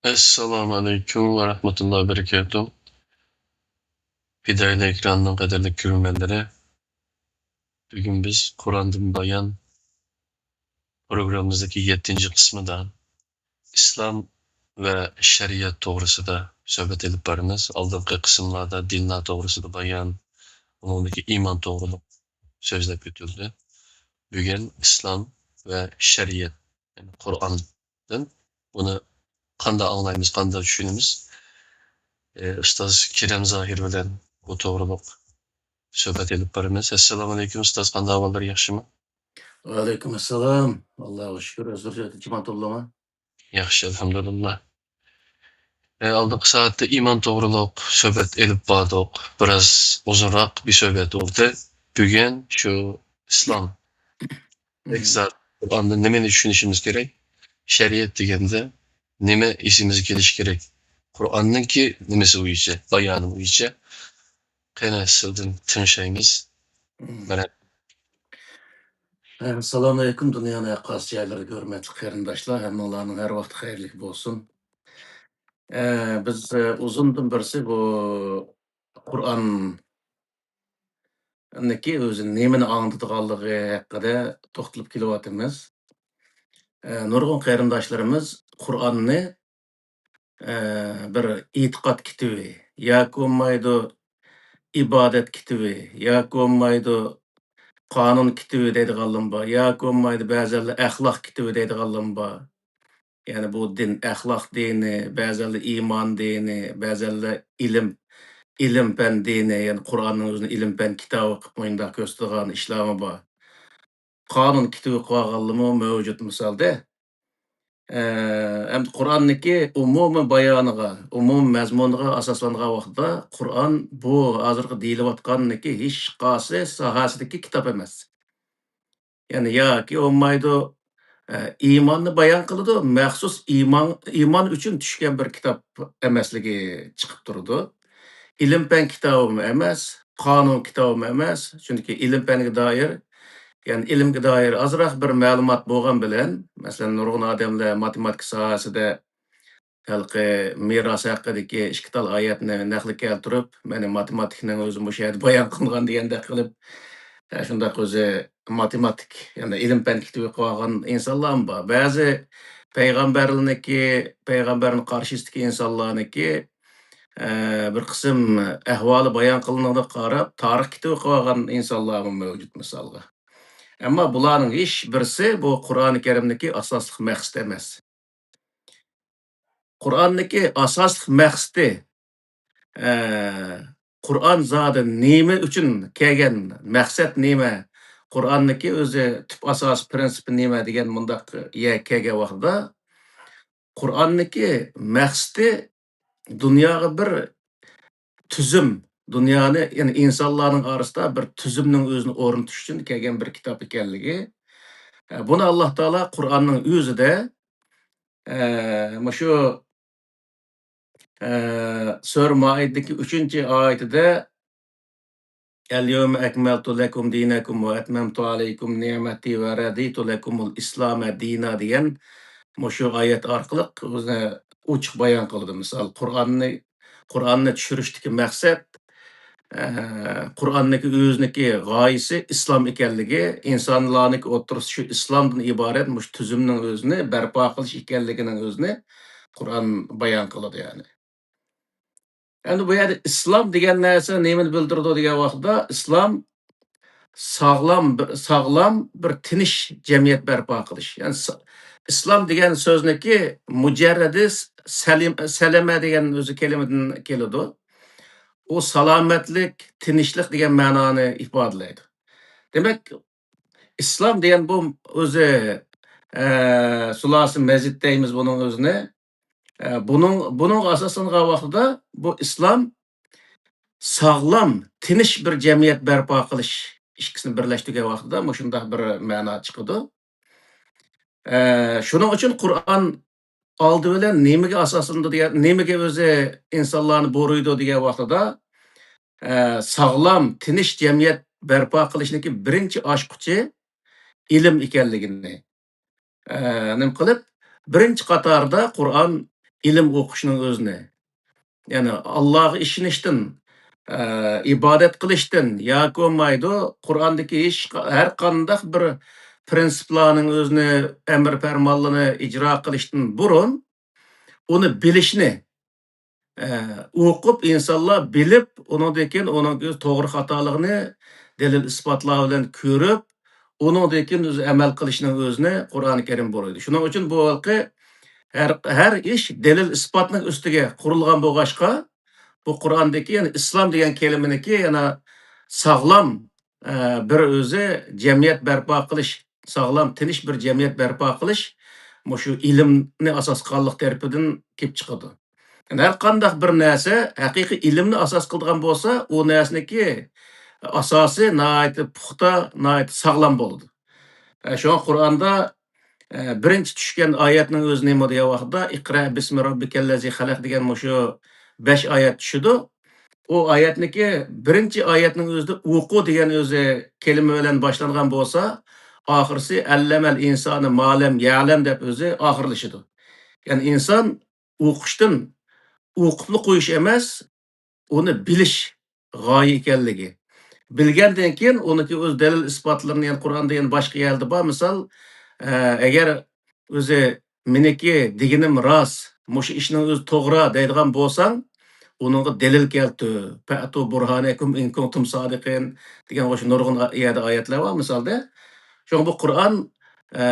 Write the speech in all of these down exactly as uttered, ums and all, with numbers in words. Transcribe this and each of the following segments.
ئەسسالامۇ ئەلەيكۇم ۋە رەھمەتۇللاھى ۋە بەرىكاتۇھ. پىدائىيلار ئېكرانىنىڭ قەدىرلىك كۆرۈرمەنلىرى، بۈگۈن بىز قۇراندىن بايان پروگراممىمىزدىكى يەتتىنچى قىسمىدا ئىسلام ۋە شەرىئەت توغرىسىدا سۆھبەت ئېلىپ بارىمىز. ئالدىنقى قىسىملاردا دىنلار توغرىسىدا بايان، ئۇنىڭدىكى ئىمان توغرىلىق سۆزلەپ ئۆتۈلدى. بۈگۈن ئىسلام ۋە شەرىئەت، يەنى قۇرئاندىن بۇنى قانداق ئاڭلايمىز، قانداق چۈشىنىمىز؟ ئى، ئۇستاز كېرەم زاھىر بىلەن بۇ توغرىلىق سۆھبەت ئېلىپ بارىمىز. ئەسسالامۇ ئەلەيكۇم ئۇستاز، قانداق ئەھۋاللار، ياخشىمۇ؟ ۋەئەلەيكۇم ئەسسالام. ئاللاغا شۈكۈر، ئۆزلىرىڭلار ئامان تۇردۇڭلارمۇ؟ ياخشى، ئەلھەمدۇلىللا. ئە، ئالدىنقى سائەتتە ئىمان توغرۇلۇق سۆھبەت ئېلىپ باردۇق. بىراز ئۇزۇنراق بىر سۆھبەت بولدى. بۈگۈن شۇ ئىسلام، مم. ئەكسار قۇرئاندىن نېمىنى چۈشىنىشىمىز كېرەك؟ شەرىئەت دېگەندە نېمە ئېسىمىزگە كېلىشى كېرەك؟ قۇرئاننىڭكى نېمىسى بويىچە، بايانى بويىچە؟ قېنى، سىزدىن تىڭشايمىز. مم. مەرھەبا. ئەسسالامۇ ئەلەيكۇم، دۇنيانىڭ ھەر قايسى جايلىرىدىكى ھۆرمەتلىك قېرىنداشلار، ھەممىڭلارنىڭ ھەر ۋاقتى خەيرلىك بولسۇن. ئە، بىز، ئە، ئۇزۇندىن بېرى بۇ قۇرئاننىڭكى ئۆزى نېمىنى ئاڭلىتىدىغانلىقى ھەققىدە توختىلىپ كېلىۋاتىمىز. ئە، نۇرغۇن قېرىنداشلىرىمىز قۇرئاننى ئە، بىر ئېتىقاد كىتىۋى ياكى بولمايدۇ، ئىبادەت كىتىۋى ياكى بولمايدۇ، قانۇن كىتىۋى دەيدىغانلىرىمۇ بار، ياكى بولمايدۇ، بەزەنلەر ئەخلاق كىتىۋى دەيدىغانلىرىمۇ بار. يەنى بۇ دىن، ئەخلاق دىنى، بەزەنلەر ئىمان دىنى، بەزەنلەر ئىلىم، ئىلىم-پەن دىنى، يەنى قۇرئاننىڭ ئۆزىنى ئىلىم-پەن كىتابى قىلىپ مۇنداق كۆرسىتىدىغان ئىشلارمۇ بار. قانۇن كىتىۋى قىلىۋالغانلىرىمۇ مەۋجۇت مىسالدا. ئە، ئەمدى قۇرئاننىڭكى ئومۇمىي بايانىغا، ئومۇمىي مەزمۇنىغا ئاساسلانغان ۋاقىتتا، قۇرئان بۇ ھازىرقى دېيىلىۋاتقاننىڭكى ھېچقايسى ساھەسىدىكى كىتاب ئەمەس. يەنى ياكى بولمايدۇ، ئە، ئىماننى بايان قىلىدۇ، مەخسۇس ئىمان، ئىمان ئۈچۈن چۈشكەن بىر كىتاب ئەمەسلىكى چىقىپ تۇرىدۇ. ئىلىم-پەن كىتابىمۇ ئەمەس، قانۇن كىتابىمۇ ئەمەس. چۈنكى ئىلىم-پەنگە دائىر، يەنى ئىلىمگە دائىر ئازراق بىر مەلۇمات بولغان بىلەن، مەسىلەن، نۇرغۇن ئادەملەر ماتېماتىكا ساھەسىدە ھېلىقى مىراس ھەققىدىكى ئىككى تال ئايەتنى نەقىل كەلتۈرۈپ، مانا ماتېماتىكىنىڭ ئۆزى مۇشۇ يەردە بايان قىلىنغان دېگەندەك قىلىپ، ئە، شۇنداق ئۆزى ماتېماتىك، يەنى ئىلىم-پەن كىتابى قىلىۋالغان ئىنسانلارمۇ بار. بەزى پەيغەمبەرلەرنىڭكى، پەيغەمبەرنىڭ قارشىسىدىكى ئىنسانلارنىڭكى، ئە، بىر قىسىم ئەھۋالى بايان قىلىنغىنىغا قاراپ، تارىخ كىتابى قىلىۋالغان ئىنسانلارمۇ مەۋجۇت، مىسالغا. ئەمما بۇلارنىڭ ھېچ بىرسى بۇ قۇرئانى كەرىمدىكى ئاساسلىق مەقسىتى ئەمەس. قۇرئاننىڭكى ئاساسلىق مەقسىتى، ئە، قۇرئان زادى نېمە ئۈچۈن كەلگەن، مەقسەت نېمە، قۇرئاننىڭكى ئۆزى تۈپ ئاساسىي پىرىنسىپى نېمە دېگەن مۇنداق يەرگە كەلگەن ۋاقتىدا، قۇرئاننىڭكى مەقسىتى دۇنياغا بىر تۈزۈم، دۇنيانى، يەنى ئىنسانلارنىڭ ئارىسىدا بىر تۈزۈمنىڭ ئۆزىنى ئورنىتىش ئۈچۈن كەلگەن بىر كىتاب ئىكەنلىكى، ئە، بۇنى ئاللا تائالا قۇرئاننىڭ ئۆزىدە، ئە، مۇشۇ، ئە، سۈرە مائىدىدىكى ئۈچىنچى ئايىتىدە، «اليوم أكملت لكم دينكم وأتممت عليكم نعمتي ورضيت لكم الإسلام دينا» دېگەن مۇشۇ ئايەت ئارقىلىق ئۆزىنى ئوچۇق بايان قىلدى. مىسال، قۇرئاننى، قۇرئاننى چۈشۈرۈشتىكى مەقسەت، ئە، قۇرئاننىڭكى ئۆزىنىڭكى غايىسى ئىسلام ئىكەنلىكى، ئىنسانلارنىڭكى ئوتتۇرىسى شۇ ئىسلامدىن ئىبارەت، مۇشۇ تۈزۈمنىڭ ئۆزىنى بەرپا قىلىش ئىكەنلىكىنىڭ ئۆزىنى قۇرئان بايان قىلىدۇ، يەنى. ئەمدى بۇ يەردە ئىسلام دېگەن نەرسە نېمىنى بىلدۈرىدۇ دېگەن ۋاقىتتا، ئىسلام ساغلام بىر، ساغلام بىر تىنچ جەمئىيەت بەرپا قىلىش. يەنى سا-، ئىسلام دېگەن سۆزنىڭكى مۇجەررىدى سەلىم-، سەلەمە دېگەن ئۆزى كەلىمىدىن كېلىدۇ. ئۇ سالامەتلىك، تىنچلىق دېگەن مەنانى ئىپادىلەيدۇ. دېمەك، ئىسلام دېگەن بۇ ئۆزى، ئە، سۇلاسى مەزىد دەيمىز بۇنىڭ ئۆزىنى. ئە، بۇنىڭ، بۇنىڭغا ئاساسلانغان ۋاقتىدا بۇ ئىسلام ساغلام، تىنچ بىر جەمئىيەت بەرپا قىلىش ئىككىسىنى بىرلەشتۈرگەن ۋاقتىدا مۇشۇنداق بىر مەنا چىقىدۇ. ئە، شۇنىڭ ئۈچۈن قۇرئان ئالدى بىلەن نېمىگە ئاساسلىنىدۇ دېگەن، نېمىگە ئۆزى ئىنسانلارنى بۇيرۇيدۇ دېگەن ۋاقتىدا، ئە، ساغلام، تىنچ جەمئىيەت بەرپا قىلىشنىڭكى بىرىنچى ئاچقۇچى ئىلىم ئىكەنلىكىنى، ئە، نېمە قىلىپ، بىرىنچى قاتاردا قۇرئان ئىلىم ئوقۇشنىڭ ئۆزىنى، يەنى ئاللاغا ئىشىنىشتىن، ئە، ئىبادەت قىلىشتىن ياكى بولمايدۇ، قۇرئاندىكى ھېچ ق-، ھەر قانداق بىر پىرىنسىپلارنىڭ ئۆزىنى، ئەمر پەرمانلىرىنى ئىجرا قىلىشتىن بۇرۇن ئۇنى بىلىشنى، ئە، ئوقۇپ، ئىنسانلار بىلىپ، ئۇنىڭدىن كېيىن ئۇنىڭ ئۆز توغرا خاتالىقىنى دەلىل ئىسپاتلار بىلەن كۆرۈپ، ئۇنىڭدىن كېيىن ئۆزى ئەمەل قىلىشنىڭ ئۆزىنى قۇرئانى كەرىم بۇيرۇيدۇ. شۇنىڭ ئۈچۈن بۇ ھېلىقى ھەر، ھەر ئىش دەلىل ئىسپاتنىڭ ئۈستىگە قۇرۇلغان بولغاچقا، بۇ قۇرئاندىكى، يەنى ئىسلام دېگەن كەلىمىنىڭكى يەنە ساغلام، ئە، بىر ئۆزى جەمئىيەت بەرپا قىلىش، ساغلام، تىنچ بىر جەمئىيەت بەرپا قىلىش مۇشۇ ئىلىمنى ئاساس قىلغانلىق تەرىپىدىن كېلىپ چىقىدۇ. يەنى ھەر قانداق بىر نەرسە ھەقىقىي ئىلىمنى ئاساس قىلىدىغان بولسا، ئۇ نەرسىنىڭكى ئاساسى ناھايىتى پۇختا، ناھايىتى ساغلام بولىدۇ. ئە، شۇڭا قۇرئاندا، ئە، بىرىنچى چۈشكەن ئايەتنىڭ ئۆزى نېمە دېگەن ۋاقىتتا، «ئىقرا بىسمى رەببىكەللەزى خەلەق» دېگەن مۇشۇ بەش ئايەت چۈشىدۇ. ئۇ ئايەتنىكى بىرىنچى ئايەتنىڭ ئۆزىدە ئوقۇ دېگەن ئۆزى كەلىمە بىلەن باشلانغان بولسا، ئاخىرسى «ئەللەمەل ئىنسانە مالەم يەلەم» دەپ ئۆزى ئاخىرلىشىدۇ. يەنى ئىنسان ئوقۇشتىن ئوقۇپلا قويۇش ئەمەس، ئۇنى بىلىش غايە ئىكەنلىكى. بىلگەندىن كېيىن ئۇنىڭكى ئۆز دەلىل ئىسپاتلىرىنى، يەنى قۇرئاندا، يەنە باشقا يەردە بار. مىسال، ئە، ئەگەر ئۆزى «مېنىڭكى دېگىنىم راست، مۇشۇ ئىشنىڭ ئۆزى توغرا» دەيدىغان بولساڭ، ئۇنىڭغا دەلىل كەلتۈر. «فەئتۇ بۇرھانەكۇم ئىن كۇنتۇم سادىقىن» دېگەن ئوخشاش نۇرغۇن ئا-، يەردە ئايەتلەر بار مىسالدا. شۇڭا بۇ قۇرئان، ئە،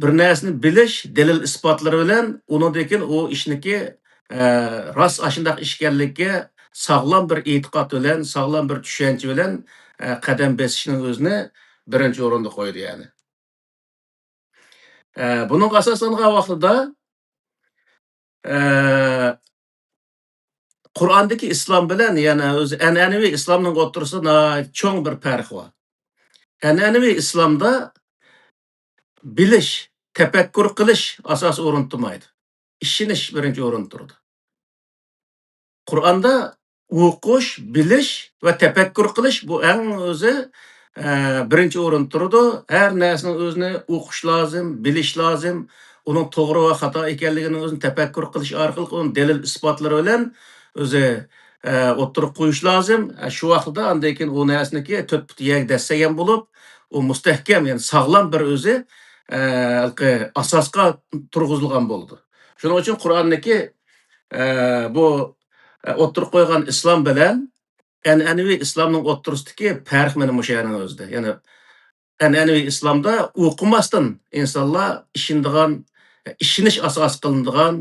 بىر نەرسىنى بىلىش دەلىل ئىسپاتلىرى بىلەن، ئۇنىڭدىن كېيىن ئۇ ئىشنىكى، ئە، راست ئاشۇنداق ئىش ئىكەنلىكىگە ساغلام بىر ئېتىقاد بىلەن، ساغلام بىر چۈشەنچە بىلەن، ئە، قەدەم بېسىشنىڭ ئۆزىنى بىرىنچى ئورۇندا قويىدۇ، يەنى. ئە، بۇنىڭغا ئاساسلانغان ۋاقتىدا، ئە، قۇرئاندىكى ئىسلام بىلەن يەنە ئۆزى ئەنئەنىۋى ئىسلامنىڭ ئوتتۇرىسىدا ناھايىتى چوڭ بىر پەرق بار. ئەنئەنىۋى ئىسلامدا بىلىش، تەپەككۇر قىلىش ئاساسىي ئورۇندا تۇرمايدۇ. ئىشىنىش بىرىنچى ئورۇندا تۇرىدۇ. قۇرئاندا ئوقۇش، بىلىش ۋە تەپەككۇر قىلىش، بۇ ئەڭ ئۆزى، ئە، بىرىنچى ئورۇندا تۇرىدۇ. ھەر نەرسىنىڭ ئۆزىنى ئوقۇش لازىم، بىلىش لازىم. ئۇنىڭ توغرا ۋە خاتا ئىكەنلىكىنىڭ ئۆزىنى تەپەككۇر قىلىش ئارقىلىق ئۇنى دەلىل ئىسپاتلىرى بىلەن ئۆزى، ئە، ئوتتۇرىغا قويۇش لازىم. ئە، شۇ ۋاقىتتا ئاندىن كېيىن ئۇ نەرسىنىڭكى تۆت پۇتى يەرگە دەسسىگەن بولۇپ، ئۇ مۇستەھكەم، يەنى ساغلام بىر ئۆزى، ئە، ھېلىقى ئاساسقا تۇرغۇزۇلغان بولىدۇ. شۇنىڭ ئۈچۈن قۇرئاننىڭكى، ئە، بۇ، ئە، ئوتتۇرىغا قويغان ئىسلام بىلەن ئەنئەنىۋى ئىسلامنىڭ ئوتتۇرىسىدىكى پەرق مانا مۇشۇ يەرنىڭ ئۆزىدە. يەنى ئەنئەنىۋى ئىسلامدا ئوقۇماستىن ئىنسانلار ئىشىنىدىغان، ئىشىنىش ئاساس قىلىنىدىغان،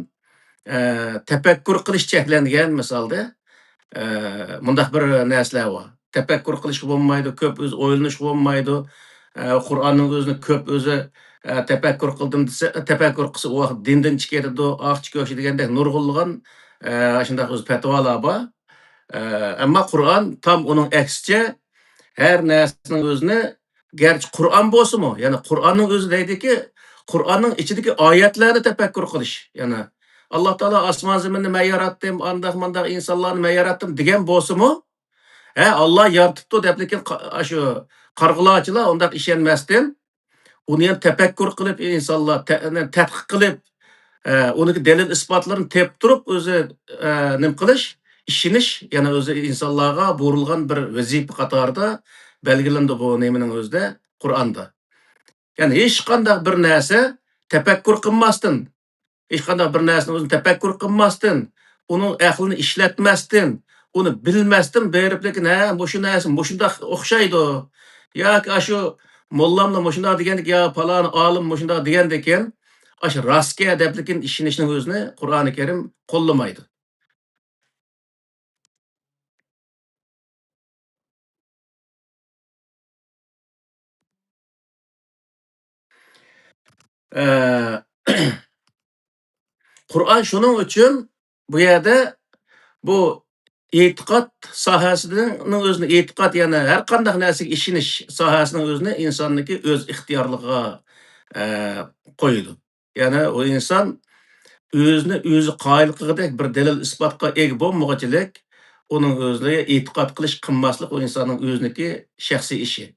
ئە، تەپەككۇر قىلىش چەكلەنگەن مىسالدا، ئە، مۇنداق بىر نەرسىلەر بار. تەپەككۇر قىلىشقا بولمايدۇ، كۆپ ئۆزى ئويلىنىشقا بولمايدۇ. ئە، قۇرئاننىڭ ئۆزىنى كۆپ ئۆزى، ئە، تەپەككۇر قىلدىم دېسە، تەپەككۇر قىلسا ئۇ ۋاقىت دىندىن چىقىپ كېتىدۇ، ئاقچى كۆكچى دېگەندەك نۇرغۇنلىغان، ئە، شۇنداق ئۆزى پەتىۋالار بار. ئە، ئەمما قۇرئان تام ئۇنىڭ ئەكسىچە ھەر نەرسىنىڭ ئۆزىنى، گەرچە قۇرئان بولسىمۇ، يەنى قۇرئاننىڭ ئۆزى دەيدىكى، قۇرئاننىڭ ئىچىدىكى ئايەتلەرنى تەپەككۇر قىلىش. يەنى، «ئاللا تائالا ئاسمان زېمىننى مەن ياراتتىم، ئانداق مانداق ئىنسانلارنى مەن ياراتتىم» دېگەن بولسىمۇ، ھە، ئاللا يارىتىپتۇ دەپ، لېكىن قا-، ئاشۇ قارىغۇلارچىلار ئۇنداق ئىشەنمەستىن، ئۇنى يەنە تەپەككۇر قىلىپ، ئىنسانلار تە-، تەتقىق قىلىپ، ئە، ئۇنىڭكى دەلىل ئىسپاتلىرىنى تېپىپ تۇرۇپ، ئۆزى، ئە، نېمە قىلىش، ئىشىنىش، يەنە ئۆزى ئىنسانلارغا بۇيرۇلغان بىر ۋەزىپە قاتارىدا بەلگىلىنىدۇ بۇ نېمىنىڭ ئۆزىدە، قۇرئاندا. يەنى ھېچقانداق بىر نەرسە تەپەككۇر قىلماستىن، ھېچقانداق بىر نەرسىنى ئۆزىنى تەپەككۇر قىلماستىن، ئۇنىڭ ئەقلىنى ئىشلەتمەستىن، ئۇنى بىلمەستىن بېرىپ، لېكىن، ھە، مۇشۇ نەرسە مۇشۇنداق ئوخشايدۇ، ياكى ئاشۇ موللاملا مۇشۇنداق دېگەندىكىن، يا پالان ئالىم مۇشۇنداق دېگەندىكىن، ئاشۇ راستكەن دەپ، لېكىن ئىشىنىشنىڭ ئۆزىنى قۇرئانى كەرىم قوللىمايدۇ. ئە، قۇرئان شۇنىڭ ئۈچۈن بۇ يەردە بۇ ئېتىقاد ساھەسىنىڭ ئۆزىنى، ئېتىقاد، يەنى ھەر قانداق نەرسىگە ئىشىنىش ساھەسىنىڭ ئۆزىنى ئىنساننىڭكى ئۆز ئىختىيارلىقىغا، ئە، قويىدۇ. يەنى ئۇ ئىنسان ئۆزىنى ئۆزى قايىل قىلغۇدەك بىر دەلىل ئىسپاتقا ئىگە بولمىغۇچىلىك، ئۇنىڭ ئۆزىگە ئېتىقاد قىلىش، قىلماسلىق ئۇ ئىنساننىڭ ئۆزىنىڭكى شەخسىي ئىشى.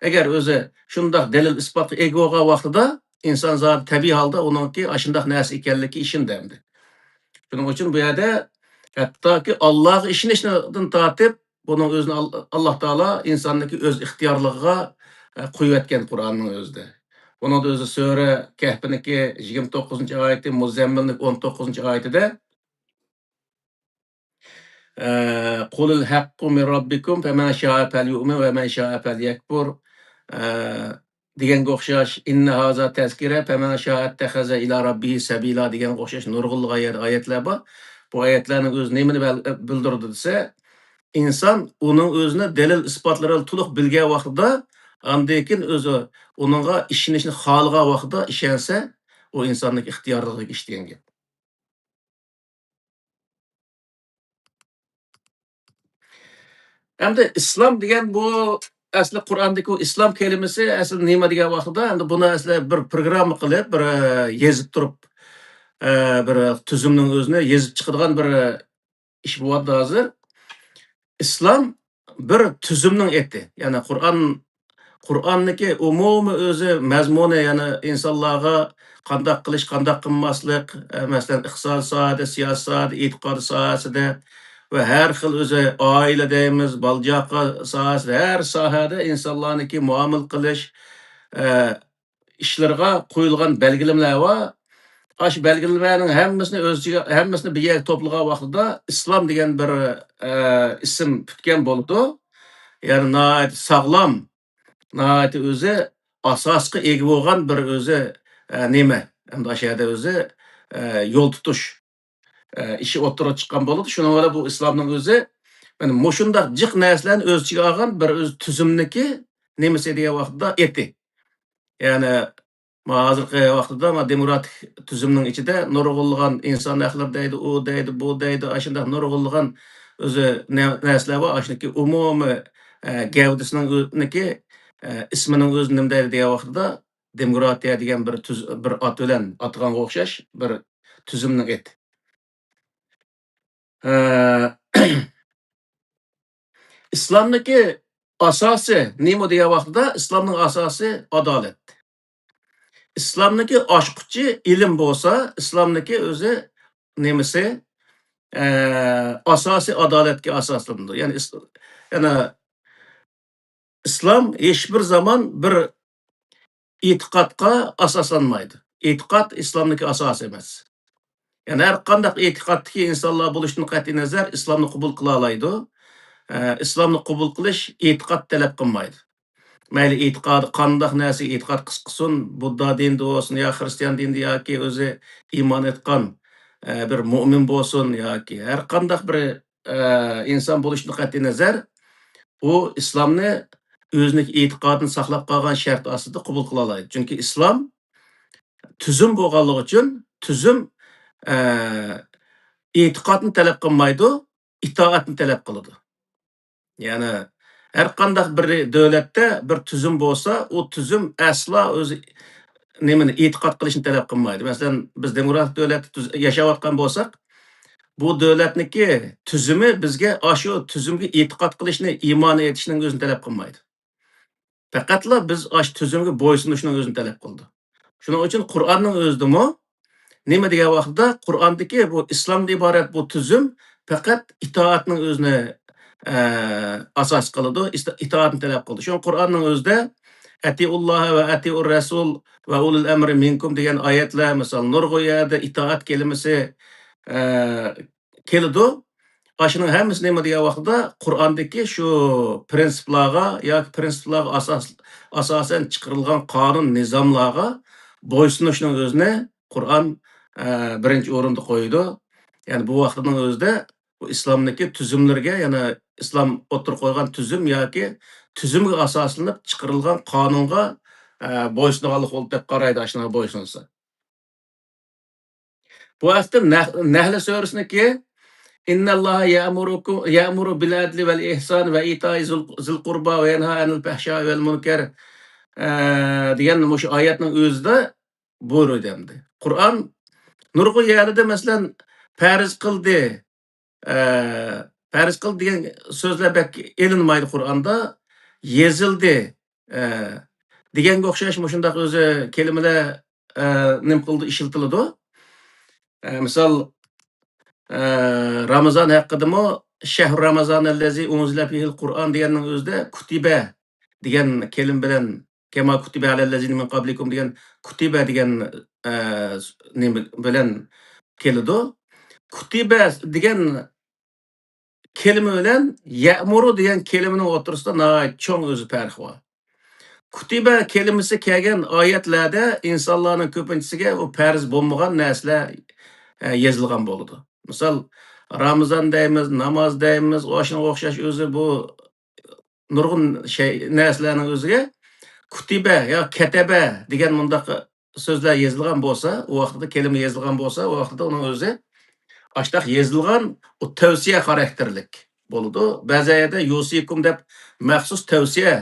ئەگەر ئۆزى شۇنداق دەلىل ئىسپاتقا ئىگە بولغان ۋاقتىدا، ئىنسان زادى تەبىئىي ھالدا ئۇنىڭكى ئاشۇنداق نەرسە ئىكەنلىكىگە ئىشىنىدۇ ئەمدى. شۇنىڭ ئۈچۈن بۇ يەردە ھەتتاكى ئاللاغا ئىشىنىشتىن تارتىپ، بۇنىڭ ئۆزىنى ئال-، ئاللا تائالا ئىنساننىڭكى ئۆز ئىختىيارلىقىغا، ئە، قويۇۋەتكەن قۇرئاننىڭ ئۆزىدە. بۇنىڭدا ئۆزى سۈرە كەھپنىڭكى يىگىرمە توققۇزىنچى ئايىتى، مۇزەممىلنىڭ ئون توققۇزىنچى ئايىتىدە، ئە، «قۇلىل ھەققۇ مىن رەببىكۇم فەمەن شائە فەليۇئمىن ۋە مەن شائە فەليەكفۇر.» ئە، دېگەنگە ئوخشاش، «ئىننە ھازا تەزكىرە فەمەن شائە ئەتتەخەزە ئىلا رەببىھى سەبىلا» دېگەنگە ئوخشاش نۇرغۇنلىغان يەردە ئايەتلەر بار. بۇ ئايەتلەرنىڭ ئۆزى نېمىنى بەل-، بىلدۈرىدۇ دېسە، ئىنسان ئۇنىڭ ئۆزىنى دەلىل ئىسپاتلىرى بىلەن تولۇق بىلگەن ۋاقتىدا، ئاندىن كېيىن ئۆزى ئۇنىڭغا ئىشىنىشنى خالىغان ۋاقتىدا ئىشەنسە، ئۇ ئىنساننىڭ ئىختىيارلىقىدىكى ئىش دېگەن گەپ. ئەمدى ئىسلام دېگەن بۇ، ئەسلى قۇرئاندىكى بۇ ئىسلام كەلىمىسى ئەسلى نېمە دېگەن ۋاقتىدا، ئەمدى بۇنى ئەسلى بىر پروگرامما قىلىپ، بىر، ئە، يېزىپ تۇرۇپ، ئە، بىر تۈزۈمنىڭ ئۆزىنى يېزىپ چىقىدىغان بىر ئىش بولۇۋاتىدۇ ھازىر. ئىسلام بىر تۈزۈمنىڭ ئېتى. يەنى قۇرئان، قۇرئاننىكى ئومۇمىي ئۆزى مەزمۇنى، يەنى ئىنسانلارغا قانداق قىلىش، قانداق قىلماسلىق، ئە، مەسىلەن، ئىقتىساد ساھەدە، سىياسەت ساھەدە، ئېتىقاد ساھەسىدە ۋە ھەر خىل ئۆزى ئائىلە دەيمىز، بالا-چاقا ساھەسىدە، ھەر ساھەدە ئىنسانلارنىڭكى مۇئامىلە قىلىش، ئە، ئىشلىرىغا قويۇلغان بەلگىلىمىلەر بار. ئاشۇ بەلگىلىمىلەرنىڭ ھەممىسىنى ئۆز ئىچىگە، ھەممىسىنى بىر يەرگە توپلىغان ۋاقتىدا ئىسلام دېگەن بىر، ئە، ئىسىم پۈتكەن بولىدۇ. يەنى ناھايىتى ساغلام، ناھايىتى ئۆزى ئاساسقا ئىگە بولغان بىر ئۆزى، ئە، نېمە؟ ئەمدى ئاشۇ يەردە ئۆزى، ئە، يول تۇتۇش، ئە، ئىشى ئوتتۇرىغا چىققان بولىدۇ. شۇنىڭ بىلەن بۇ ئىسلامنىڭ ئۆزى، مانا مۇشۇنداق جىق نەرسىلەرنى ئۆز ئىچىگە ئالغان بىر ئۆزى تۈزۈمنىكى نېمىسى دېگەن ۋاقتىدا ئېتى. يەنى، ما ھازىرقى ۋاقتىدا ما دېموكراتىك تۈزۈمنىڭ ئىچىدە نۇرغۇنلىغان ئىنسان ھەقلىرى دەيدۇ، ئۇ دەيدۇ، بۇ دەيدۇ، ئاشۇنداق نۇرغۇنلىغان ئۆزى نە-، نەرسىلەر بار. ئاشۇنىڭكى ئومۇمىي، ئە، گەۋدىسىنىڭ ئۆ-، نىكى، ئە، ئىسمىنىڭ ئۆزى نېمە دەيدۇ دېگەن ۋاقتىدا، دېموكراتىيە دېگەن بىر تۈز-، بىر ئات بىلەن ئاتىغانغا ئوخشاش بىر تۈزۈمنىڭ ئېتى. ئە، ئىسلامنىڭكى ئاساسى نېمە دېگەن ۋاقتىدا، ئىسلامنىڭ ئاساسى ئادالەت. ئىسلامنىڭكى ئاچقۇچى ئىلىم بولسا، ئىسلامنىڭكى ئۆزى نېمىسى، ئە، ئاساسىي ئادالەتكە ئاساسلىنىدۇ. يەنى ئىس-، يەنى ئىسلام ھېچبىر زامان بىر ئېتىقادقا ئاساسلانمايدۇ. ئېتىقاد ئىسلامنىڭكى ئاساسى ئەمەس. يەنى ھەر قانداق ئېتىقادتىكى ئىنسانلار بولۇشتىن قەتئىينەزەر، ئىسلامنى قوبۇل قىلالايدۇ. ئە، ئىسلامنى قوبۇل قىلىش ئېتىقاد تەلەپ قىلمايدۇ. مەيلى ئېتىقادى قانداق نەرسىگە ئېتىقاد قىلسۇن، بۇددا دىنىدا بولسۇن يا خرىستىيان دىنىدا ياكى ئۆزى ئىمان ئېيتقان، ئە، بىر مۆمىن بولسۇن ياكى ھەر قانداق بىر، ئە، ئىنسان بولۇشتىن قەتئىينەزەر، ئۇ ئىسلامنى ئۆزىنىڭ ئېتىقادىنى ساقلاپ قالغان شەرت ئاستىدا قوبۇل قىلالايدۇ. چۈنكى ئىسلام تۈزۈم بولغانلىقى ئۈچۈن تۈزۈم، ئە، ئېتىقادنى تەلەپ قىلمايدۇ، ئىتائەتنى تەلەپ قىلىدۇ. يەنى ھەر قانداق بىر دۆلەتتە بىر تۈزۈم بولسا، ئۇ تۈزۈم ئەسلا ئۆزى نېمىنى ئېتىقاد قىلىشنى تەلەپ قىلمايدۇ. مەسىلەن، بىز دېموكراتىك دۆلەتتە تۈز-، ياشاۋاتقان بولساق، بۇ دۆلەتنىڭكى تۈزۈمى بىزگە ئاشۇ تۈزۈمگە ئېتىقاد قىلىشنى، ئىمان ئېيتىشنىڭ ئۆزىنى تەلەپ قىلمايدۇ. پەقەتلا بىز ئاشۇ تۈزۈمگە بويسۇنۇشنىڭ ئۆزىنى تەلەپ قىلىدۇ. شۇنىڭ ئۈچۈن قۇرئاننىڭ ئۆزىدىمۇ نېمە دېگەن ۋاقتىدا، قۇرئاندىكى بۇ ئىسلامدىن ئىبارەت بۇ تۈزۈم پەقەت ئىتائەتنىڭ ئۆزىنى، ئە، ئاساس قىلىدۇ، ئىس-، ئىتائەتنى تەلەپ قىلىدۇ. شۇڭا قۇرئاننىڭ ئۆزىدە «ئەتىئۇللاھە ۋە ئەتىئۇر رەسۇل ۋە ئۇلۇل ئەمرى مىنكۇم» دېگەن ئايەتلەر، مىسال، نۇرغۇن يەردە ئىتائەت كەلىمىسى، ئە، كېلىدۇ. ئاشۇنىڭ ھەممىسى نېمە دېگەن ۋاقتىدا، قۇرئاندىكى شۇ پىرىنسىپلارغا ياكى پىرىنسىپلارغا ئاساس-، ئاساسەن چىقىرىلغان قانۇن نىزاملارغا بويسۇنۇشنىڭ ئۆزىنى قۇرئان، ئە، بىرىنچى ئورۇندا قويىدۇ. يەنى بۇ ۋاقىتنىڭ ئۆزىدە بۇ ئىسلامنىڭكى تۈزۈملىرىگە، يەنى ئىسلام ئوتتۇرىغا قويغان تۈزۈم ياكى تۈزۈمگە ئاساسلىنىپ چىقىرىلغان قانۇنغا، ئە، بويسۇنغانلىق بولىدۇ دەپ قارايدۇ، ئاشۇنىڭغا بويسۇنسا. بۇ ھەقتە نەھ-، نەھلى سۈرىسىنىڭكى «إن الله يأمركم، يأمر بالعدل والإحسان وإيتاء ذي القربى وينهى عن الفحشاء والمنكر» ئە، دېگەن مۇشۇ ئايەتنىڭ ئۆزىدە بۇيرۇيدۇ ئەمدى. قۇرئان نۇرغۇن يەرلىدە، مەسىلەن، پەرز قىلدى، ئە، پەرز قىلدى دېگەن سۆزلەر بەك ئېلىنمايدۇ قۇرئاندا. يېزىلدى، ئە، دېگەنگە ئوخشاش مۇشۇنداق ئۆزى كەلىمىلەر، ئە، نېمە قىلىدۇ، ئىشلىتىلىدۇ. ئە، مىسال، ئە، رامىزان ھەققىدىمۇ «شەھرۇ رامىزان ئەللەزى ئۇنزىلە فىھىل قۇرئان» دېگەننىڭ ئۆزىدە كۇتىبە دېگەن كەلىمە بىلەن، «كەما كۇتىبە ئەلەللەزىنە مىن قابلىكۇم» دېگەن كۇتىبە دېگەن، ئە، نېمە بىلەن كېلىدۇ. كۇتىبە دېگەن كەلىمە بىلەن يەمۇرۇ دېگەن كەلىمىنىڭ ئوتتۇرىسىدا ناھايىتى چوڭ ئۆزى پەرق بار. كۇتىبە كەلىمىسى كەلگەن ئايەتلەردە ئىنسانلارنىڭ كۆپىنچىسىگە ئۇ پەرز بولمىغان نەرسىلەر، ئە، يېزىلغان بولىدۇ. مىسال، رامىزان دەيمىز، ناماز دەيمىز، ئاشۇنىڭغا ئوخشاش ئۆزى بۇ نۇرغۇن شەي-، نەرسىلەرنىڭ ئۆزىگە كۇتىبە يا كەتەبە دېگەن مۇنداق سۆزلەر يېزىلغان بولسا، ئۇ ۋاقتىدا كەلىمە يېزىلغان بولسا، ئۇ ۋاقتىدا ئۇنىڭ ئۆزى ئاشتاق يېزىلغان، ئۇ تەۋسىيە خاراكتېرلىك بولىدۇ. بەزى يەردە يۇسىكۇم دەپ مەخسۇس تەۋسىيە،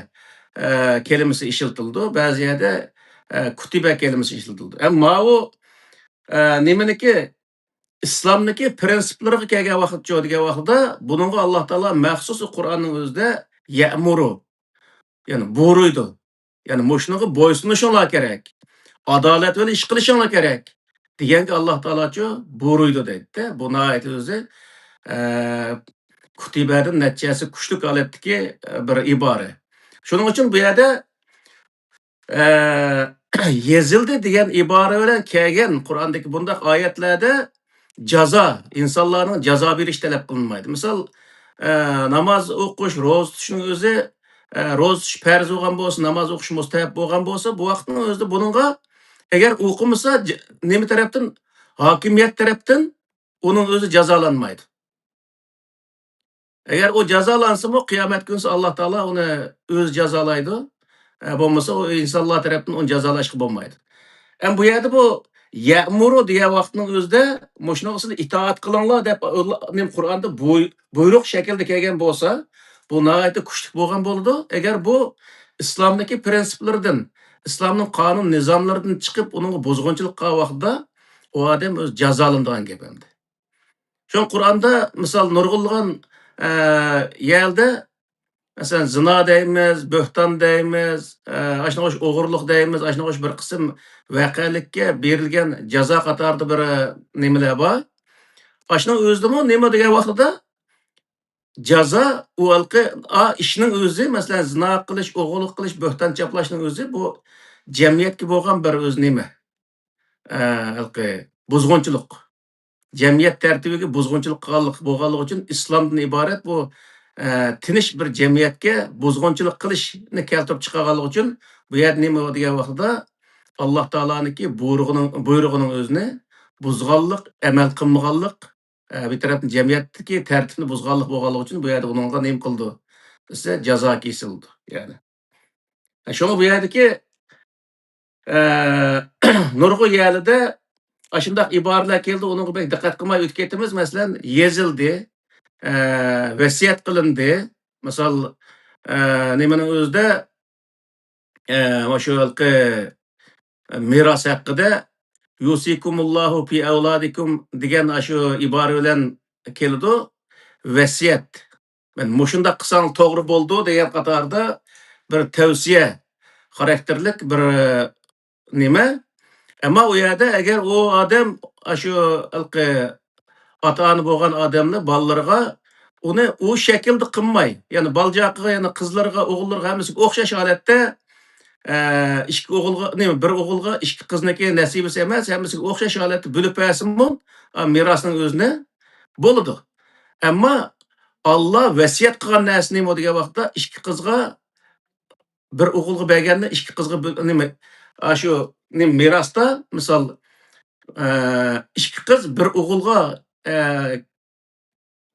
ئە، كەلىمىسى ئىشلىتىلىدۇ. بەزى يەردە، ئە، كۇتىبە كەلىمىسى ئىشلىتىلىدۇ. ئەمما ماۋۇ، ئە، نېمىنىكى، ئىسلامنىكى پرىنسىپلىرىغا كەلگەن ۋاقىتچۇ دېگەن ۋاقتىدا، بۇنىڭغا ئاللا تائالا مەخسۇس قۇرئاننىڭ ئۆزىدە يەمۇرۇ، يەنى بۇيرۇيدۇ. يەنى مۇشۇنىڭغا بويسۇنۇشۇڭلار كېرەك. ئادالەت بىلەن ئىش قىلىشىڭلار كېرەك. دېگەنگە ئاللا تائالاچۇ بۇيرۇيدۇ دەيدىدە. بۇ ناھايىتى ئۆزى، ئە، كۇتىبەدىن نەچچە ھەسسە كۈچلۈك ھالەتتىكى، ئە، بىر ئىبارە. شۇنىڭ ئۈچۈن بۇ يەردە ئە، يېزىلدى دېگەن ئىبارە بىلەن كەلگەن قۇرئاندىكى بۇنداق ئايەتلەردە جازا، ئىنسانلارنىڭ جازا بېرىشى تەلەپ قىلىنمايدۇ. مىسال، ئە، ناماز ئوقۇش، روزا تۇتۇشنىڭ ئۆزى، ئە، روزا تۇتۇش پەرز بولغان بولسا، ناماز ئوقۇش مۇستەھەپ بولغان بولسا، بۇ ۋاقىتنىڭ ئۆزىدە بۇنىڭغا ئەگەر ئوقۇمىسا، ج-، نېمە تەرەپتىن، ھاكىمىيەت تەرەپتىن ئۇنىڭ ئۆزى جازالانمايدۇ. ئەگەر ئۇ جازالانسىمۇ، قىيامەت كۈنىسى ئاللا تائالا ئۇنى ئۆزى جازالايدۇ. ئە، بولمىسا ئۇ ئىنسانلار تەرەپتىن ئۇنى جازالاشقا بولمايدۇ. ئەمما بۇ يەردە بۇ يەمۇرۇ دېگەن ۋاقىتنىڭ ئۆزىدە مۇشۇنىڭ ئۈستىدە ئىتائەت قىلىڭلار دەپ ئاللا-، نېمە، قۇرئاندا بۇي-، بۇيرۇق شەكىلدە كەلگەن بولسا، بۇ ناھايىتى كۈچلۈك بولغان بولىدۇ. ئەگەر بۇ ئىسلامدىكى پرىنسىپلىرىدىن، ئىسلامنىڭ قانۇن نىزاملىرىدىن چىقىپ، ئۇنىڭغا بۇزغۇنچىلىق قىلغان ۋاقتىدا ئۇ ئادەم ئۆزى جازالىنىدىغان گەپ ئەمدى. شۇڭا قۇرئاندا مىسال نۇرغۇنلىغان، ئە، يەردە، مەسىلەن، زىنا دەيمىز، بۆھتان دەيمىز، ئە، ئاشۇنىڭغا ئوخشاش ئوغرىلىق دەيمىز، ئاشۇنىڭغا ئوخشاش بىر قىسىم ۋەقەلىككە بېرىلگەن جازا قاتارىدا بىر، ئە، نېمىلەر بار. ئاشۇنىڭ ئۆزىدىمۇ نېمە دېگەن ۋاقتىدا جازا ئۇ ھېلىقى، ئا، ئىشنىڭ ئۆزى، مەسىلەن، زىنا قىلىش، ئوغرىلىق قىلىش، بۆھتان چاپلاشنىڭ ئۆزى بۇ جەمئىيەتكە بولغان بىر ئۆزى نېمە؟ ئە، ھېلىقى بۇزغۇنچىلىق. جەمئىيەت تەرتىپىگە بۇزغۇنچىلىق قىلغانلىق بولغانلىقى ئۈچۈن ئىسلامدىن ئىبارەت بۇ، ئە، تىنچ بىر جەمئىيەتكە بۇزغۇنچىلىق قىلىشنى كەلتۈرۈپ چىقارغانلىقى ئۈچۈن بۇ يەردە نېمە دېگەن ۋاقتىدا ئاللا تائالانىڭكى بۇيرۇغىنىڭ، بۇيرۇغىنىڭ ئۆزىنى بۇزغانلىق، ئەمەل قىلمىغانلىق، ئە، بىر تەرەپتىن جەمئىيەتتىكى تەرتىپنى بۇزغانلىق بولغانلىقى ئۈچۈن بۇ يەردە ئۇنىڭغا نېمە قىلىدۇ دېسە جازا كېسىلىدۇ. يەنى شۇڭا بۇ يەردىكى ئە، نۇرغۇن يەرلىدە ئاشۇنداق ئىبارىلەر كېلىدۇ، ئۇنىڭغا بەك دىققەت قىلماي ئۆتۈپ كېتىمىز. مەسىلەن، يېزىلدى، ئە، ۋەسىيەت قىلىندى. مىسال، ئە، نېمىنىڭ ئۆزىدە، ئە، مۇشۇ ھېلىقى مىراس ھەققىدە «يۇسىكۇمۇللاھۇ فى ئەۋلادىكۇم» دېگەن ئاشۇ ئىبارە بىلەن كېلىدۇ. ۋەسىيەت. مەن مۇشۇنداق قىلساڭ توغرا بولىدۇ دېگەن قاتاردا بىر تەۋسىيە خاراكتېرلىك بىر، ئە، نېمە. ئەمما ئۇ يەردە ئەگەر ئۇ ئادەم ئاشۇ ھېلىقى ئاتا-ئانا بولغان ئادەملەر بالىلىرىغا ئۇنى ئۇ شەكىلدە قىلماي، يەنى بالا-چاقىغا، يەنى قىزلىرىغا، ئوغۇللىرىغا ھەممىسىگە ئوخشاش ھالەتتە، ئە، ئىككى ئوغۇلغا، نېمە، بىر ئوغۇلغا ئىككى قىزنىڭكى نەسىبىسى ئەمەس، ھەممىسىگە ئوخشاش ھالەتتە بۆلۈپ بەرسىمۇ، ئا، مىراسنىڭ ئۆزىنى بولىدۇ. ئەمما ئاللا ۋەسىيەت قىلغان نەرسە نېمە دېگەن ۋاقىتتا، ئىككى قىزغا بىر ئوغۇلغا بەرگەننى ئىككى قىزغا بۆل-، نېمە، ئاشۇ نېمە مىراستا، مىسال، ئە، ئىككى قىز بىر ئوغۇلغا، ئە،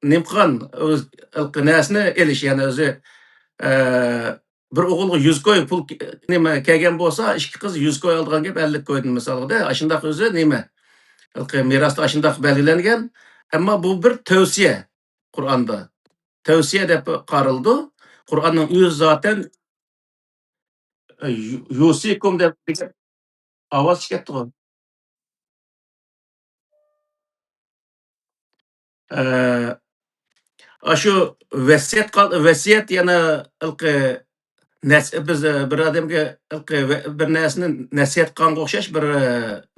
نېمە قىلغان، ئۆز ھېلىقى نەرسىنى ئېلىش، يەنى ئۆزى، ئە، بىر ئوغۇلغا يۈز كوي پۇل ك-، نېمە كەلگەن بولسا، ئىككى قىز يۈز كوي ئالىدىغان گەپ، ئەللىك كويدىن مىسالغىدە، ئاشۇنداق ئۆزى نېمە، ھېلىقى مىراستا ئاشۇنداق بەلگىلەنگەن. ئەمما بۇ بىر تەۋسىيە قۇرئاندا. تەۋسىيە دەپ قارىلىدۇ. قۇرئاننىڭ ئۆزى زاتەن، ئە، يۇ-، يۇسىكۇم دەپ دېگەن ئاۋاز چىقىپ كەتتىغۇ. ئە، ئاشۇ ۋەسىيەت قال-، ۋەسىيەت يەنە ھېلىقى نەس-، بىز، ئە، بىر ئادەمگە ھېلىقى ۋە-، بىر نەرسىنى نەسىھەت قىلغانغا ئوخشاش بىر، ئە،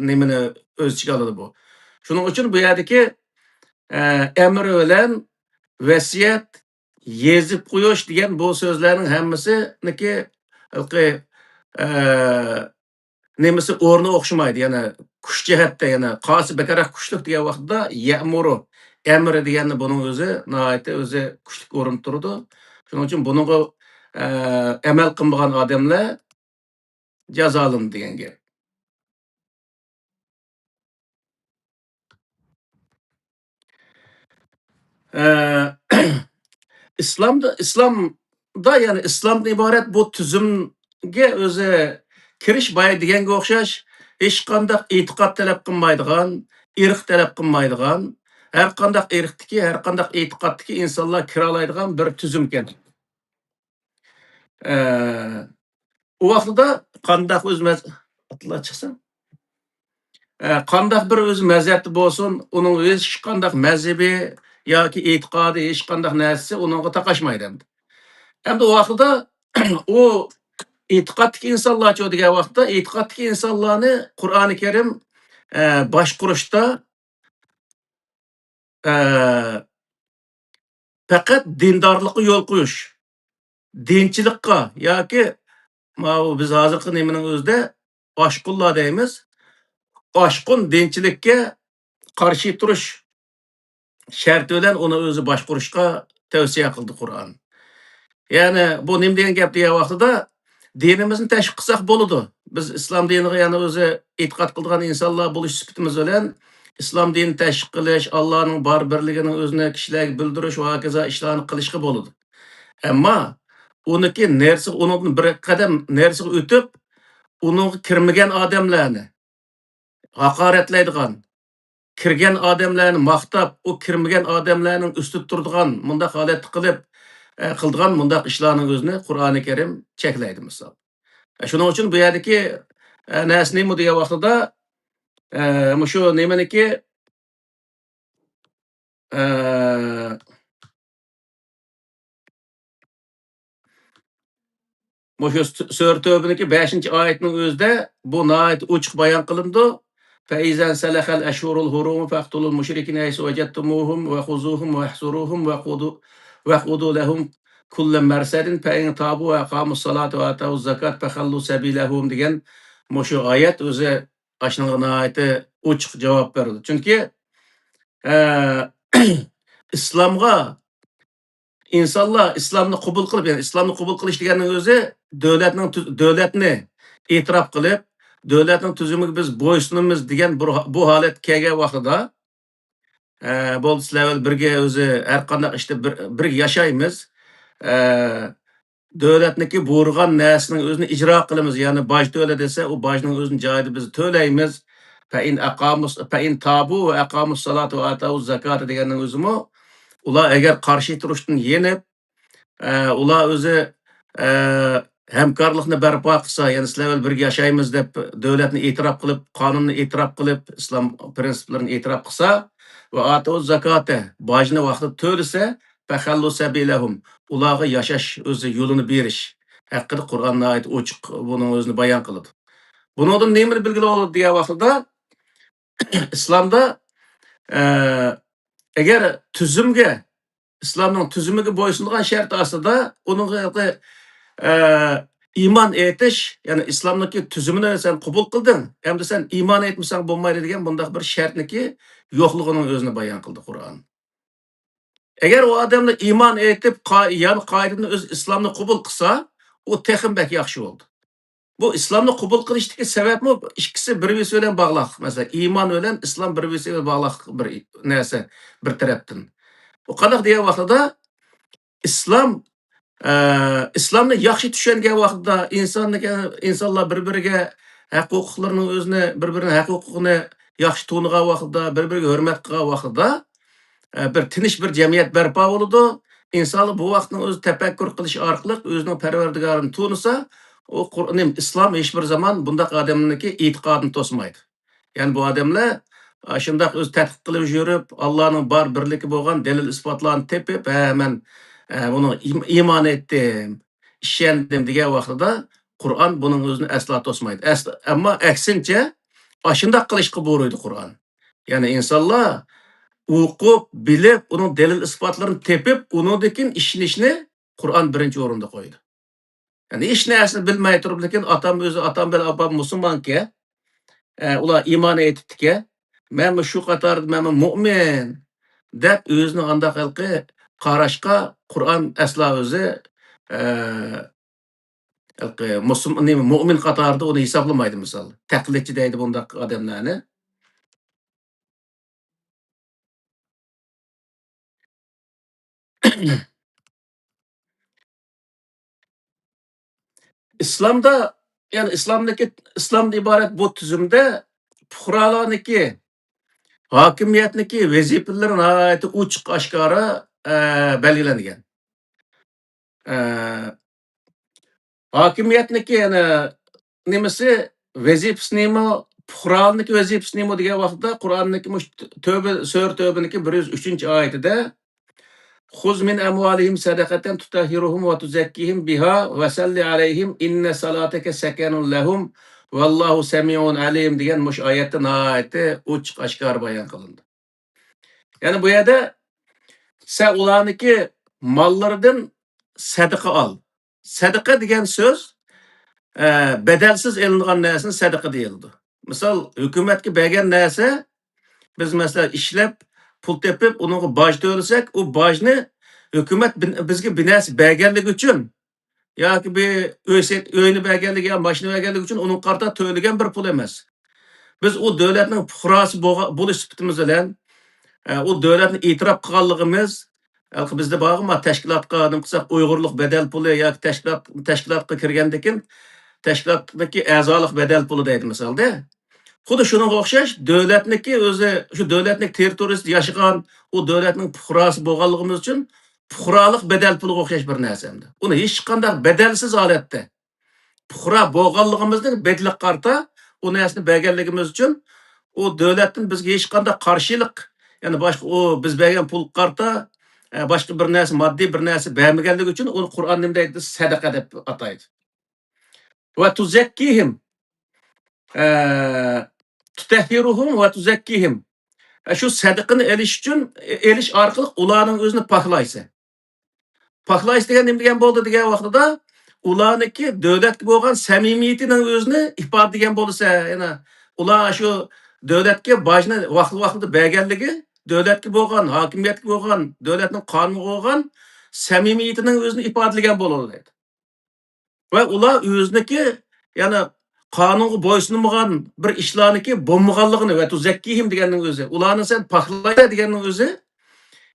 نېمىنى ئۆز ئىچىگە ئالىدۇ بۇ. شۇنىڭ ئۈچۈن بۇ يەردىكى، ئە، ئەمر بىلەن ۋەسىيەت، يېزىپ قويۇش دېگەن بۇ سۆزلەرنىڭ ھەممىسىنىڭكى ھېلىقى، ئە، نېمىسى، ئورنى ئوخشىمايدۇ. يەنە كۈچ جەھەتتە يەنە قاسى بەكرەك كۈچلۈك دېگەن ۋاقىتتا يەمۇرۇ، ئەمر دېگەننى بۇنىڭ ئۆزى ناھايىتى ئۆزى كۈچلۈك ئورۇندا تۇرىدۇ. شۇنىڭ ئۈچۈن بۇنىڭغا، ئە، ئەمەل قىلمىغان ئادەملەر جازالىنىدۇ دېگەن گەپ. ئە، ئىسلامدا، ئىسلامدا، يەنى ئىسلامدىن ئىبارەت بۇ تۈزۈمگە ئۆزى كىرىش بايا دېگەنگە ئوخشاش، ھېچقانداق ئېتىقاد تەلەپ قىلمايدىغان، ئىرق تەلەپ قىلمايدىغان، ھەر قانداق ئىرقتىكى، ھەر قانداق ئېتىقادتىكى ئىنسانلار كىرالايدىغان بىر تۈزۈمكەن. ئە، ئۇ ۋاقتىدا قانداق ئۆز مەز-، ئاتلا چىقسا، ئە، قانداق بىر ئۆز مەزھەپتە بولسۇن، ئۇنىڭ ھېچقانداق مەزھىپى ياكى ئېتىقادى، ھېچقانداق نەرسىسى ئۇنىڭغا تاقاشمايدۇ ئەمدى. ئەمدى ئۇ ۋاقتىدا ئۇ ئېتىقادتىكى ئىنسانلارچۇ دېگەن ۋاقىتتا، ئېتىقادتىكى ئىنسانلارنى قۇرئانى كەرىم، ئە، باشقۇرۇشتا، ئە، پەقەت دىندارلىققا يول قويۇش، دىنچىلىققا ياكى ماۋۇ بىز ھازىرقى نېمىنىڭ ئۆزىدە ئاشقۇنلار دەيمىز، ئاشقۇن دىنچىلىككە قارشى تۇرۇش شەرتى بىلەن ئۇنى ئۆزى باشقۇرۇشقا تەۋسىيە قىلدى قۇرئان. يەنى بۇ نېمە دېگەن گەپ دېگەن ۋاقتىدا، دىنىمىزنى تەشۋىق قىلساق بولىدۇ. بىز ئىسلام دىنىغا يەنە ئۆزى ئېتىقاد قىلىدىغان ئىنسانلار بولۇش سۈپىتىمىز بىلەن ئىسلام دىنىنى تەشۋىق قىلىش، ئاللانىڭ بار بىرلىكىنىڭ ئۆزىنى كىشىلەرگە بىلدۈرۈش ۋە ھاكازا ئىشلارنى قىلىشقا بولىدۇ. ئەمما ئۇنىڭكى نېرىسىغا، ئۇنىڭدىن بىر قەدەم نېرىسىغا ئۆتۈپ، ئۇنىڭغا كىرمىگەن ئادەملەرنى ھاقارەتلەيدىغان، كىرگەن ئادەملەرنى ماختاپ، ئۇ كىرمىگەن ئادەملەرنىڭ ئۈستىدە تۇرىدىغان مۇنداق ھالەتتە قىلىپ، ئە، قىلىدىغان مۇنداق ئىشلارنىڭ ئۆزىنى قۇرئانى كەرىم چەكلەيدۇ، مىسال. ئە، شۇنىڭ ئۈچۈن بۇ يەردىكى، ئە، نەرسە نېمە دېگەن ۋاقتىدا، ئە، مۇشۇ نېمىنىكى، ئە، مۇشۇ سۈ-، سۈرە تۆبىنىڭكى بەشىنچى ئايەتنىڭ ئۆزىدە بۇ ناھايىتى ئوچۇق بايان قىلىنىدۇ. فَإِذَا انْسَلَخَ الْأَشْهُرُ الْحُرُمُ فَاقْتُلُوا الْمُشْرِكِينَ حَيْثُ وَجَدْتُمُوهُمْ وَخُذُوهُمْ وَاحْصُرُوهُمْ وَاقْعُدُوا، وَاقْعُدُوا لَهُمْ كُلَّ مَرْصَدٍ فَإِنْ تَابُوا وَأَقَامُوا الصَّلَاةَ وَآتَوُا الزَّكَاةَ فَخَلُّوا سَبِيلَهُمْ دېگەن مۇشۇ ئايەت ئۆزى ئاشۇنىڭغا ناھايىتى ئوچۇق جاۋاب بەردى. چۈنكى، ئە، ئىسلامغا ئىنسانلار ئىسلامنى قوبۇل قىلىپ، يەنى ئىسلامنى قوبۇل قىلىش دېگەننىڭ ئۆزى دۆلەتنىڭ تۈ-، دۆلەتنى ئېتىراپ قىلىپ، دۆلەتنىڭ تۈزۈمىگە بىز بويسۇنىمىز دېگەن بۇ، بۇ ھالەتكە كەلگەن ۋاقتىدا، ئە، بولدى، سىلەر بىلەن بىرگە ئۆزى ھەر قانداق ئىشتا بىر، بىرگە ياشايمىز. ئە، دۆلەتنىڭكى بۇيرۇغان نەرسىنىڭ ئۆزىنى ئىجرا قىلىمىز، يەنى باج تۆلە دېسە، ئۇ باجنىڭ ئۆزىنى جايىدا بىز تۆلەيمىز. فَإِنْ أَقَامُوا، فَإِنْ تَابُوا وَأَقَامُوا الصَّلَاةَ وَآتَوُا الزَّكَاةَ دېگەننىڭ ئۆزىمۇ، ئۇلار ئەگەر قارشى تۇرۇشتىن يېنىپ، ئە، ئۇلار ئۆزى، ئە، ھەمكارلىقنى بەرپا قىلسا، يەنى سىلەر بىلەن بىرگە ياشايمىز دەپ دۆلەتنى ئېتىراپ قىلىپ، قانۇننى ئېتىراپ قىلىپ، ئىسلام پىرىنسىپلىرىنى ئېتىراپ قىلسا، وَآتَوُا الزَّكَاةَ، باجنى ۋاقتىدا تۆلىسە، فَخَلُّوا سَبِيلَهُمْ، ئۇلارغا ياشاش ئۆزى يولىنى بېرىش ھەققىدە قۇرئان ناھايىتى ئوچۇق بۇنىڭ ئۆزىنى بايان قىلىدۇ. بۇنىڭدىن نېمىنى بىلگىلى بولىدۇ دېگەن ۋاقتىدا، ئىسلامدا، ئە، ئەگەر تۈزۈمگە، ئىسلامنىڭ تۈزۈمىگە بويسۇنغان شەرت ئاستىدا، ئۇنىڭغا، ئە، ئىمان ئېيتىش، يەنى ئىسلامنىڭكى تۈزۈمىنى سەن قوبۇل قىلدىڭ، ئەمدى سەن ئىمان ئېيتمىساڭ بولمايدۇ دېگەن بۇنداق بىر شەرتنىكى يوقلۇقىنىڭ ئۆزىنى بايان قىلدى قۇرئان. ئەگەر ئۇ ئادەملەر ئىمان ئېيتىپ، قا-، يەنى قايتىدىن ئۆز ئىسلامنى قوبۇل قىلسا، ئۇ تېخىمۇ بەك ياخشى بولدى. بۇ ئىسلامنى قوبۇل قىلىشتىكى سەۋەبمۇ ئىككىسى بىر-بىرسى بىلەن باغلىق. مەسىلەن، ئىمان بىلەن ئىسلام بىر-بىرسى بىلەن باغلىق بىر نەرسە، بىر تەرەپتىن. ئۇ قانداق دېگەن ۋاقتىدا، ئىسلام، ئە، ئىسلامنى ياخشى چۈشەنگەن ۋاقتىدا، ئىنساننىڭ، ئىنسانلار بىر-بىرىگە ھەق ھوقۇقلىرىنىڭ ئۆزىنى، بىر-بىرىنىڭ ھەق ھوقۇقىنى ياخشى تونۇغان ۋاقتىدا، بىر-بىرىگە ھۆرمەت قىلغان ۋاقتىدا، ئە، بىر تىنچ بىر جەمئىيەت بەرپا بولىدۇ. ئىنسانلار بۇ ۋاقىتنىڭ ئۆزى تەپەككۇر قىلىش ئارقىلىق ئۆزىنىڭ پەرۋەردىگارىنى تونۇسا، ئۇ قۇر-، نېمە، ئىسلام ھېچ بىر زامان بۇنداق ئادەملەرنىڭكى ئېتىقادىنى توسمايدۇ. يەنى بۇ ئادەملەر، ئاشۇنداق ئۆزى تەتقىق قىلىپ يۈرۈپ، ئاللانىڭ بار بىرلىكى بولغان دەلىل ئىسپاتلارنى تېپىپ، ھە، مەن، ئە، بۇنىڭ ئىم-، ئىمان ئېيتتىم، ئىشەندىم دېگەن ۋاقتىدا قۇرئان بۇنىڭ ئۆزىنى ئەسلا توسمايدۇ. ئەس-، ئەمما ئەكسىنچە، ئاشۇنداق قىلىشقا بۇيرۇيدۇ قۇرئان. يەنى ئىنسانلار ئوقۇپ، بىلىپ، ئۇنىڭ دەلىل ئىسپاتلىرىنى تېپىپ، ئۇنىڭدىن كېيىن ئىشىنىشنى قۇرئان بىرىنچى ئورۇندا قويىدۇ. يەنى ھېچ نەرسىنى بىلمەي تۇرۇپ، لېكىن ئاتام ئۆزى، ئاتام بىلەن ئاپام مۇسۇلمانكەن، ئە، ئۇلار ئىمان ئېيتىپتىكەن، مەنمۇ شۇ قاتاردا، مەنمۇ مۇئمىن دەپ ئۆزىنىڭ ئانداق ھېلىقى قاراشقا قۇرئان ئەسلا ئۆزى، ئە، ھېلىقى مۇسۇلمان، نېمە، مۇئمىن قاتارىدا ئۇنى ھېسابلىمايدۇ، مىسال. تەقلىدچى دەيدۇ بۇنداق ئادەملەرنى. ئىسلامدا، يەنى ئىسلامدىكى، ئىسلامدىن ئىبارەت بۇ تۈزۈمدە پۇقرالارنىڭكى، ھاكىمىيەتنىڭكى ۋەزىپىلىرى ناھايىتى ئوچۇق ئاشكارا، ئە، بەلگىلەنگەن. ئە، ھاكىمىيەتنىڭكى يەنە نېمىسى، ۋەزىپىسى نېمە، پۇقرالارنىڭكى ۋەزىپىسى نېمە دېگەن ۋاقىتتا، قۇرئاننىڭكى مۇشۇ تۆبە، سۈرە تۆبىنىڭكى بىر يۈز ئۈچىنچى ئايىتىدە، خذ من أموالهم صدقة تطهرهم وتزكيهم بها وصل عليهم إن صلاتك سكن لهم والله سميع عليم دېگەن مۇشۇ ئايەتتە ناھايىتى ئوچۇق ئاشكارا بايان قىلىندى. يەنى بۇ يەردە سەن ئۇلارنىڭكى ماللىرىدىن سەدىقە ئال. سەدىقە دېگەن سۆز، ئە، بەدەلسىز ئېلىنغان نەرسىنى سەدىقە دېيىلىدۇ. مىسال، ھۆكۈمەتكە بەرگەن نەرسە، بىز مەسىلەن ئىشلەپ، پۇل تېپىپ، ئۇنىڭغا باج تۆلىسەك، ئۇ باجنى ھۆكۈمەت بىن-، بىزگە بىر نەرسە بەرگەنلىكى ئۈچۈن ياكى بىر ئۆي سېت-، ئۆينى بەرگەنلىكى يا ماشىنا بەرگەنلىكى ئۈچۈن ئۇنىڭغا قارىتا تۆلىگەن بىر پۇل ئەمەس. بىز ئۇ دۆلەتنىڭ پۇقراسى بولغا-، بولۇش سۈپىتىمىز بىلەن، ئە، ئۇ دۆلەتنى ئېتىراپ قىلغانلىقىمىز، ھېلىقى بىزدە بارغۇ، ما، تەشكىلاتقا نېمە قىلساق، ئۇيغۇرلۇق بەدەل پۇلى ياكى تەشكىلات، تەشكىلاتقا كىرگەندىن كېيىن تەشكىلاتتىكى ئەزالىق بەدەل پۇلى دەيدۇ، مىسالدا. خۇددى شۇنىڭغا ئوخشاش، دۆلەتنىڭكى ئۆزى، شۇ دۆلەتنىڭ تېررىتورىيىسىدا ياشىغان، ئۇ دۆلەتنىڭ پۇقراسى بولغانلىقىمىز ئۈچۈن پۇقرالىق بەدەل پۇلىغا ئوخشاش بىر نەرسە ئەمدى. ئۇنى ھېچقانداق بەدەلسىز ھالەتتە، پۇقرا بولغانلىقىمىزنىڭ بەدىلىگە قارىتا ئۇ نەرسىنى بەرگەنلىكىمىز ئۈچۈن، ئۇ دۆلەتتىن بىزگە ھېچقانداق قارشىلىق، يەنى باشقا، ئۇ بىز بەرگەن پۇلغا قارىتا، ئە، باشقا بىر نەرسە، ماددىي بىر نەرسە بەرمىگەنلىكى ئۈچۈن ئۇنى قۇرئان نېمە دەيدۇ؟ سەدىقە دەپ ئاتايدۇ. ۋە تۇزەككىھىم. ئە، تۇتەھھىرۇھۇم ۋە تۇزەككىھىم. ئە، شۇ سەدىقىنى ئېلىش ئۈچۈن، ئېلىش ئارقىلىق ئۇلارنىڭ ئۆزىنى پاكلايسەن. پاكلايسەن دېگەن نېمە دېگەن بولدى دېگەن ۋاقتىدا، ئۇلارنىڭكى دۆلەتكە بولغان سەمىمىيىتىنىڭ ئۆزىنى ئىپادىلىگەن بولىسەن. يەنە ئۇلار شۇ دۆلەتكە باجنى ۋاقتى-ۋاقتىدا بەرگەنلىكى، دۆلەتكە بولغان، ھاكىمىيەتكە بولغان، دۆلەتنىڭ قانۇنىغا بولغان سەمىمىيىتىنىڭ ئۆزىنى ئىپادىلىگەن بولىدۇ دەيدۇ. ۋە ئۇلار ئۆزىنىڭكى، يەنى قانۇنغا بويسۇنمىغان بىر ئىشلارنىڭكى بولمىغانلىقىنى، ۋە تۇزەككىھىم دېگەننىڭ ئۆزى، ئۇلارنى سەن پاكلايسەن دېگەننىڭ ئۆزى،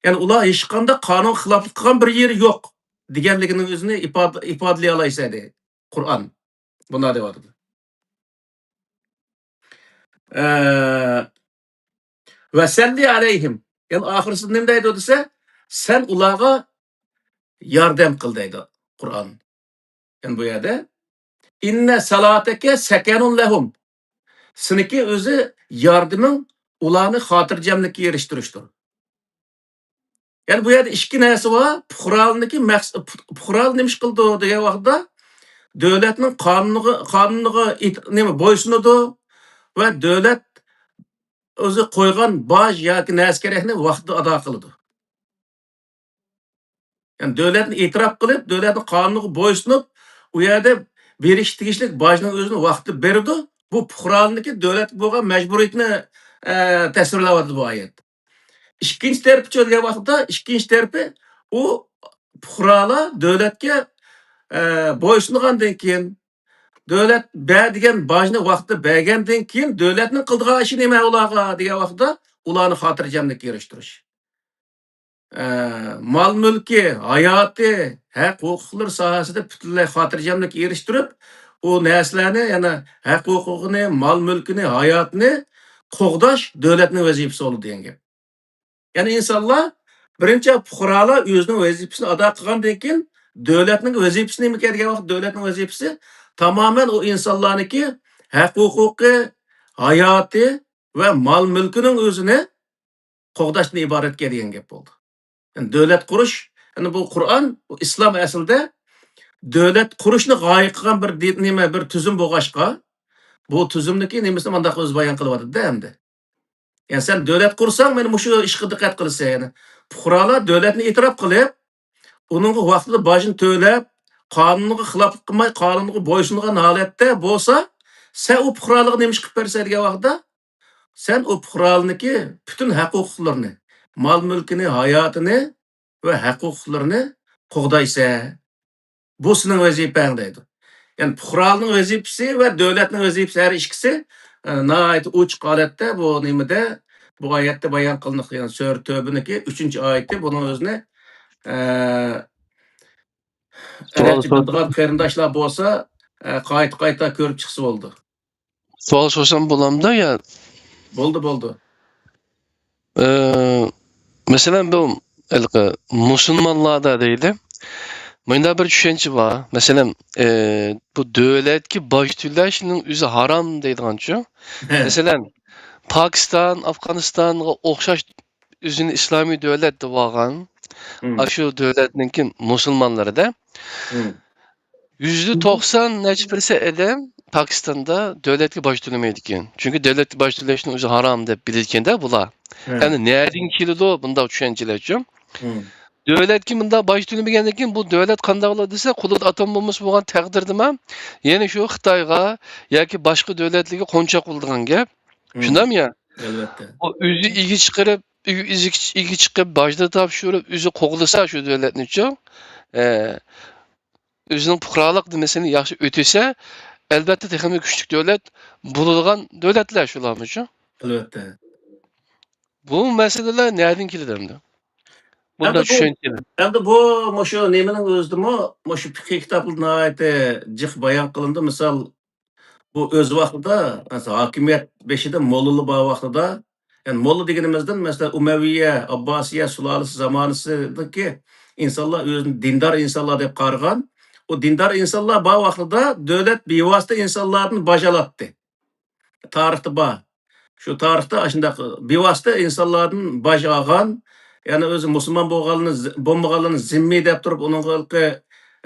يەنى ئۇلار ھېچقانداق قانۇن خىلاپلىق قىلغان بىر يېرى يوق دېگەنلىكىنىڭ ئۆزىنى ئىپادە، ئىپادىلىيەلەيسەن دەيدۇ قۇرئان. بۇنداق دەۋاتىدۇ. ئە، ۋەسەللى ئەلەيھىم. يەنى ئاخىرسىدا نېمە دەيدۇ دېسە، سەن ئۇلارغا ياردەم قىل دەيدۇ قۇرئان. يەنى بۇ يەردە، ئىننە سالاتەكە سەكەنۇن لەھۇم. سېنىڭكى ئۆزى ياردىمىڭ ئۇلارنى خاتىرجەملىككە ئېرىشتۈرۈشتۇر. يەنى بۇ يەردە ئىككى نەرسە بار. پۇقرالىنىڭكى مەقس-، پۇ-، پۇقرالار نېمە ئىش قىلىدۇ دېگەن ۋاقىتتا، دۆلەتنىڭ قانۇنىغا، قانۇنىغا ئىت-، نېمە، بويسۇنىدۇ ۋە دۆلەت ئۆزى قويغان باج ياكى نەرسە كېرەكنى ۋاقتىدا ئادا قىلىدۇ. يەنى دۆلەتنى ئېتىراپ قىلىپ، دۆلەتنىڭ قانۇنىغا بويسۇنۇپ، ئۇ يەردە بېرىشكە تېگىشلىك باجنىڭ ئۆزىنى ۋاقتىدا بېرىدۇ. بۇ پۇقرالىقنىڭكى دۆلەتكە بولغان مەجبۇرىيىتىنى، ئە، تەسۋىرلەۋاتىدۇ بۇ ئايەت. ئىككىنچى تەرىپىچۇ دېگەن ۋاقىتتا، ئىككىنچى تەرىپى ئۇ پۇقرالار دۆلەتكە، ئە، بويسۇنغاندىن كېيىن، دۆلەت بەر دېگەن باجنى ۋاقتىدا بەرگەندىن كېيىن، دۆلەتنىڭ قىلىدىغان ئىشى نېمە ئۇلارغا دېگەن ۋاقىتتا، ئۇلارنى خاتىرجەملىككە ئېرىشتۈرۈش. ئە، مال-مۈلكى، ھاياتى، ھەق-ھوقۇقلىرى ساھەسىدە پۈتۈنلەي خاتىرجەملىككە ئېرىشتۈرۈپ، ئۇ نەرسىلەرنى، يەنى ھەق-ھوقۇقىنى، مال-مۈلكىنى، ھاياتىنى قوغداش دۆلەتنىڭ ۋەزىپىسى بولىدۇ دېگەن گەپ. يەنى ئىنسانلار بىرىنچى پۇقرالار ئۆزىنىڭ ۋەزىپىسىنى ئادا قىلغاندىن كېيىن، دۆلەتنىڭ ۋەزىپىسى نېمىكەن دېگەن ۋاقىت، دۆلەتنىڭ ۋەزىپىسى تامامەن ئۇ ئىنسانلارنىڭكى ھەق-ھوقۇقى، ھاياتى ۋە مال-مۈلكىنىڭ ئۆزىنى قوغداشتىن ئىبارەتكەن دېگەن گەپ بولدى. يەنى دۆلەت قۇرۇش، يەنى بۇ قۇرئان، بۇ ئىسلام ئەسلىدە دۆلەت قۇرۇشنى غايە قىلغان بىر دىن، نېمە، بىر تۈزۈم بولغاچقا، بۇ تۈزۈمنىڭكى نېمىسىنى مانداق ئۆزى بايان قىلىۋاتىدۇ-دە ئەمدى. يەنى سەن دۆلەت قۇرساڭ، مانا مۇشۇ ئىشقا دىققەت قىلىسەن. يەنى پۇقرالار دۆلەتنى ئېتىراپ قىلىپ، ئۇنىڭغا ۋاقتىدا باجنى تۆلەپ، قانۇنغا خىلاپلىق قىلماي، قانۇنغا بويسۇنغان ھالەتتە بولسا، سەن ئۇ پۇقرالارغا نېمە ئىش قىلىپ بەرسەن دېگەن ۋاقىتتا، سەن ئۇ پۇقرالارنىڭكى پۈتۈن ھەق-ھوقۇقلىرىنى، مال-مۈلكىنى، ھاياتىنى ۋە ھەق-ھوقۇقلىرىنى قوغدايسەن. بۇ سېنىڭ ۋەزىپەڭ دەيدۇ. يەنى پۇقرالارنىڭ ۋەزىپىسى ۋە دۆلەتنىڭ ۋەزىپىسى ھەر ئىككىسى، ئە، ناھايىتى ئوچۇق ھالەتتە بۇ نېمىدە، بۇ ئايەتتە بايان قىلىنىپ، يەنى سۈرە تۆبىنىڭكى ئۈچىنچى ئايىتى بۇنىڭ ئۆزىنى، ئە، سوئال ئەرەبچە سور- بىلىدىغان قېرىنداشلار بولسا، ئە، قايتا-قايتا كۆرۈپ چىقسا بولىدۇ. سوئال سورىسام بولامدۇ يا؟ بولدى، بولدى. ئى، مەسىلەن، بۇ ھېلىقى مۇسۇلمانلاردا دەيلى، مۇنداق بىر چۈشەنچە بار. مەسىلەن، ئى، بۇ دۆلەتكە باج تۆلەشنىڭ ئۆزى ھارام دەيدىغانچۇ. ھە. مەسىلەن، پاكىستان، ئافغانىستانغا ئوخشاش ئۆزىنى ئىسلامىي دۆلەت دەپ ئالغان، مم. ئاشۇ دۆلەتنىڭكى مۇسۇلمانلىرىدا مم. يۈزدە توقسان نەچچە پىرسەنت ئادەم پاكىستاندا دۆلەتكە باج تۆلىمەيدىكەن. چۈنكى دۆلەتكە باج تۆلەشنى ئۆزى ھارام دەپ بىلىدىكەندە بۇلار. ھە. ئەمدى نەدىن كېلىدۇ بۇنداق چۈشەنچىلەرچۇ؟ مم. دۆلەتكە مۇنداق باج تۆلىمىگەندىن كېيىن بۇ دۆلەت قانداق بولىدۇ دېسە، قولىدا ئاتوم بومبىسى بولغان تەقدىردىمۇ يەنە شۇ خىتايغا ياكى باشقا دۆلەتلەرگە قونچاق بولىدىغان گەپ. مم. شۇنداقمۇ يا؟ ئەلۋەتتە. ئۇ ئۆزى ئىگە چىقىرىپ، ئۆ-، ئىگە چىقىپ، باجنى تاپشۇرۇپ، ئۆزى قوغلىسا شۇ دۆلەتنىچۇ، ئە، ئۆزىنىڭ پۇقرالىق نېمىسىنى ياخشى ئۆتىسە، ئەلۋەتتە تېخىمۇ كۈچلۈك دۆلەت بولىدىغان دۆلەتلەر شۇلارمۇچۇ؟ ئەلۋەتتە. بۇ مەسىلىلەر نەدىن كېلىدۇ ئەمدى؟ بۇنداق ئەمدى بۇ، چۈشەنچىلەر. ئەمدى بۇ مۇشۇ نېمىنىڭ ئۆزىدىمۇ، مۇشۇ پىقھىي كىتابلاردا ناھايىتى جىق بايان قىلىنىدۇ. مىسال، بۇ ئۆز ۋاقتىدا، مەسىلەن، ھاكىمىيەت بېشىدا موللىلار بار ۋاقتىدا، يەنى موللا دېگىنىمىزدىن، مەسىلەن، ئۇمەۋىيە، ئابباسىيە سۇلالىسى زامانىسىدىكى ئىنسانلار ئۆزىنى دىندار ئىنسانلار دەپ قارىغان. ئۇ دىندار ئىنسانلار بار ۋاقتىدا دۆلەت بىۋاسىتە ئىنسانلاردىن باج ئالاتتى. تارىختا بار. شۇ تارىختا ئاشۇنداق بىۋاسىتە ئىنسانلاردىن باج ئالغان، يەنى ئۆزى مۇسۇلمان بولغانلىرىنى زى-، بولمىغانلىرىنى زىممىي دەپ تۇرۇپ، ئۇنىڭغا ھېلىقى،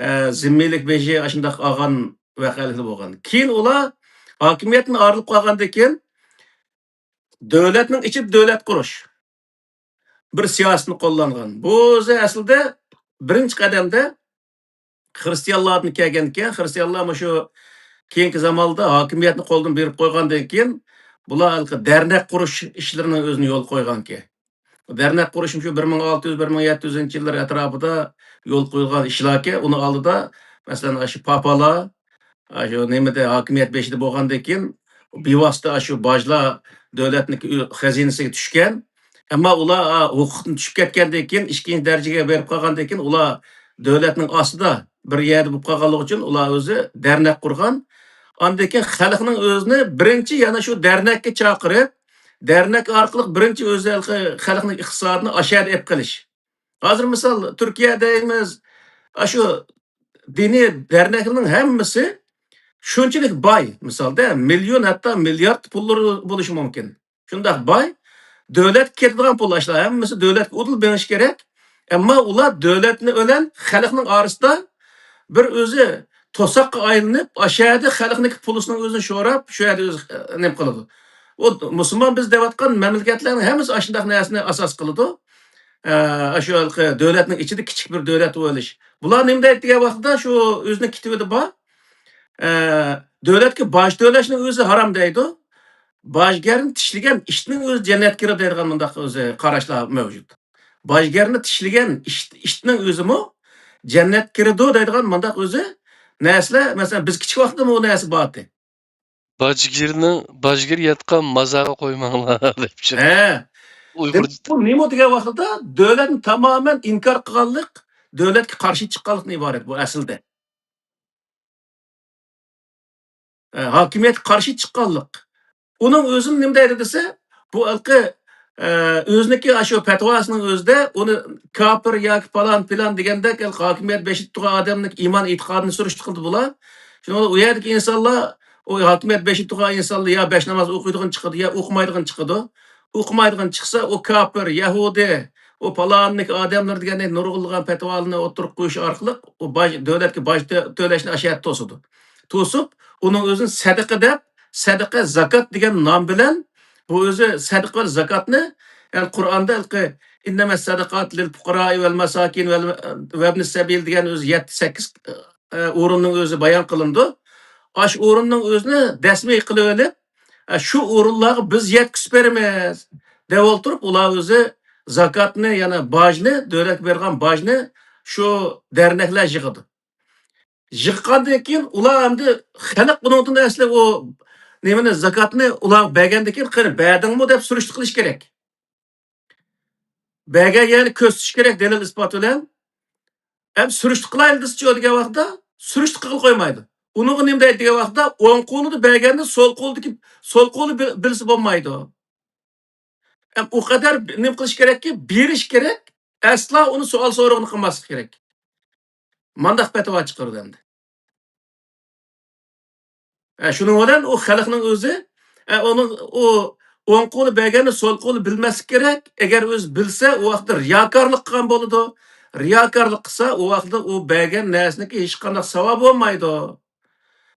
ئە، زىممىيلىك بېجى ئاشۇنداق ئالغان ۋەقەلىكلەر بولغان. كېيىن ئۇلار ھاكىمىيەتتىن ئايرىلىپ قالغاندىن كېيىن، دۆلەتنىڭ ئىچىدە دۆلەت قۇرۇش. بىر سىياسىتىنى قوللانغان. بۇ ئۆزى ئەسلىدە بىرىنچى قەدەمدە خىرىستىيانلاردىن كەلگەنكەن. خىرىستىيانلار مۇشۇ كېيىنكى زاماندا ھاكىمىيەتنى قولدىن بېرىپ قويغاندىن كېيىن، بۇلار ھېلىقى دەرنەك قۇرۇش ئىشلىرىنىڭ ئۆزىنى يولغا قويغانكەن. دەرنەك قۇرۇش شۇ بىر مىڭ ئالتە يۈز، بىر مىڭ يەتتە يۈزىنچى يىللار ئەتراپىدا يولغا قويۇلغان ئىشلاركەن. ئۇنىڭ ئالدىدا، مەسىلەن، ئاشۇ پاپالار، ئاشۇ نېمىدە، ھاكىمىيەت بېشىدا بولغاندىن كېيىن، بىۋاسىتە ئاشۇ باجلار دۆلەتنىڭكى ئۆ-، خەزىنىسىگە چۈشكەن. ئەمما ئۇلار، ئا، ھوقۇقتىن چۈشۈپ كەتكەندىن كېيىن، ئىككىنچى دەرىجىگە بېرىپ قالغاندىن كېيىن، ئۇلار دۆلەتنىڭ ئاستىدا بىر يەردە بولۇپ قالغانلىقى ئۈچۈن، ئۇلار ئۆزى دەرنەك قۇرغان. ئاندىن كېيىن خەلقنىڭ ئۆزىنى بىرىنچى يەنە شۇ دەرنەككە چاقىرىپ، دەرنەك ئارقىلىق بىرىنچى ئۆزى خەلقنىڭ ئىقتىسادىنى ئاشۇ يەردە ئېلىپ قېلىش. ھازىر مىسال، تۈركىيە دەيمىز، ئاشۇ دىنىي دەرنەكلەرنىڭ ھەممىسى شۇنچىلىك باي، مىسالدا، مىليون، ھەتتا مىليارد پۇللىرى بولۇشى مۇمكىن. شۇنداق باي، دۆلەتكە كېتىدىغان پۇل، ئاشۇلار ھەممىسى دۆلەتكە ئۇدۇل بېڭىش كېرەك. ئەمما ئۇلار دۆلەتنى بىلەن خەلقنىڭ ئارىسىدا بىر ئۆزى توساققا ئايلىنىپ، ئاشۇ يەردە خەلقنىڭكى پۇلىسىنىڭ ئۆزىنى شوراپ، شۇ يەردە ئۆزى، ئە، نېمە قىلىدۇ. ئۇ مۇسۇلمان بىز دەۋاتقان مەملىكەتلەرنىڭ ھەممىسى ئاشۇنداق نەرسىنى ئاساس قىلىدۇ. ئە، ئاشۇ ھېلىقى دۆلەتنىڭ ئىچىدە كىچىك بىر دۆلەت بولۇش. بۇلار نېمە دەيدۇ دېگەن ۋاقتىدا، شۇ ئۆزىنىڭ كىتابىدا بار. ئە، دۆلەتكە باج تۆلەشنىڭ ئۆزى ھارام دەيدۇ. باجگەرنى چىشلىگەن ئىتنىڭ ئۆزى جەننەتكە كىرىدۇ دەيدىغان مۇنداق ئۆزى قاراشلار مەۋجۇت. باجگەرنى چىشلىگەن ئىت، ئىتنىڭ ئۆزىمۇ جەننەتكە كىرىدۇ دەيدىغان مۇنداق ئۆزى نەرسىلەر، مەسىلەن، بىز كىچىك ۋاقتىدىمۇ ئۇ نەرسە بار ئىدى. باجگىرنىڭ، باجگىر ياتقان مازارغا قويماڭلار دەپچۇ. ھە. ئۇيغۇر دېمەك، بۇ نېمە دېگەن ۋاقىتتا دۆلەتنى تامامەن ئىنكار قىلغانلىق، دۆلەتكە قارشى چىققانلىقتىن ئىبارەت بۇ ئەسلىدە. ئە، ھاكىمىيەتكە قارشى چىققانلىق. ئۇنىڭ ئۆزىنى نېمە دەيدۇ دېسە، بۇ ھېلىقى، ئە، ئۆزىنىڭكى ئاشۇ پەتىۋاسىنىڭ ئۆزىدە ئۇنى كاپىر ياكى پالان پىلان دېگەندەك ھاكىمىيەت بېشىدا تۇرغان ئادەمنىڭ ئىمان ئېتىقادىنى سۈرۈشتە قىلدى بۇلار. شۇنىڭ بىلەن ئۇ يەردىكى ئىنسانلار، ئۇ ھاكىمىيەت بېشىدا تۇرغان ئىنسانلار يا بەش ناماز ئوقۇيدىغان چىقىدۇ، يا ئوقۇمايدىغان چىقىدۇ. ئوقۇمايدىغان چىقسا، ئۇ كاپىر، يەھۇدىي، ئۇ پالاننىڭ ئادەملىرى دېگەندەك نۇرغۇنلىغان پەتىۋالارنى ئوتتۇرىغا قويۇش ئارقىلىق ئۇ باج، دۆلەتكە باج تۆ-، تۆلەشنى ئاشۇ يەردە توسىدۇ. توسۇپ، ئۇنىڭ ئۆزىنى سەدىقە دەپ، سەدىقە، زاكات دېگەن نام بىلەن بۇ ئۆزى سەدىقە ۋە زاكاتنى، يەنى قۇرئاندا ھېلىقى «ئىننەمەس سەدىقاتۇ لىل پۇقەرائى ۋەل مەساكىن ۋەل، ۋەبنىس سەبىل» دېگەن ئۆزى يەتتە، سەككىز، ئە، ئورۇننىڭ ئۆزى بايان قىلىنىدۇ. ئاشۇ ئورۇننىڭ ئۆزىنى دەسمىي قىلىۋېلىپ، ئە، شۇ ئورۇنلارغا بىز يەتكۈزۈپ بېرىمىز دەپ ئولتۇرۇپ، ئۇلار ئۆزى زاكاتنى، يەنى باجنى، دۆلەتكە بېرىدىغان باجنى شۇ دەرنەكلەر يىغىدۇ. يىغقاندىن كېيىن ئۇلار ئەمدى خەلق بۇنىڭدىن ئەسلى ئۇ نېمىنى، زاكاتنى ئۇلارغا بەرگەندىن كېيىن، «قېنى، بەردىڭمۇ؟» دەپ سۈرۈشتە قىلىش كېرەك. بەرگەن يەرنى كۆرسىتىش كېرەك دەلىل ئىسپات بىلەن. ھەم سۈرۈشتە قىلايلى دېسىچۇ دېگەن ۋاقىتتا سۈرۈشتە قىلغىلى قويمايدۇ. ئۇنىڭغا نېمە دەيدۇ دېگەن ۋاقىتتا، ئوڭ قولىدا بەرگەننى سول قولدىكى، سول قولى بىل-، بىلسە بولمايدۇ. ھەم ئۇ قەدەر نېمە قىلىش كېرەككى، بېرىش كېرەك، ئەسلا ئۇنى سوئال سورىغىنى قىلماسلىق كېرەك. مانداق پەتىۋا چىقىرىدۇ ئەمدى. ئە، شۇنىڭ بىلەن ئۇ خەلقنىڭ ئۆزى، ئە، ئۇنىڭ، ئۇ ئوڭ قولى بەرگەننى سول قولى بىلمەسلىك كېرەك. ئەگەر ئۆزى بىلسە، ئۇ ۋاقىتتا رىياكارلىق قىلغان بولىدۇ. رىياكارلىق قىلسا، ئۇ ۋاقىتتا ئۇ بەرگەن نەرسىنىڭكى ھېچقانداق ساۋابى بولمايدۇ.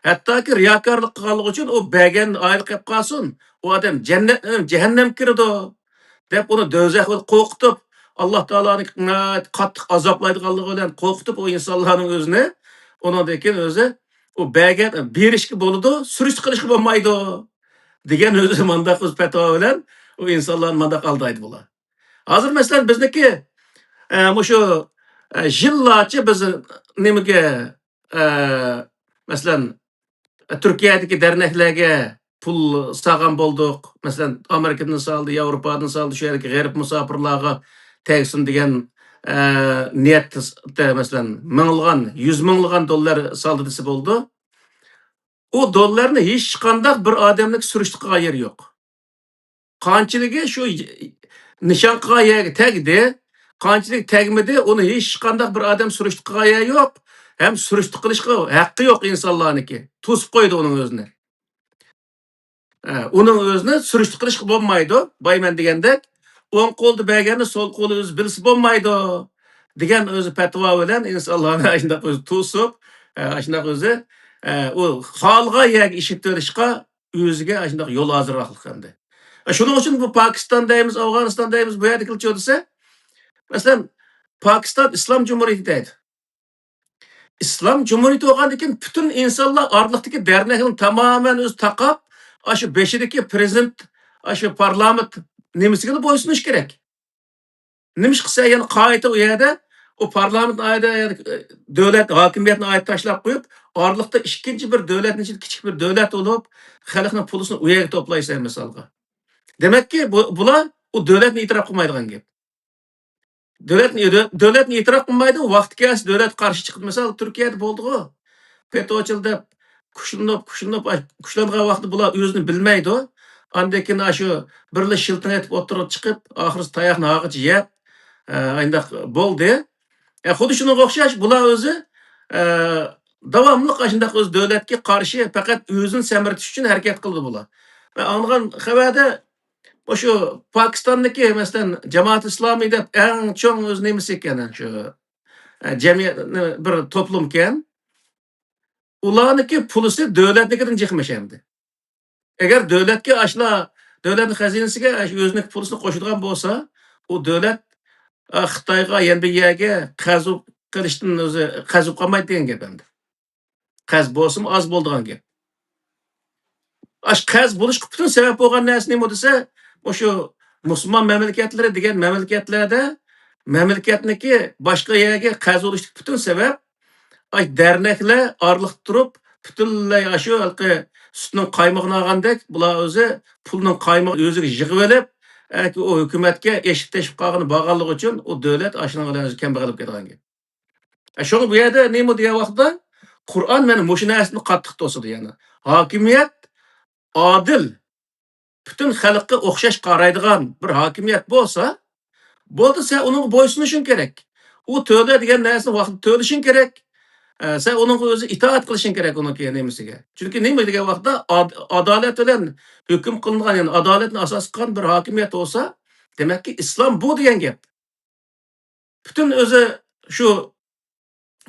ھەتتاكى رىياكارلىق قىلغانلىقى ئۈچۈن ئۇ بەرگەن ئايرىلىپ قېلىپ قالسۇن، ئۇ ئادەم جەننەت، جەھەننەمگە كىرىدۇ، دەپ ئۇنى دوزاخ بىلەن قورقۇتۇپ، ئاللا تائالانىڭ ناھايىتى قاتتىق ئازابلايدىغانلىقى بىلەن قورقۇتۇپ، ئۇ ئىنسانلارنىڭ ئۆزىنى، ئۇنىڭدىن كېيىن ئۆزى ئۇ بەرگەن، بېرىشكە بولىدۇ، سۈرۈشتە قىلىشقا بولمايدۇ دېگەن ئۆزى مانداق ئۆز پەتىۋا بىلەن ئۇ ئىنسانلارنى مانداق ئالدايدۇ بۇلار. ھازىر مەسىلەن، بىزنىڭكى، ئە، مۇشۇ، ئە، يىللارچە بىز نېمىگە، ئە، مەسىلەن، تۈركىيەدىكى دەرنەكلەرگە پۇل سالغان بولدۇق. مەسىلەن، ئامېرىكىدىن سالدى، ياۋروپادىن سالدى، شۇ يەردىكى غېرىب مۇساپىرلارغا تەگسۇن دېگەن، ئە، نىيەتتە، مەسىلەن، مىڭلىغان، يۈز مىڭلىغان دوللار سالدى دېسە بولىدۇ. ئۇ دوللارنى ھېچقانداق بىر ئادەمنىڭ سۈرۈشتە قىلغان يېرى يوق. قانچىلىكى شۇ نىشان قىلغان يەرگە تەگدى، قانچىلىك تەگمىدى، ئۇنى ھېچقانداق بىر ئادەم سۈرۈشتە قىلغان يەر يوق، ھەم سۈرۈشتە قىلىشقا ھەققى يوق ئىنسانلارنىڭكى. توسۇپ قويدى ئۇنىڭ ئۆزىنى. ئە، ئۇنىڭ ئۆزىنى سۈرۈشتە قىلىشقا بولمايدۇ، بايمەن دېگەندەك، ئوڭ قولدا بەرگەننى سول قولى ئۆزى بىلسە بولمايدۇ، دېگەن ئۆزى پەتىۋا بىلەن ئىنسانلارنى ئاشۇنداق ئۆزى توسۇپ، ئە، ئاشۇنداق ئۆزى، ئە، ئۇ خالىغان يەرگە ئېشىپ بېرىشقا ئۆزىگە ئاشۇنداق يول ھازىرلاقلىق ئەمدى. شۇنىڭ ئۈچۈن بۇ پاكىستان دەيمىز، ئافغانىستان دەيمىز، بۇ يەردىكىلەرچۇ دېسە، مەسىلەن، پاكىستان ئىسلام جۇمھۇرىيىتى دەيدۇ. ئىسلام جۇمھۇرىيىتى بولغاندىن كېيىن پۈتۈن ئىنسانلار ئارىلىقتىكى دەرنەكنى تامامەن ئۆزى تاقاپ، ئاشۇ بېشىدىكى پىرېزىدېنت، ئاشۇ پارلامېنت نېمىسىگىلا بويسۇنۇش كېرەك. نېمىشقا دېسە يەنە قايتا ئۇ يەردە ئۇ پارلامېنت ئايدا، دۆلەت ھاكىمىيەتنى ئايدا تاشلاپ قويۇپ، ئارىلىقتا ئىككىنچى بىر دۆلەتنىڭ ئىچىدە كىچىك بىر دۆلەت بولۇپ، خەلقنىڭ پۇلىسىنى ئۇ يەرگە توپلايسەن مىسالغا. دېمەككى، بۇ، بۇلار ئۇ دۆلەتنى ئېتىراپ قىلمايدىغان گەپ. دۆلەتنى، دۆ-، دۆلەتنى ئېتىراپ قىلمايدۇ، ۋاقتى كەلسە دۆلەت قارشى چىقىدۇ. مىسال، تۈركىيەدە بولدىغۇ. پېتوچىل دەپ كۈچلىنىپ، كۈچلىنىپ، ئاي، كۈچلەنگەن ۋاقتى بۇلار ئۆزىنى بىلمەيدۇ. ئاندىن كېيىن ئاشۇ بىرلا شىلتىڭ ئېتىپ ئوتتۇرىغا چىقىپ، ئاخىرسى تاياقنى ھاغىچە يەپ، ئە، ئاينداق بولدى. ئە، خۇددى شۇنىڭغا ئوخشاش، بۇلار ئۆزى، ئە، داۋاملىق ئاشۇنداق ئۆز دۆلەتكە قارشى پەقەت ئۆزىنى سەمرىتىش ئۈچۈن ھەرىكەت قىلىدۇ بۇلار. مەن ئاڭلىغان خەۋەردە، مۇشۇ پاكىستاندىكى، مەسىلەن، جامائەت ئىسلامى دەپ ئەڭ چوڭ ئۆز نېمىسى ئىكەن، شۇ، ئە، جەمئىيەتنى بىر توپلۇمكەن. ئۇلارنىڭكى پۇلىسى دۆلەتنىڭكىدىن جىقمىش ئەمدى. ئەگەر دۆلەتكە ئاشۇلا، دۆلەتنىڭ خەزىنىسىگە ئاشۇ ئۆزىنىڭكى پۇلىسىنى قوشىدىغان بولسا، ئۇ دۆلەت، ئە، خىتايغا، يەنە بىر يەرگە قەرز قىلىشتىن ئۆزى قەرز قالمايدۇ دېگەن گەپ ئەمدى. قەرز بولسىمۇ ئاز بولىدىغان گەپ. ئاشۇ قەرز بولۇشقا پۈتۈن سەۋەب بولغان نەرسە نېمە دېسە، مۇشۇ مۇسۇلمان مەملىكەتلىرى دېگەن مەملىكەتلەردە مەملىكەتنىڭكى باشقا يەرگە قەرز بولۇشتىكى پۈتۈن سەۋەب، ئاي، دەرنەكلەر ئارىلىقتا تۇرۇپ، پۈتۈنلەي ئاشۇ ھېلىقى سۈتنىڭ قايمىقىنى ئالغاندەك، بۇلار ئۆزى پۇلنىڭ قايمىقىنى ئۆزىگە يىغىۋېلىپ، ئەكى ئۇ ھۆكۈمەتكە ئېشىپ تېشىپ قالغىنى بارغانلىقى ئۈچۈن، ئۇ دۆلەت ئاشۇنىڭ بىلەن ئۆزى كەمبەغەل بولۇپ كېتىدىغان گەپ. ئە، شۇڭا بۇ يەردە نېمە دېگەن ۋاقىتتا، قۇرئان مانا مۇشۇ نەرسىنى قاتتىق توسىدۇ، يەنى ھاكىمىيەت ئادىل، پۈتۈن خەلققە ئوخشاش قارايدىغان بىر ھاكىمىيەت بولسا، بولدى، سەن ئۇنىڭغا بويسۇنۇشۇڭ كېرەك. ئۇ تۆلە دېگەن نەرسىنى ۋاقتىدا تۆلىشىڭ كېرەك. ئە، سەن ئۇنىڭغا ئۆزى ئىتائەت قىلىشىڭ كېرەك ئۇنىڭكى نېمىسىگە. چۈنكى نېمە دېگەن ۋاقىتتا ئاد-، ئادالەت بىلەن ھۆكۈم قىلىنغان، يەنى ئادالەتنى ئاساس قىلغان بىر ھاكىمىيەت بولسا، دېمەككى، ئىسلام بۇ دېگەن گەپ. پۈتۈن ئۆزى شۇ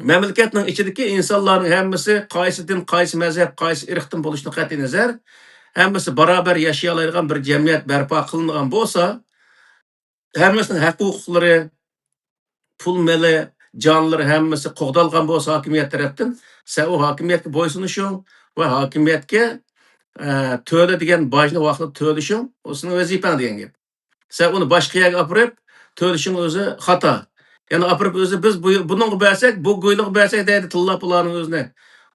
مەملىكەتنىڭ ئىچىدىكى ئىنسانلارنىڭ ھەممىسى قايسى دىن، قايسى مەزھەپ، قايسى ئىرقتىن بولۇشىدىن قەتئىينەزەر، ھەممىسى بارابەر ياشىيالايدىغان بىر جەمئىيەت بەرپا قىلىنغان بولسا، ھەممىسىنىڭ ھەق-ھوقۇقلىرى، پۇل-مېلى، جانلىرى ھەممىسى قوغدالغان بولسا ھاكىمىيەت تەرەپتىن، سەن ئۇ ھاكىمىيەتكە بويسۇنۇشۇڭ ۋە ھاكىمىيەتكە، ئە، تۆلە دېگەن باجنى ۋاقتىدا تۆلىشىڭ، ئۇ سېنىڭ ۋەزىپەڭ دېگەن گەپ. سەن ئۇنى باشقا يەرگە ئاپىرىپ تۆلىشىڭ ئۆزى خاتا. يەنە ئاپىرىپ ئۆزى، بىز بۇ، بۇنىڭغا بەرسەك، بۇ گۇيلىغا بەرسەك دەيدۇ، تىللاپ ئۇلارنىڭ ئۆزىنى.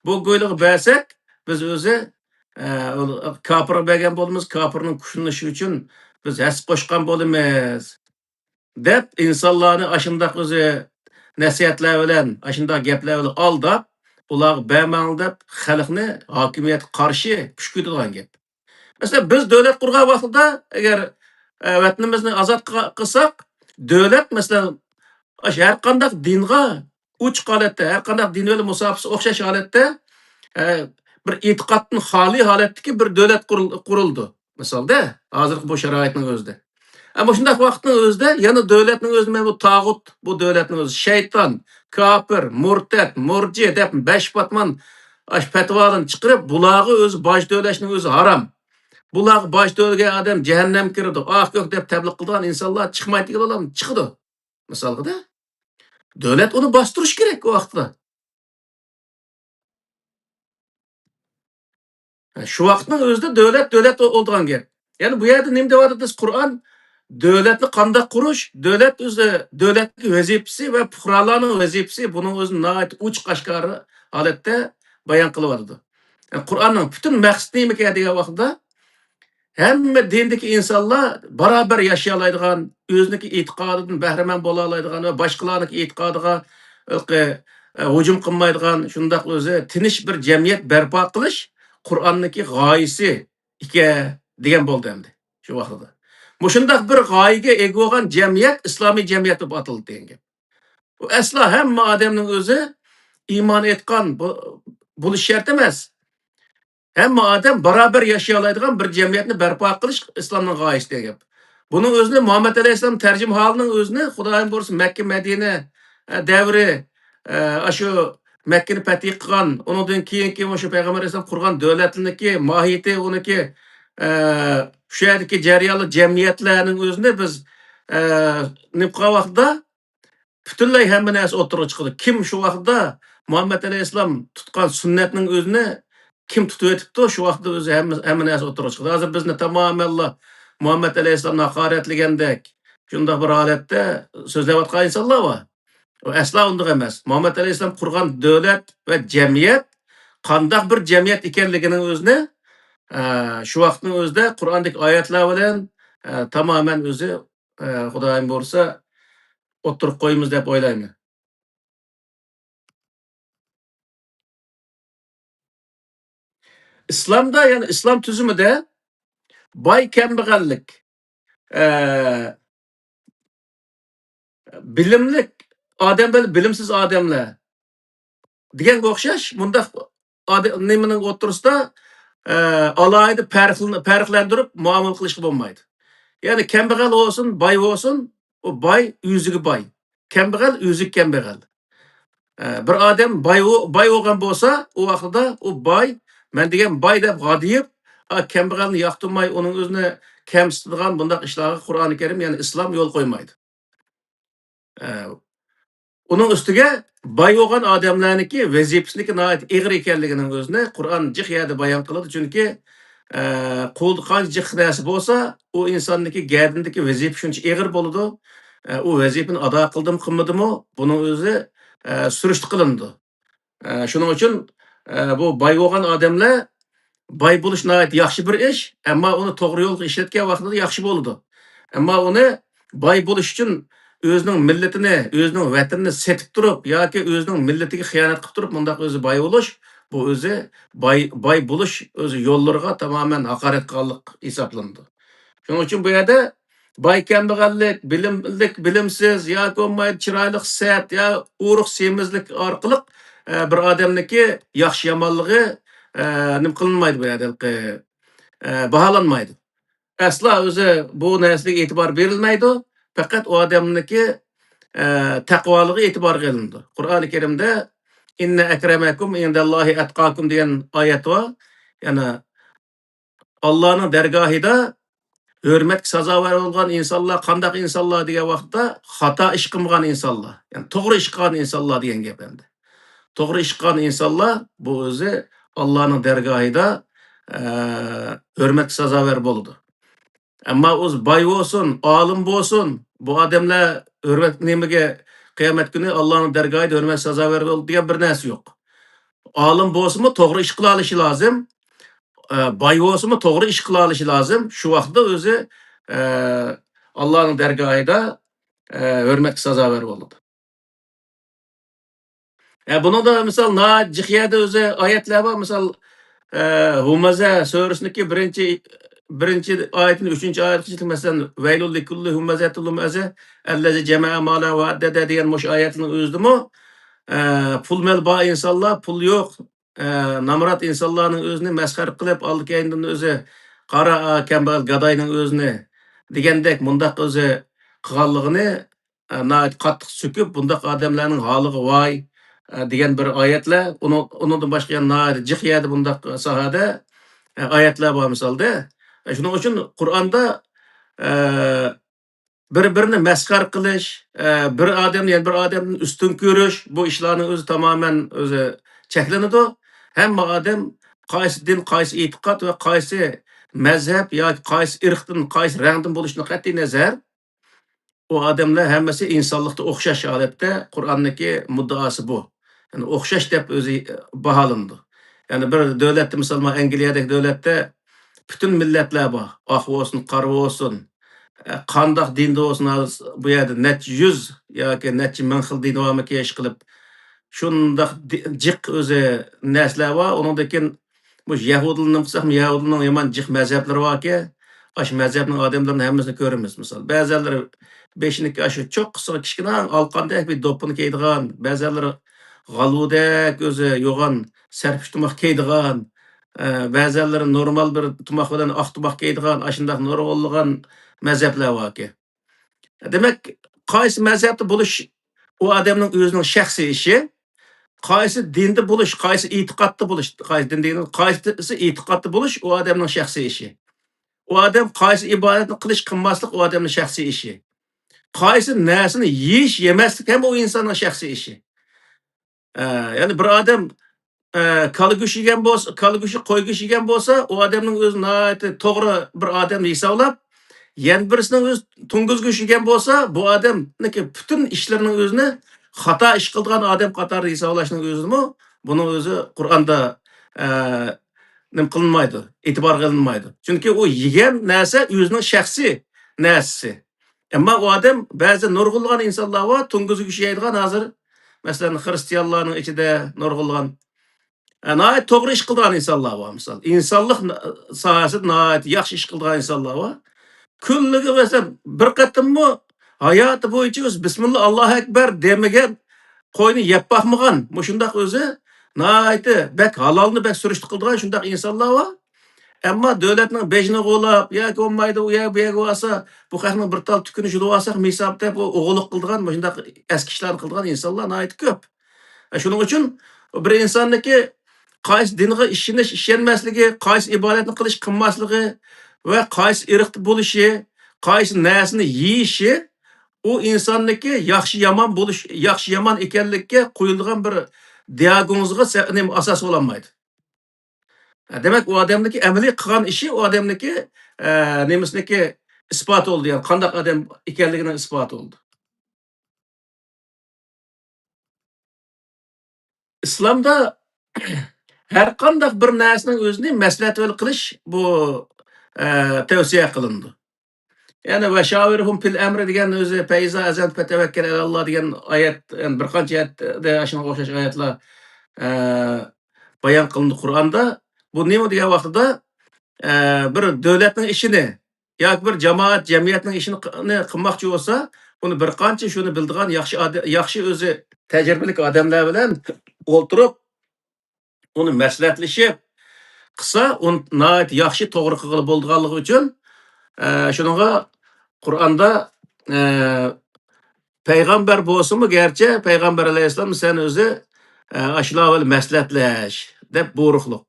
بۇ گۇيلىغا بەرسەك، بىز ئۆزى، ئە، كاپىرغا بەرگەن بولىمىز، كاپىرنىڭ كۈچلىنىشى ئۈچۈن بىز ھەسسە قوشقان بولىمىز، دەپ ئىنسانلارنى ئاشۇنداق ئۆزى نەسىھەتلەر بىلەن، ئاشۇنداق گەپلەر بىلەن ئالداپ، ئۇلارغا بەرمەڭ دەپ خەلقنى ھاكىمىيەتكە قارشى كۈشكۈرتىدىغان گەپ. مەسىلەن، بىز دۆلەت قۇرغان ۋاقتىدا ئەگەر، ئە، ۋەتىنىمىزنى ئازاد قىلغا-، قىلساق، دۆلەت، مەسىلەن، ئاشۇ ھەر قانداق دىنغا ئوچۇق ھالەتتە، ھەر قانداق دىن بىلەن مۇساپىسى ئوخشاش ھالەتتە، ئە، بىر ئېتىقادتىن خالىي ھالەتتىكى بىر دۆلەت قۇرۇل-، قۇرۇلىدۇ. مىسالدا، ھازىرقى بۇ شارائىتنىڭ ئۆزىدە. ئە، مۇشۇنداق ۋاقىتنىڭ ئۆزىدە يەنە دۆلەتنىڭ ئۆزىدە مەن بۇ تاغۇت، بۇ دۆلەتنىڭ ئۆزى شەيتان، كاپىر، مۇرتەت، مۇرجى دەپ بەش پاتمان ئاشۇ پەتىۋالارنى چىقىرىپ، بۇلارغا ئۆزى باج تۆلەشنىڭ ئۆزى ھارام. بۇلارغا باج تۆلىگەن ئادەم جەھەننەمگە كىرىدۇ، ئاھ كۆك دەپ تەبلىغ قىلىدىغان ئىنسانلار چىقمايدىغان ئادەم چىقىدۇ. مىسالغىدە، دۆلەت ئۇنى باستۇرۇش كېرەك ئۇ ۋاقىتتا. شۇ ۋاقىتنىڭ ئۆزىدە دۆلەت، دۆلەت بولىدىغان گەپ. يەنى بۇ يەردە نېمە دەۋاتىدۇ؟ قۇرئان دۆلەتنى قانداق قۇرۇش، دۆلەت ئۆزى، دۆلەتنىڭ ۋەزىپىسى ۋە پۇقرالارنىڭ ۋەزىپىسى، بۇنىڭ ئۆزىنى ناھايىتى ئوچۇق ئاشكارا ھالەتتە بايان قىلىۋاتىدۇ. يەنى قۇرئاننىڭ پۈتۈن مەقسىتى نېمىكەن دېگەن ۋاقىتتا، ھەممە دىندىكى ئىنسانلار بارابەر ياشىيالايدىغان، ئۆزىنىڭكى ئېتىقادىدىن بەھرىمەن بولالايدىغان ۋە باشقىلارنىڭكى ئېتىقادىغا، ئە، ھۇجۇم قىلمايدىغان، شۇنداق ئۆزى تىنچ بىر جەمئىيەت بەرپا قىلىش قۇرئاننىڭكى غايىسى ئىكەن دېگەن بولدى ئەمدى شۇ ۋاقتىدا. مۇشۇنداق بىر غايىگە ئىگە بولغان جەمئىيەت ئىسلامىي جەمئىيەت دەپ ئاتىلىدۇ دېگەن گەپ. بۇ ئەسلا ھەممە ئادەمنىڭ ئۆزى ئىمان ئېيتقان بۇ، بولۇش شەرت ئەمەس. ھەممە ئادەم باراۋەر ياشىيالايدىغان بىر جەمئىيەتنى بەرپا قىلىش ئىسلامنىڭ غايىسى دېگەن گەپ. بۇنىڭ ئۆزىنى مۇھەممەد ئەلەيھىسسالام تەرجىمىھالىنىڭ ئۆزىنى، خۇدايىم بۇيرۇسا، مەككە، مەدىنە، ئە، دەۋرى، ئە، ئاشۇ مەككىنى پەتھى قىلغان، ئۇنىڭدىن كېيىنكى مۇشۇ پەيغەمبەر ئەلەيھىسسالام قۇرغان دۆلەتنىڭكى ماھىيىتى، ئۇنىڭكى، ئە، شۇ يەردىكى جەريانلىق جەمئىيەتلەرنىڭ ئۆزىنى بىز، ئە، نېمە قىلغان ۋاقتىدا پۈتۈنلەي ھەممە نەرسە ئوتتۇرىغا چىقىدۇ. كىم شۇ ۋاقىتتا مۇھەممەد ئەلەيھىسسالام تۇتقان سۈننەتنىڭ ئۆزىنى كىم تۇتۇۋېتىپتۇ، شۇ ۋاقىتتا ئۆزى ھەممە، ھەممە نەرسە ئوتتۇرىغا چىقىدۇ. ھازىر بىزنى تامامەنلا مۇھەممەد ئەلەيھىسسالامنى ھاقارەتلىگەندەك، شۇنداق بىر ھالەتتە سۆزلەۋاتقان ئىنسانلار بار. ئۇ ئەسلا ئۇنداق ئەمەس. مۇھەممەد ئەلەيھىسسالام قۇرغان دۆلەت ۋە جەمئىيەت قانداق بىر جەمئىيەت ئىكەنلىكىنىڭ ئۆزىنى، ئە، شۇ ۋاقىتنىڭ ئۆزىدە قۇرئاندىكى ئايەتلەر بىلەن، ئە، تامامەن ئۆزى، ئە، خۇدايىم بۇيرۇسا، ئوتتۇرىغا قويىمىز دەپ ئويلايمەن. ئىسلامدا، يەنى ئىسلام تۈزۈمىدە باي كەمبەغەللىك، ئە، بىلىملىك ئادەم بىلەن بىلىمسىز ئادەملەر دېگەنگە ئوخشاش مۇنداق ئاد-، نېمىنىڭ ئوتتۇرىسىدا، ئە، ئالاھىدە پەرقلىن-، پەرقلەندۈرۈپ مۇئامىلە قىلىشقا بولمايدۇ. يەنى كەمبەغەل بولسۇن، باي بولسۇن، ئۇ باي ئۆزىگە باي. كەمبەغەل ئۆزىگە كەمبەغەل. ئە، بىر ئادەم باي بو-، باي بولغان بولسا، ئۇ ۋاقتىدا ئۇ باي، مەن دېگەن باي دەپ غادىيىپ، ئا، كەمبەغەلنى ياقتۇرماي، ئۇنىڭ ئۆزىنى كەمسىتىدىغان بۇنداق ئىشلارغا قۇرئانى كەرىم، يەنى ئىسلام يول قويمايدۇ. ئە، ئۇنىڭ ئۈستىگە باي بولغان ئادەملەرنىڭكى ۋەزىپىسىنىڭكى ناھايىتى ئېغىر ئىكەنلىكىنىڭ ئۆزىنى قۇرئان جىق يەردە بايان قىلىدۇ. چۈنكى، ئە، قولدا قانچە جىق نەرسە بولسا، ئۇ ئىنساننىڭكى گەدىنىدىكى ۋەزىپە شۇنچە ئېغىر بولىدۇ. ئە، ئۇ ۋەزىپىنى ئادا قىلدىمۇ، قىلمىدىمۇ، بۇنىڭ ئۆزى، ئە، سۈرۈشتە قىلىنىدۇ. ئە، شۇنىڭ ئۈچۈن، ئە، بۇ باي بولغان ئادەملەر باي بولۇش ناھايىتى ياخشى بىر ئىش، ئەمما ئۇنى توغرا يولغا ئىشلەتكەن ۋاقتىدا ياخشى بولىدۇ. ئەمما ئۇنى باي بولۇش ئۈچۈن ئۆزىنىڭ مىللىتىنى، ئۆزىنىڭ ۋەتىنىنى سېتىپ تۇرۇپ ياكى ئۆزىنىڭ مىللىتىگە خىيانەت قىلىپ تۇرۇپ مۇنداق ئۆزى باي بولۇش، بۇ ئۆزى باي، باي بولۇش ئۆزى يوللىرىغا تامامەن ھاقارەت قىلغانلىق ھېسابلىنىدۇ. شۇنىڭ ئۈچۈن بۇ يەردە باي كەمبەغەللىك، بىلىملىك، بىلىمسىز ياكى بولمايدۇ چىرايلىق سەت يا ئۇرۇق سېمىزلىك ئارقىلىق، ئە، بىر ئادەمنىڭكى ياخشى يامانلىقى، ئە، نېمە قىلىنمايدۇ بۇ يەردە، ئە، باھالانمايدۇ. ئەسلا ئۆزى بۇ نەرسىگە ئېتىبار بېرىلمەيدۇ. پەقەت ئۇ ئادەمنىڭكى، ئە، تەقۋالىقى ئېتىبارغا ئېلىنىدۇ. قۇرئانى كەرىمدە «ئىننە ئەكرەمەكۇم ئىندەللاھى ئەتقاكۇم» دېگەن ئايەت بار. يەنى ئاللانىڭ دەرگاھىدا ھۆرمەتكە سازاۋەر بولغان ئىنسانلار قانداق ئىنسانلار دېگەن ۋاقىتتا، خاتا ئىش قىلمىغان ئىنسانلار، يەنى توغرا ئىش قىلغان ئىنسانلار دېگەن گەپ ئەمدى. توغرا ئىش قىلغان ئىنسانلار بۇ ئۆزى ئاللانىڭ دەرگاھىدا، ئە، ھۆرمەتكە سازاۋەر بولىدۇ. ئەمما ئۆزى باي بولسۇن، ئالىم بولسۇن، بۇ ئادەملەر ھۆرمەت نېمىگە، قىيامەت كۈنى ئاللانىڭ دەرگاھىدا ھۆرمەت سازاۋەر بولىدۇ دېگەن بىر نەرسە يوق. ئالىم بولسىمۇ توغرا ئىش قىلالىشى لازىم. ئە، باي بولسىمۇ توغرا ئىش قىلالىشى لازىم. شۇ ۋاقىتتا ئۆزى، ئە، ئاللانىڭ دەرگاھىدا، ئە، ھۆرمەتكە سازاۋەر بولىدۇ. ئە، بۇنىڭدا مىسال ناھايىتى جىق يەردە ئۆزى ئايەتلەر بار. مىسال، ئە، ھۇمەزە سۈرىسىنىڭكى بىرىنچى، بىرىنچى ئايىتىدىن ئۈچىنچى ئايەتكىچە، مەسىلەن، «ۋەيلۇل لىكۇللى ھۇمەزەتىل لۇمەزە، ئەللەزى جەمەئە مالەن ۋە ئەددەدە» دېگەن مۇشۇ ئايەتنىڭ ئۆزىدىمۇ، ئە، پۇل مال بار ئىنسانلار، پۇل يوق، ئە، نامرات ئىنسانلارنىڭ ئۆزىنى مەسخەرە قىلىپ، ئالدى كەينىدىن ئۆزى قارا، ئا، كەمبەغەل گاداينىڭ ئۆزىنى دېگەندەك مۇنداق ئۆزى قىلغانلىقىنى، ئە، ناھايىتى قاتتىق سۆكۈپ، بۇنداق ئادەملەرنىڭ ھالىغا ۋاي، ئە، دېگەن بىر ئايەتلەر. ئۇنىڭ، ئۇنىڭدىن باشقا يەنە ناھايىتى جىق يەردە بۇنداق ساھەدە، ئە، ئايەتلەر بار مىسالدا. ئە، شۇنىڭ ئۈچۈن قۇرئاندا، ئە، بىر-بىرىنى مەسخەرە قىلىش، ئە، بىر ئادەمنى يەنە بىر ئادەمدىن ئۈستۈن كۆرۈش، بۇ ئىشلارنىڭ ئۆزى تامامەن ئۆزى چەكلىنىدۇ. ھەممە ئادەم قايسى دىن، قايسى ئېتىقاد ۋە قايسى مەزھەپ ياكى قايسى ئىرقتىن، قايسى رەڭدىن بولۇشىدىن قەتئىينەزەر، ئۇ ئادەملەر ھەممىسى ئىنسانلىقتا ئوخشاش ھالەتتە، قۇرئاننىڭكى مۇددىئاسى بۇ. يەنى ئوخشاش دەپ ئۆزى باھالىنىدۇ. يەنى بىر دۆلەتتە، مىسال، مانا ئەنگلىيەدەك دۆلەتتە پۈتۈن مىللەتلەر بار. ئاق بولسۇن، قارا بولسۇن، ئە، قانداق دىندا بولسۇن، ھازىر بۇ يەردە نەچچە يۈز ياكى نەچچە مىڭ خىل دىن بارمىكىن، ئىشقىلىپ، شۇنداق دى-، جىق ئۆزى نەرسىلەر بار. ئۇنىڭدىن كېيىن مۇشۇ يەھۇدىيلارنى قىلساقمۇ، يەھۇدىيلارنىڭ يامان جىق مەزھەپلىرى باركەن. ئاشۇ مەزھەپنىڭ ئادەملىرىنى ھەممىسىنى كۆرىمىز. مىسال، بەزەنلىرى بېشىنىڭكى ئاشۇ چوققىسىغا كىچىككىنە ئالقاندەك بىر دوپپىنى كىيىدىغان، بەزەنلىرى غالۋىدەك ئۆزى يوغان سەرپۇش تۇماق كىيىدىغان، ئە، بەزەنلىرى نورمال بىر تۇماق بىلەن ئاق تۇماق كىيىدىغان، ئاشۇنداق نۇرغۇنلىغان مەزھەپلەر باركەن. دېمەك، قايسى مەزھەپتە بولۇش ئۇ ئادەمنىڭ ئۆزىنىڭ شەخسىي ئىشى. قايسى دىندا بولۇش، قايسى ئېتىقادتا بولۇش، قايسى دىن دېگىنىم، قايسى ئېتىقادتا بولۇش ئۇ ئادەمنىڭ شەخسىي ئىشى. ئۇ ئادەم قايسى ئىبادەتنى قىلىش، قىلماسلىق ئۇ ئادەمنىڭ شەخسىي ئىشى. قايسى نەرسىنى يېيىش، يېمەسلىك ھەم ئۇ ئىنساننىڭ شەخسىي ئىشى. ئە، يەنى بىر ئادەم، ئە، كالا گۆشى يېگەن بولسا، كالا گۆشى، قوي گۆشى يېگەن بولسا، ئۇ ئادەمنىڭ ئۆزى ناھايىتى توغرا بىر ئادەم ھېسابلاپ، يەنە بىرسىنىڭ ئۆزى توڭگۇز گۆشى يېگەن بولسا، بۇ ئادەمنىڭكى پۈتۈن ئىشلىرىنىڭ ئۆزىنى خاتا ئىش قىلىدىغان ئادەم قاتارىدا ھېسابلاشنىڭ ئۆزىمۇ، بۇنىڭ ئۆزى قۇرئاندا، ئە، نېمە قىلىنمايدۇ، ئېتىبارغا ئېلىنمايدۇ. چۈنكى ئۇ يېگەن نەرسە ئۆزىنىڭ شەخسىي نەرسىسى. ئەمما ئۇ ئادەم، بەزى نۇرغۇنلىغان ئىنسانلار بار، توڭگۇز گۆشى يەيدىغان ھازىر، مەسىلەن، خىرىستىيانلارنىڭ ئىچىدە نۇرغۇنلىغان، ئە، ناھايىتى توغرا ئىش قىلىدىغان ئىنسانلار بار، مىسال. ئىنسانلىق نا-، ساھەسىدە ناھايىتى ياخشى ئىش قىلىدىغان ئىنسانلار بار. كۈنلۈكى، مەسىلەن، بىر قېتىممۇ ھاياتى بويىچە ئۆزى بىسمىللا، ئاللاھۇ ئەكبەر دېمىگەن قوينى يەپ باقمىغان، مۇشۇنداق ئۆزى ناھايىتى بەك ھالالنى بەك سۈرۈشتە قىلىدىغان شۇنداق ئىنسانلار بار. ئەمما دۆلەتنىڭ بېشىنى غۇلاپ ياكى بولمايدۇ، ئۇ يەر، بۇ يەرگە بارسا، بۇ خەقنىڭ بىر تال تۈكىنى يۇلۇۋالساق ھېساب دەپ، ئۇ ئوغرىلىق قىلىدىغان مۇشۇنداق ئەسكى ئىشلارنى قىلىدىغان ئىنسانلار ناھايىتى كۆپ. شۇنىڭ ئۈچۈن بىر ئىنساننىڭكى قايسى دىنغا ئىشىنىش، ئىشەنمەسلىكى، قايسى ئىبادەتنى قىلىش، قىلماسلىقى ۋە قايسى ئىرقتا بولۇشى، قايسى نەرسىنى يېيىشى، ئۇ ئىنساننىڭكى ياخشى يامان بولۇش، ياخشى يامان ئىكەنلىككە قويۇلغان بىر دىئاگنوزغا سە-، نېمە، ئاساس بولالمايدۇ. دېمەك، ئۇ ئادەمنىڭكى ئەمەلىي قىلغان ئىشى ئۇ ئادەمنىڭكى، ئە، نېمىسىنىڭكى ئىسپاتى بولدى، يەنى قانداق ئادەم ئىكەنلىكىنىڭ ئىسپاتى بولدى. ئىسلامدا ھەر قانداق بىر نەرسىنىڭ ئۆزىنى مەسلىھەت بىلەن قىلىش بۇ، ئە، تەۋسىيە قىلىنىدۇ. يەنى «ۋە شاۋىرھۇم فىل ئەمرى» دېگەن ئۆزى «فەئىزا ئەزەمتە فەتەۋەككەل ئەلەللا» دېگەن ئايەت، يەنى بىر قانچە ئايەتتە شۇنىڭغا ئوخشاش ئايەتلەر، ئە، بايان قىلىندى قۇرئاندا. بۇ نېمە دېگەن ۋاقتىدا، ئە، بىر دۆلەتنىڭ ئىشىنى ياكى بىر جامائەت، جەمئىيەتنىڭ ئىشىنى ق-، نى قىلماقچى بولسا، ئۇنى بىر قانچە شۇنى بىلىدىغان ياخشى ئاد-، ياخشى ئۆزى تەجرىبىلىك ئادەملەر بىلەن ئولتۇرۇپ، ئۇنى مەسلىھەتلىشىپ قىلسا، ئۇنى ناھايىتى ياخشى، توغرا قىلغىلى بولىدىغانلىقى ئۈچۈن، ئە، شۇنىڭغا قۇرئاندا، ئە، پەيغەمبەر بولسىمۇ، گەرچە پەيغەمبەر ئەلەيھىسسالام سەن ئۆزى، ئە، ئاشۇلار بىلەن مەسلىھەتلەش دەپ بۇيرۇقلۇق.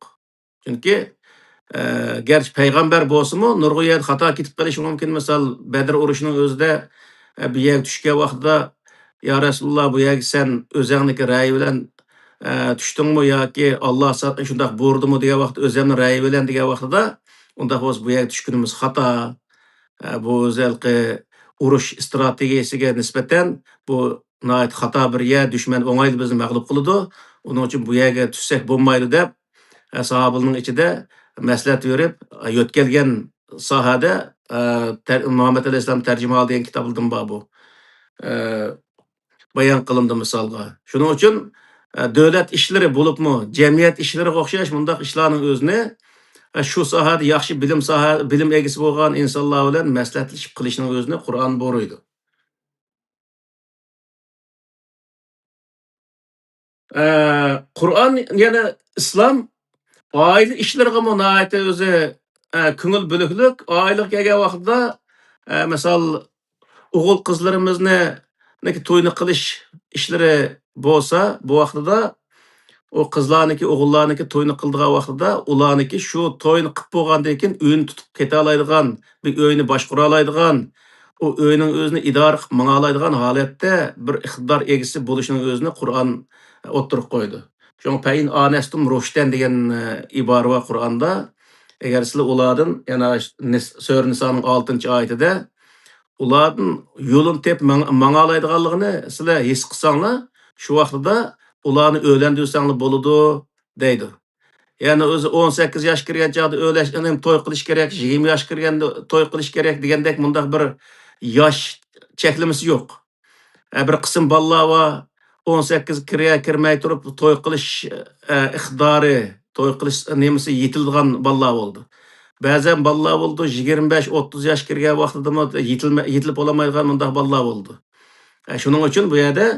چۈنكى، ئە، گەرچە پەيغەمبەر بولسىمۇ، نۇرغۇن يەردە خاتا كېتىپ قېلىشى مۇمكىن. مىسال، بەدر ئۇرۇشىنىڭ ئۆزىدە، ئە، بىر يەرگە چۈشكەن ۋاقتىدا، «يا رەسۇلۇللا، بۇ يەرگە سەن ئۆزەڭنىڭكى رەيى بىلەن، ئە، چۈشتۈڭمۇ ياكى ئاللا سا-، شۇنداق بۇيرۇدىمۇ؟» دېگەن ۋاقىت، «ئۆزۈمنىڭ رەيى بىلەن» دېگەن ۋاقتىدا، «ئۇنداق بولسا بۇ يەرگە چۈشكىنىمىز خاتا. ئە، بۇ ئۆزى ھېلىقى ئۇرۇش ئىستراتېگىيەسىگە نىسبەتەن بۇ ناھايىتى خاتا بىر يەر، دۈشمەن ئوڭايلا بىزنى مەغلۇپ قىلىدۇ. ئۇنىڭ ئۈچۈن بۇ يەرگە چۈشسەك بولمايدۇ» دەپ، ئە، ساھابىلەرنىڭ ئىچىدە مەسلىھەت بېرىپ، ئە، يۆتكەلگەن ساھەدە، ئە، تەر-، مۇھەممەد ئەلەيھىسسالام تەرجىمىھالى دېگەن كىتابىدىن بار بۇ. ئە، بايان قىلىندى مىسالغا. شۇنىڭ ئۈچۈن، ئە، دۆلەت ئىشلىرى بولۇپمۇ، جەمئىيەت ئىشلىرىغا ئوخشاش مۇنداق ئىشلارنىڭ ئۆزىنى، ئە، شۇ ساھەدە ياخشى بىلىم ساھە، بىلىم ئىگىسى بولغان ئىنسانلار بىلەن مەسلىھەتلىشىپ قىلىشنىڭ ئۆزىنى قۇرئان بۇيرۇيدۇ. ئە، قۇرئان يەنە ئىسلام ئائىلە ئىشلىرىغىمۇ ناھايىتى ئۆزى، ئە، كۆڭۈل بۆلۈكلۈك. ئائىلىگە كەلگەن ۋاقتىدا، ئە، مىسال، ئوغۇل قىزلىرىمىزنى، نىكى توينى قىلىش ئىشلىرى بولسا، بۇ ۋاقتىدا ئۇ قىزلارنىكى، ئوغۇللارنىكى توينى قىلىدىغان ۋاقتىدا، ئۇلارنىكى شۇ توينى قىلىپ بولغاندىن كېيىن ئۆينى تۇتۇپ كېتەلايدىغان، بىر ئۆينى باشقۇرالايدىغان، ئۇ ئۆينىڭ ئۆزىنى ئىدارە قىلىپ ماڭالايدىغان ھالەتتە بىر ئىقتىدار ئىگىسى بولۇشنىڭ ئۆزىنى قۇرئان ئوتتۇرىغا قويىدۇ. شۇڭا «فەئىن ئانەستۇم رۇشدەن» دېگەن، ئە، ئىبارە بار قۇرئاندا. ئەگەر سىلەر ئۇلاردىن، يەنى نىس-، سۈرە نىسانىڭ ئالتىنچى ئايىتىدە، ئۇلاردىن يولىنى تېپىپ ماڭ-، ماڭالايدىغانلىقىنى سىلەر ھېس قىلساڭلار، شۇ ۋاقتىدا ئۇلارنى ئۆيلەندۈرسەڭلار بولىدۇ، دەيدۇ. يەنى ئۆزى ئون سەككىز ياش كىرگەن چاغدا ئۆيلەش-، ئەنە توي قىلىش كېرەك، يىگىرمە ياش كىرگەندە توي قىلىش كېرەك دېگەندەك مۇنداق بىر ياش چەكلىمىسى يوق. ئە، بىر قىسىم بالىلار بار، ئون سەككىز كىرە-، كىرمەي تۇرۇپ توي قىلىش، ئە، ئىقتىدارى، توي قىلىش نېمىسى يېتىلىدىغان بالىلار بولىدۇ. بەزەن بالىلار بولىدۇ، يىگىرمە بەش، ئوتتۇز ياش كىرگەن ۋاقتىدىمۇ يېتىلمە-، يېتىلىپ بولالمايدىغان مۇنداق بالىلار بولىدۇ. ئە، شۇنىڭ ئۈچۈن بۇ يەردە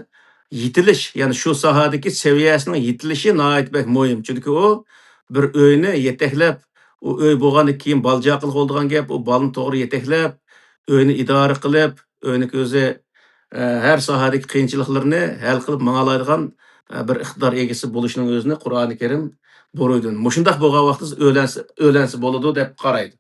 يېتىلىش، يەنى شۇ ساھەدىكى سەۋىيەسىنىڭ يېتىلىشى ناھايىتى بەك مۇھىم. چۈنكى ئۇ بىر ئۆينى يېتەكلەپ، ئۇ ئۆي بولغاندىن كېيىن بالا-چاقىلىق بولىدىغان گەپ، ئۇ بالىنى توغرا يېتەكلەپ، ئۆينى ئىدارە قىلىپ، ئۆينىڭ ئۆزى، ئە، ھەر ساھەدىكى قىيىنچىلىقلىرىنى ھەل قىلىپ ماڭالايدىغان، ئە، بىر ئىقتىدار ئىگىسى بولۇشنىڭ ئۆزىنى قۇرئانى كەرىم بۇيرۇيدۇ. مۇشۇنداق بولغان ۋاقتىدا ئۆيلەنسە، ئۆيلەنسە بولىدۇ دەپ قارايدۇ.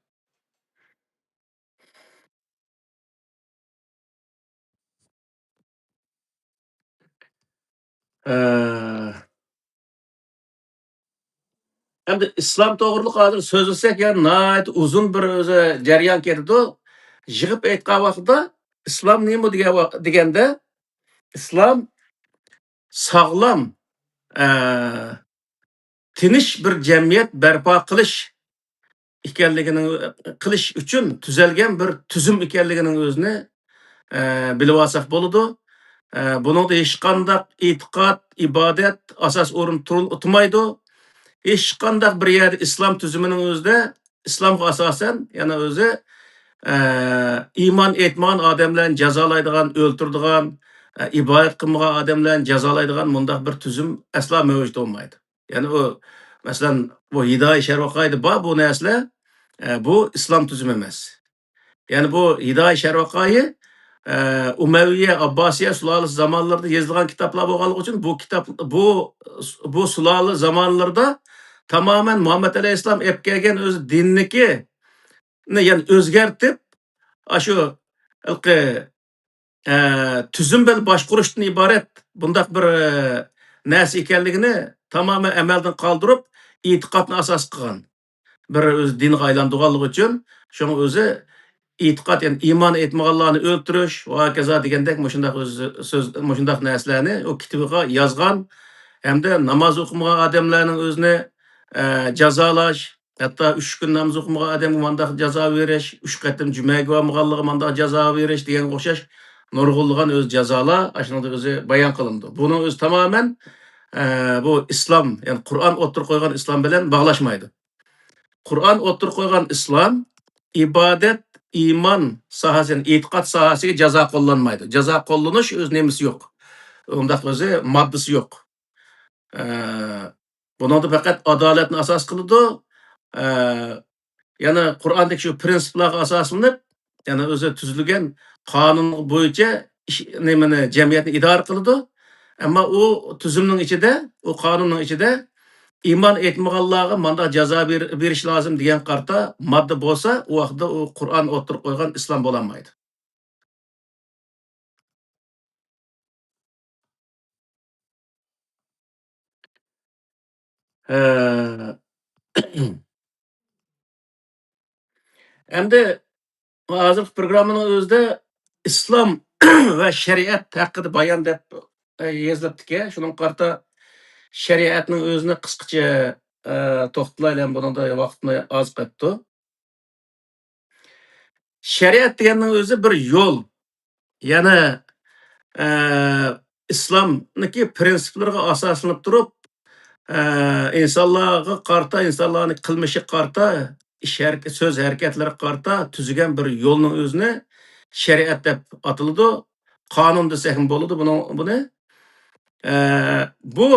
ئە، ئەمدى ئىسلام توغرىلىق ھازىر سۆزلىسەك، يەنە ناھايىتى ئۇزۇن بىر ئۆزى جەريان كېتىدۇ. يىغىپ ئېيتقان ۋاقتىدا، ئىسلام نېمە دېگەن ۋا-، دېگەندە، ئىسلام ساغلام، ئە، تىنچ بىر جەمئىيەت بەرپا قىلىش ئىكەنلىكىنىڭ، قىلىش ئۈچۈن تۈزەلگەن بىر تۈزۈم ئىكەنلىكىنىڭ ئۆزىنى، ئە، بىلىۋالساق بولىدۇ. ئە، بۇنىڭدا ھېچقانداق ئېتىقاد، ئىبادەت ئاساس ئورۇن تۇرۇل-، تۇرمايدۇ. ھېچقانداق بىر يەردە ئىسلام تۈزۈمىنىڭ ئۆزىدە، ئىسلامغا ئاساسەن، يەنە ئۆزى، ئە، ئىمان ئېيتمىغان ئادەملەرنى جازالايدىغان، ئۆلتۈرىدىغان، ئە، ئىبادەت قىلمىغان ئادەملەرنى جازالايدىغان مۇنداق بىر تۈزۈم ئەسلا مەۋجۇت بولمايدۇ. يەنى ئۇ، مەسىلەن، بۇ ھىدايە شەرۋەقايىدا بار بۇ نەرسىلەر، ئە، بۇ ئىسلام تۈزۈمى ئەمەس. يەنى بۇ ھىدايە شەرۋەقايى، ئە، ئۇمەۋىيە، ئابباسىيە سۇلالىسى زامانلىرىدا يېزىلغان كىتابلار بولغانلىقى ئۈچۈن بۇ كىتاب، بۇ، بۇ سۇلالە زامانلىرىدا تامامەن مۇھەممەد ئەلەيھىسسالام ئېلىپ كەلگەن ئۆزى دىننىكىنى، يەنى ئۆزگەرتىپ، ئاشۇ ھېلىقى ئە، تۈزۈم بىلەن باشقۇرۇشتىن ئىبارەت بۇنداق بىر، ئە، نەرسە ئىكەنلىكىنى تامامەن ئەمەلدىن قالدۇرۇپ، ئېتىقادنى ئاساس قىلغان بىر ئۆز دىنغا ئايلاندۇرغانلىقى ئۈچۈن، شۇڭا ئۆزى ئېتىقاد، يەنى ئىمان ئېيتمىغانلارنى ئۆلتۈرۈش ۋە ھاكازا دېگەندەك مۇشۇنداق ئۆز سۆز، مۇشۇنداق نەرسىلەرنى ئۇ كىتىبىغا يازغان ھەمدە ناماز ئوقۇمىغان ئادەملەرنىڭ ئۆزىنى، ئە، جازالاش، ھەتتا ئۈچ كۈن ناماز ئوقۇمىغان ئادەمگە مانداق جازا بېرىش، ئۈچ قېتىم جۈمەگە بارمىغانلىقىغا مانداق جازا بېرىش دېگەنگە ئوخشاش نۇرغۇنلىغان ئۆزى جازالار ئاشۇنىڭدا ئۆزى بايان قىلىنىدۇ. بۇنىڭ ئۆزى تامامەن، ئە، بۇ ئىسلام، يەنى قۇرئان ئوتتۇرىغا قويغان ئىسلام بىلەن باغلاشمايدۇ. قۇرئان ئوتتۇرىغا قويغان ئىسلام ئىبادەت، ئىمان ساھەسى، يەنى ئېتىقاد ساھەسىگە جازا قوللانمايدۇ. جازا قوللىنىش ئۆز نېمىسى يوق. ئۇنداق ئۆزى ماددىسى يوق. ئە، بۇنىڭدا پەقەت ئادالەتنى ئاساس قىلىدۇ. ئە، يەنە قۇرئاندىكى شۇ پىرىنسىپلارغا ئاساسلىنىپ، يەنە ئۆزى تۈزۈلگەن قانۇن بويىچە ئىش، نېمىنى، جەمئىيەتنى ئىدارە قىلىدۇ. ئەمما ئۇ تۈزۈمنىڭ ئىچىدە، ئۇ قانۇننىڭ ئىچىدە ئىمان ئېيتمىغانلارغا مانداق جازا بېر-، بېرىش لازىم دېگەن قارىتا ماددا بولسا، ئۇ ۋاقىتتا ئۇ قۇرئان ئوتتۇرىغا قويغان ئىسلام بولالمايدۇ. ھە. ئەمدى ھازىرقى پروگراممىنىڭ ئۆزىدە ئىسلام ۋە شەرىئەت ھەققىدە بايان دەپ، ئە، يېزىلىپتىكەن. شۇنىڭغا قارىتا شەرىئەتنىڭ ئۆزىنى قىسقىچە، ئە، توختىلايلى، بۇنىڭدا ۋاقىتمۇ ئاز قېپتۇ. شەرىئەت دېگەننىڭ ئۆزى بىر يول. يەنى، ئە، ئىسلامنىڭكى پىرىنسىپلىرىغا ئاساسلىنىپ تۇرۇپ، ئە، ئىنسانلارغا قارىتا، ئىنسانلارنىڭ قىلمىشىغا قارىتا، ئىش ھەرىكە-، سۆز ھەرىكەتلىرىگە قارىتا تۈزگەن بىر يولنىڭ ئۆزىنى شەرىئەت دەپ ئاتىلىدۇ. قانۇن دېسەكمۇ بولىدۇ بۇنىڭ، بۇنى. ئە، بۇ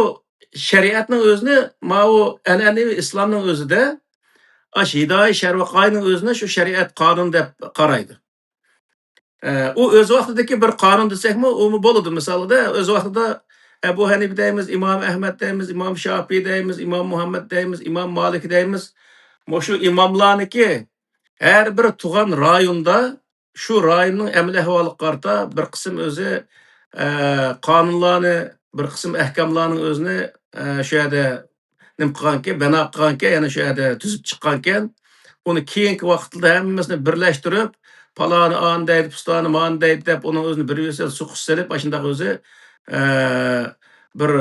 شەرىئەتنىڭ ئۆزىنى ماۋۇ ئەنئەنىۋى ئىسلامنىڭ ئۆزىدە ئاش ھىدايە شەرۋەقاينىڭ ئۆزىنى شۇ شەرىئەت قانۇن دەپ قارايدۇ. ئە، ئۇ ئۆز ۋاقتىدىكى بىر قانۇن دېسەكمۇ، ئۇمۇ بولىدۇ. مىسالىدا، ئۆز ۋاقتىدا ئەبۇ ھەنىپە دەيمىز، ئىمام ئەھمەد دەيمىز، ئىمام شاپىي دەيمىز، ئىمام مۇھەممەد دەيمىز، ئىمام مالىك دەيمىز. مۇشۇ ئىماملارنىڭكى ھەر بىر تۇغان رايوندا شۇ رايوننىڭ ئەمەلىي ئەھۋالىغا قارىتا بىر قىسىم ئۆزى، ئە، قانۇنلارنى، بىر قىسىم ئەھكاملارنىڭ ئۆزىنى، ئە، شۇ يەردە نېمە قىلغانكەن، بەنا قىلغانكەن، يەنى شۇ يەردە تۈزۈپ چىققانكەن. ئۇنى كېيىنكى ۋاقىتلىرىدا ھەممىسىنى بىرلەشتۈرۈپ، پالانى ئانى دەيدۇ، پۇستانى مانى دەيدۇ دەپ، ئۇنىڭ ئۆزىنى بىر بىرسىگە سوقۇش سېلىپ، ئاشۇنداق ئۆزى، ئە، بىر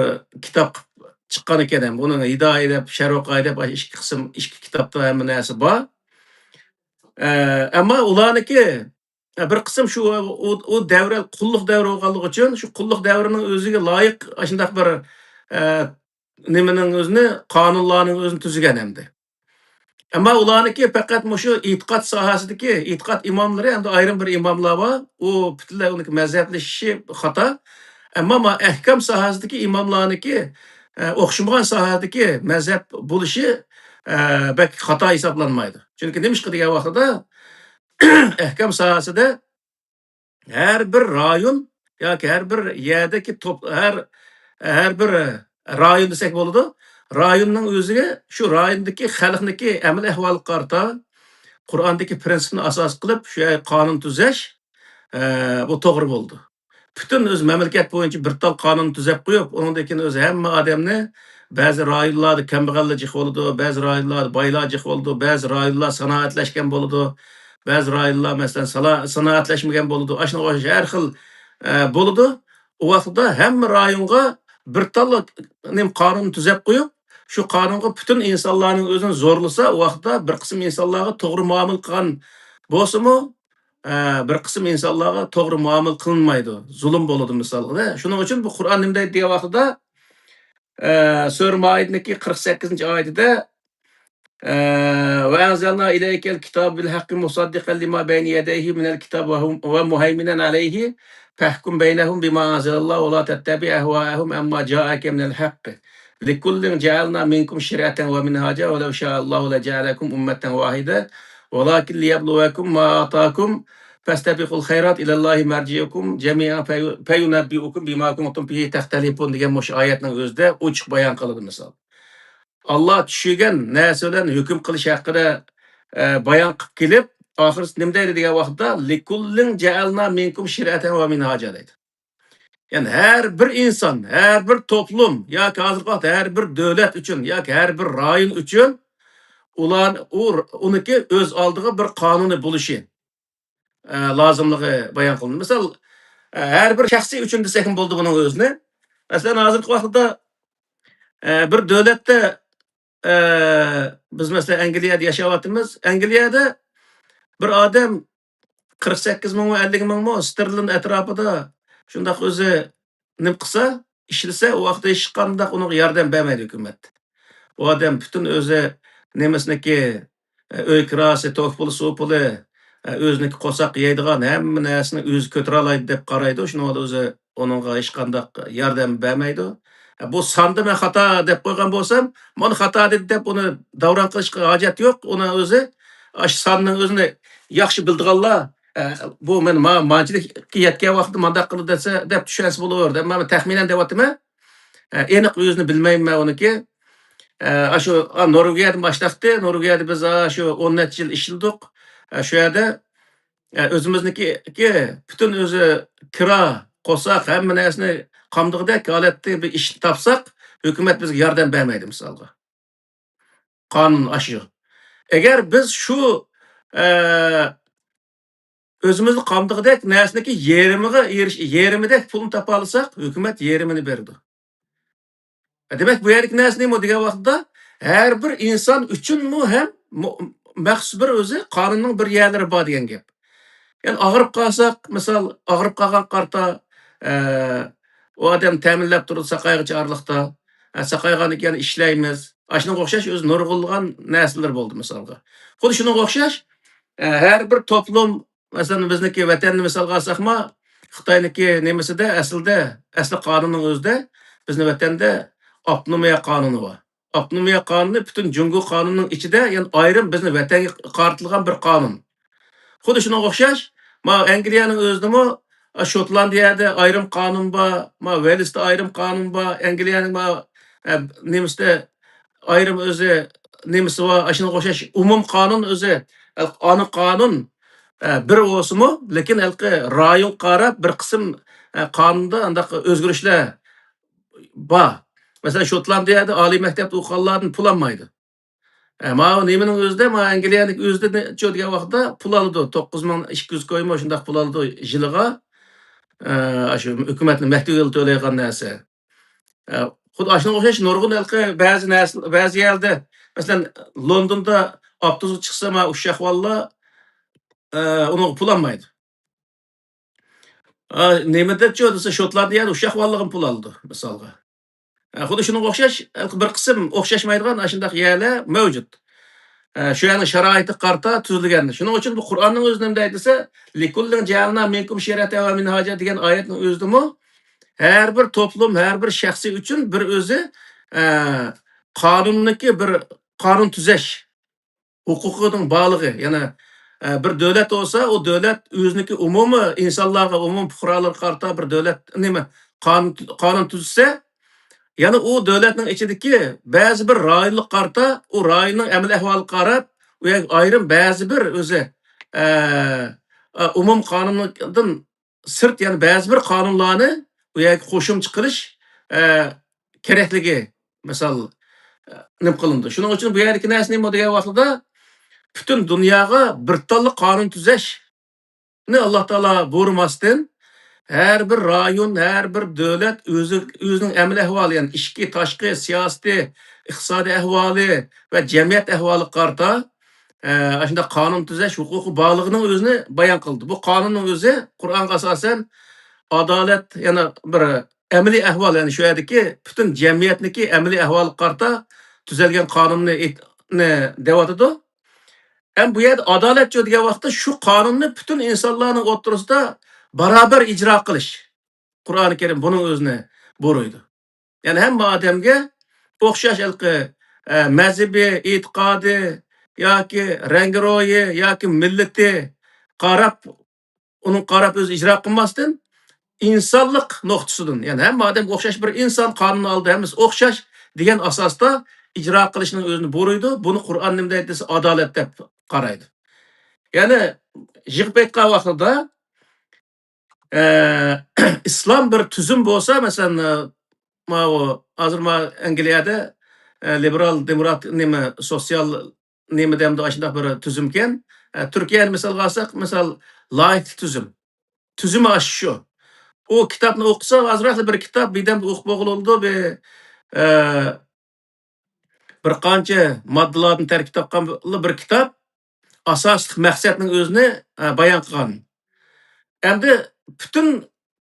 كىتاب قىلىپ چىققان ئىكەن. ئۇنىڭ ھىدايە دەپ، شەرۋەقاي دەپ، ئاشۇ ئىككى قىسىم، ئىككى كىتابتا ھەممە نەرسە بار. ئە، ئەمما ئۇلارنىڭكى، ئە، بىر قىسىم شۇ، ئۇ، ئۇ دەۋرى قۇللۇق دەۋرى بولغانلىقى ئۈچۈن، شۇ قۇللۇق دەۋرىنىڭ ئۆزىگە لايىق ئاشۇنداق بىر، ئە، نېمىنىڭ ئۆزىنى، قانۇنلارنىڭ ئۆزىنى تۈزگەن ئەمدى. ئەمما ئۇلارنىڭكى پەقەت مۇشۇ ئېتىقاد ساھەسىدىكى، ئېتىقاد ئىماملىرى، ئەمدى ئايرىم بىر ئىماملار بار. ئۇ پۈتۈنلەي ئۇنىڭكى مەزھەپلىشىشى خاتا. ئەمما ما ئەھكام ساھەسىدىكى ئىماملارنىڭكى، ئە، ئوخشىمىغان ساھەدىكى مەزھەپ بولۇشى، ئە، بەك خاتا ھېسابلانمايدۇ. چۈنكى نېمىشقا دېگەن ۋاقتىدا، ئەھكام ساھەسىدە ھەر بىر رايون ياكى ھەر بىر يەردىكى توپ-، ھەر، ھەر بىر رايون دېسەك بولىدۇ، رايوننىڭ ئۆزىگە شۇ رايوندىكى خەلقنىڭكى ئەمەلىي ئەھۋالىغا قارىتا قۇرئاندىكى پىرىنسىپنى ئاساس قىلىپ شۇ يەرگە قانۇن تۈزەش، ئە، بۇ توغرا بولىدۇ. پۈتۈن ئۆز مەملىكەت بويىچە بىر تال قانۇن تۈزەپ قويۇپ، ئۇنىڭدىن كېيىن ئۆزى ھەممە ئادەمنى، بەزى رايونلاردا كەمبەغەللەر جىق بولىدۇ، بەزى رايونلاردا بايلار جىق بولىدۇ، بەزى رايونلار سانائەتلەشكەن بولىدۇ، بەزى رايونلار، مەسىلەن، سالا-، سانائەتلەشمىگەن بولىدۇ. ئاشۇنىڭغا ئوخشاش ھەر خىل، ئە، بولىدۇ. ئۇ ۋاقىتتا ھەممە رايونغا بىر تاللا نېمە قانۇن تۈزەپ قويۇپ، شۇ قانۇنغا پۈتۈن ئىنسانلارنىڭ ئۆزىنى زورلىسا، ئۇ ۋاقىتتا بىر قىسىم ئىنسانلارغا توغرا مۇئامىلە قىلغان بولسىمۇ، ئە، بىر قىسىم ئىنسانلارغا توغرا مۇئامىلە قىلىنمايدۇ، زۇلۇم بولىدۇ مىسالغا. شۇنىڭ ئۈچۈن بۇ قۇرئان نېمە دەيدۇ دېگەن ۋاقتىدا، ئە، سۈرە مائىدىنىڭكى قىرىق سەككىزىنچى ئايىتىدە، ئە، وأنزلنا إليك الكتاب بالحق مصدقا لما بين يديه من الكتاب وهم-، ومهيمنا عليه فاحكم بينهم بما أنزل الله ولا تتبع أهواءهم عما جاءك من الحق لكل جعلنا منكم شرعة ومنهاجا ولو شاء الله لجعلكم أمة واحدة ولكن ليبلوكم ما آتاكم فاستبقوا الخيرات إلى الله مرجعكم جميعا في-، فينبئكم بما كنتم فيه تختلفون دېگەن مۇشۇ ئايەتنىڭ ئۆزىدە ئوچۇق بايان قىلىدۇ مىسال. ئاللا چۈشۈرگەن نەرسە بىلەن ھۆكۈم قىلىش ھەققىدە، ئە، بايان قىلىپ كېلىپ، ئاخىرسى نېمە دەيدۇ دېگەن ۋاقىتتا، لىكۇللىن جەئەلنا مىنكۇم شىرئەتەن ۋە مىنھاجا دەيدۇ. يەنى ھەر بىر ئىنسان، ھەر بىر توپلۇم ياكى ھازىرقى ۋاقىتتا ھەر بىر دۆلەت ئۈچۈن ياكى ھەر بىر رايون ئۈچۈن ئۇلار، ئۇ، ئۇنىڭكى ئۆز ئالدىغا بىر قانۇنى بولۇشى، ئە، لازىملىقى بايان قىلىندى. مىسال، ئە، ھەر بىر شەخسىي ئۈچۈن دېسەكمۇ بولىدۇ بۇنىڭ ئۆزىنى. مەسىلەن، ھازىرقى ۋاقىتتا، ئە، بىر دۆلەتتە، ئە، بىز مەسىلەن ئەنگلىيەدە ياشاۋاتىمىز. ئەنگلىيەدە بىر ئادەم قىرىق سەككىز مىڭمۇ، ئەللىك مىڭمۇ ستېرلىن ئەتراپىدا شۇنداق ئۆزى نېمە قىلسا، ئىشلىسە، ئۇ ۋاقىتتا ھېچقانداق ئۇنىڭغا ياردەم بەرمەيدۇ ھۆكۈمەت. ئۇ ئادەم پۈتۈن ئۆزى نېمىسىنىكى، ئۆي كىراسى، توك پۇلى، سۇ پۇلى، ئۆزىنىڭكى قورساق يەيدىغان ھەممە نەرسىنى ئۆزى كۆتۈرەلەيدۇ دەپ قارايدۇ. شۇنىڭ بىلەن ئۆزى ئۇنىڭغا ھېچقانداق ياردەم بەرمەيدۇ. بۇ ساندا مەن خاتا دەپ قويغان بولسام، مانا خاتا دېدى دەپ ئۇنى داۋراڭ قىلىشقا ھاجەت يوق. ئۇنىڭ ئۆزى، ئاشۇ ساننىڭ ئۆزىنى ياخشى بىلىدىغانلار، ئە، بۇ مەن ما-، مانچىلىككە يەتكەن ۋاقىتتا مانداق قىلدى دېسە، دەپ چۈشەنسە بولۇۋېرىدۇ. مەن تەخمىنەن دەۋاتىمەن. ئە، ئېنىق ئۆزىنى بىلمەيمەن مەن ئۇنىڭكى. ئە، ئاشۇ، ئا، نورۋېگىيەدىن باشلاقتى. نورۋېگىيەدە بىز، ئا، شۇ ئون نەچچە يىل ئىشلىدۇق. ئە، شۇ يەردە، ئە، ئۆزىمىزنىڭكى پۈتۈن ئۆزى كىرا، قورساق، ھەممە نەرسىنى قامدىغۇدەك ھالەتتە بىر ئىش تاپساق، ھۆكۈمەت بىزگە ياردەم بەرمەيدۇ، مىسالغا. قانۇن ئاشۇ. ئەگەر بىز شۇ، ئە، ئۆزىمىزنى قامدىغۇدەك نەرسىنىڭكى يېرىمىغا ئېرىش-، يېرىمىدەك پۇلنى تاپالىساق، ھۆكۈمەت يېرىمىنى بېرىدۇ. دېمەك، بۇ يەردىكى نەرسە نېمە دېگەن ۋاقىتتا، ھەر بىر ئىنسان ئۈچۈنمۇ ھەم مۇ-، مەخسۇس بىر ئۆزى قانۇننىڭ بىر يەرلىرى بار دېگەن گەپ. يەنى ئاغرىپ قالساق، مىسال، ئاغرىپ قالغان قارتا، ئە، ئۇ ئادەم تەمىنلەپ تۇرىدۇ ساقايغۇچە ئارىلىقتا. ئە، ساقايغاندىن كېيىن ئىشلەيمىز. ئاشۇنىڭغا ئوخشاش ئۆزى نۇرغۇنلىغان نەرسىلەر بولدى، مىسالغا. خۇددى شۇنىڭغا ئوخشاش، ئە، ھەر بىر توپلۇم، مەسىلەن، بىزنىڭكى ۋەتەننى مىسالغا ئالساقمۇ، خىتاينىڭكى نېمىسىدە، ئەسلىدە، ئەسلى قانۇننىڭ ئۆزىدە، بىزنىڭ ۋەتەندە ئاپتونومىيە قانۇنى بار. ئاپتونومىيە قانۇنى پۈتۈن جۇڭگو قانۇنىنىڭ ئىچىدە، يەنى ئايرىم بىزنىڭ ۋەتەنگە قارىتىلغان بىر قانۇن. خۇددى شۇنىڭغا ئوخشاش، ما ئەنگلىيەنىڭ ئۆزىدىمۇ، ئا، شوتلاندىيەدە ئايرىم قانۇن بار، ما ۋېلىستا ئايرىم قانۇن بار، ئەنگلىيەنىڭ ما، ئە، نېمىسىدە ئايرىم ئۆزى نېمىسى بار، ئاشۇنىڭغا ئوخشاش ئومۇم قانۇن ئۆزى، ئانا قانۇن، ئە، بىر بولسىمۇ، لېكىن ھېلىقى رايونغا قاراپ بىر قىسىم، ئە، قانۇندا ئانداق ئۆزگىرىشلەر بار. مەسىلەن، شوتلاندىيەدە ئالىي مەكتەپتە ئوقۇغانلاردىن پۇل ئالمايدۇ. ئە، ماۋۇ نېمىنىڭ ئۆزىدە، ماۋۇ ئەنگلىيەنىڭ ئۆزىدە نەچچە دېگەن ۋاقىتتا پۇل ئالىدۇ. توققۇز مىڭ ئىككى يۈز كويمۇ شۇنداق پۇل ئالىدۇ يىلىغا. ئە، ئاشۇ ھۆكۈمەتنىڭ مەكتىۋى تۆلەيدىغان نەرسە. ئە، خۇددى ئاشۇنىڭغا ئوخشاش نۇرغۇن ھېلىقى بەزى نەرسە، بەزى يەردە، مەسىلەن، لوندوندا ئاپتوبۇسقا چىقسا، مانا ئۇششاق بالىلار، ئە، ئۇنىڭغا پۇل ئالمايدۇ. ئا، نېمىدەچۇ دېسە، شوتلاندىيەدە ئۇششاق بالىلىرىغا پۇل ئالىدۇ، مىسالغا. ئە، خۇددى شۇنىڭغا ئوخشاش، بىر قىسىم ئوخشاشمايدىغان ئاشۇنداق يەرلەر مەۋجۇت. ئە، شۇ يەرنىڭ شارائىتىغا قارىتا تۈزۈلگەن. شۇنىڭ ئۈچۈن بۇ قۇرئاننىڭ ئۆزى نېمە دەيدۇ دېسە، لىكۇللىن جەئەلنا مىنكۇم شىرئەتەن ۋە مىنھاجا دېگەن ئايەتنىڭ ئۆزىدىمۇ ھەر بىر توپلۇم، ھەر بىر شەخسىي ئۈچۈن بىر ئۆزى، ئە، قانۇننىكى بىر قانۇن تۈزەش ھوقۇقىنىڭ بارلىقى، يەنى، ئە، بىر دۆلەت بولسا، ئۇ دۆلەت ئۆزىنىڭكى ئومۇمىي ئىنسانلارغا، ئومۇمىي پۇقرالارغا قارىتا بىر دۆلەت نېمە، قانۇن، قانۇن تۈزسە، يەنى ئۇ دۆلەتنىڭ ئىچىدىكى بەزى بىر رايونلۇق قارىتا، ئۇ رايوننىڭ ئەمەلىي ئەھۋالىغا قاراپ، ئۇ يەرگە ئايرىم بەزى بىر ئۆزى، ئە، ئە، ئومۇم قانۇندىن سىرت يەنە بەزى بىر قانۇنلارنى بۇ يەرگە قوشۇمچە قىلىش، ئە، كېرەكلىكى، مىسال، ئە، نېمە قىلىنىدۇ. شۇنىڭ ئۈچۈن بۇ يەردىكى نەرسە نېمە دېگەن ۋاقتىدا، پۈتۈن دۇنياغا بىر تاللا قانۇن تۈزەشنى ئاللا تائالا بۇيرۇماستىن، ھەر بىر رايون، ھەر بىر دۆلەت ئۆزى، ئۆزىنىڭ ئەمەلىي ئەھۋالى، يەنى ئىچكى، تاشقى سىياسىتى، ئىقتىسادىي ئەھۋالى ۋە جەمئىيەت ئەھۋالىغا قارىتا، ئە، ئاشۇنداق قانۇن تۈزەش ھوقۇقى بارلىقىنىڭ ئۆزىنى بايان قىلدى. بۇ قانۇننىڭ ئۆزى قۇرئانغا ئاساسەن ئادالەت، يەنى بىر ئەمەلىي ئەھۋال، يەنى شۇ يەردىكى پۈتۈن جەمئىيەتنىكى ئەمەلىي ئەھۋالىغا قارىتا تۈزەلگەن قانۇننى ئېيت-، نى دەۋاتىدۇ. ھەم بۇ يەردە ئادالەتچۇ دېگەن ۋاقىتتا شۇ قانۇننى پۈتۈن ئىنسانلارنىڭ ئوتتۇرىسىدا باراۋەر ئىجرا قىلىش. قۇرئانى كەرىم بۇنىڭ ئۆزىنى بۇيرۇيدۇ. يەنى ھەممە ئادەمگە ئوخشاش ھېلىقى، ئە، مەزھىپى، ئېتىقادى ياكى رەڭگىرويى ياكى مىللىتى قاراپ، ئۇنىڭغا قاراپ ئۆزى ئىجرا قىلماستىن، ئىنسانلىق نۇقتىسىدىن، يەنى ھەممە ئادەم ئوخشاش بىر ئىنسان، قانۇن ئالدىدا ھەممىسى ئوخشاش دېگەن ئاساستا ئىجرا قىلىشنىڭ ئۆزىنى بۇيرۇيدۇ. بۇنى قۇرئان نېمە دەيدۇ دېسە، ئادالەت دەپ قارايدۇ. يەنى يىغىپ ئېيتقان ۋاقتىدا، ئە، ئىسلام بىر تۈزۈم بولسا، مەسىلەن، ئە، ماۋۇ ھازىر ما ئەنگلىيەدە، ئە، لىبېرال دېموكرات نېمە، سوتسىيال نېمە دەمدۇ، ئاشۇنداق بىر تۈزۈمكەن. ئە، تۈركىيەنى مىسالغا ئالساق، مىسال، لايىق تۈزۈم. تۈزۈمى ئاشۇ شۇ. ئۇ كىتابنى ئوقۇسا، ئازراقلا بىر كىتاب بىردەمدە ئوقۇپ بولغىلى بولىدۇ. بىر، ئە، بىر قانچە ماددىلاردىن تەركىب تاپقان بىر كىتاب ئاساسلىق مەقسەتنىڭ ئۆزىنى، ئە، بايان قىلغان. ئەمدى پۈتۈن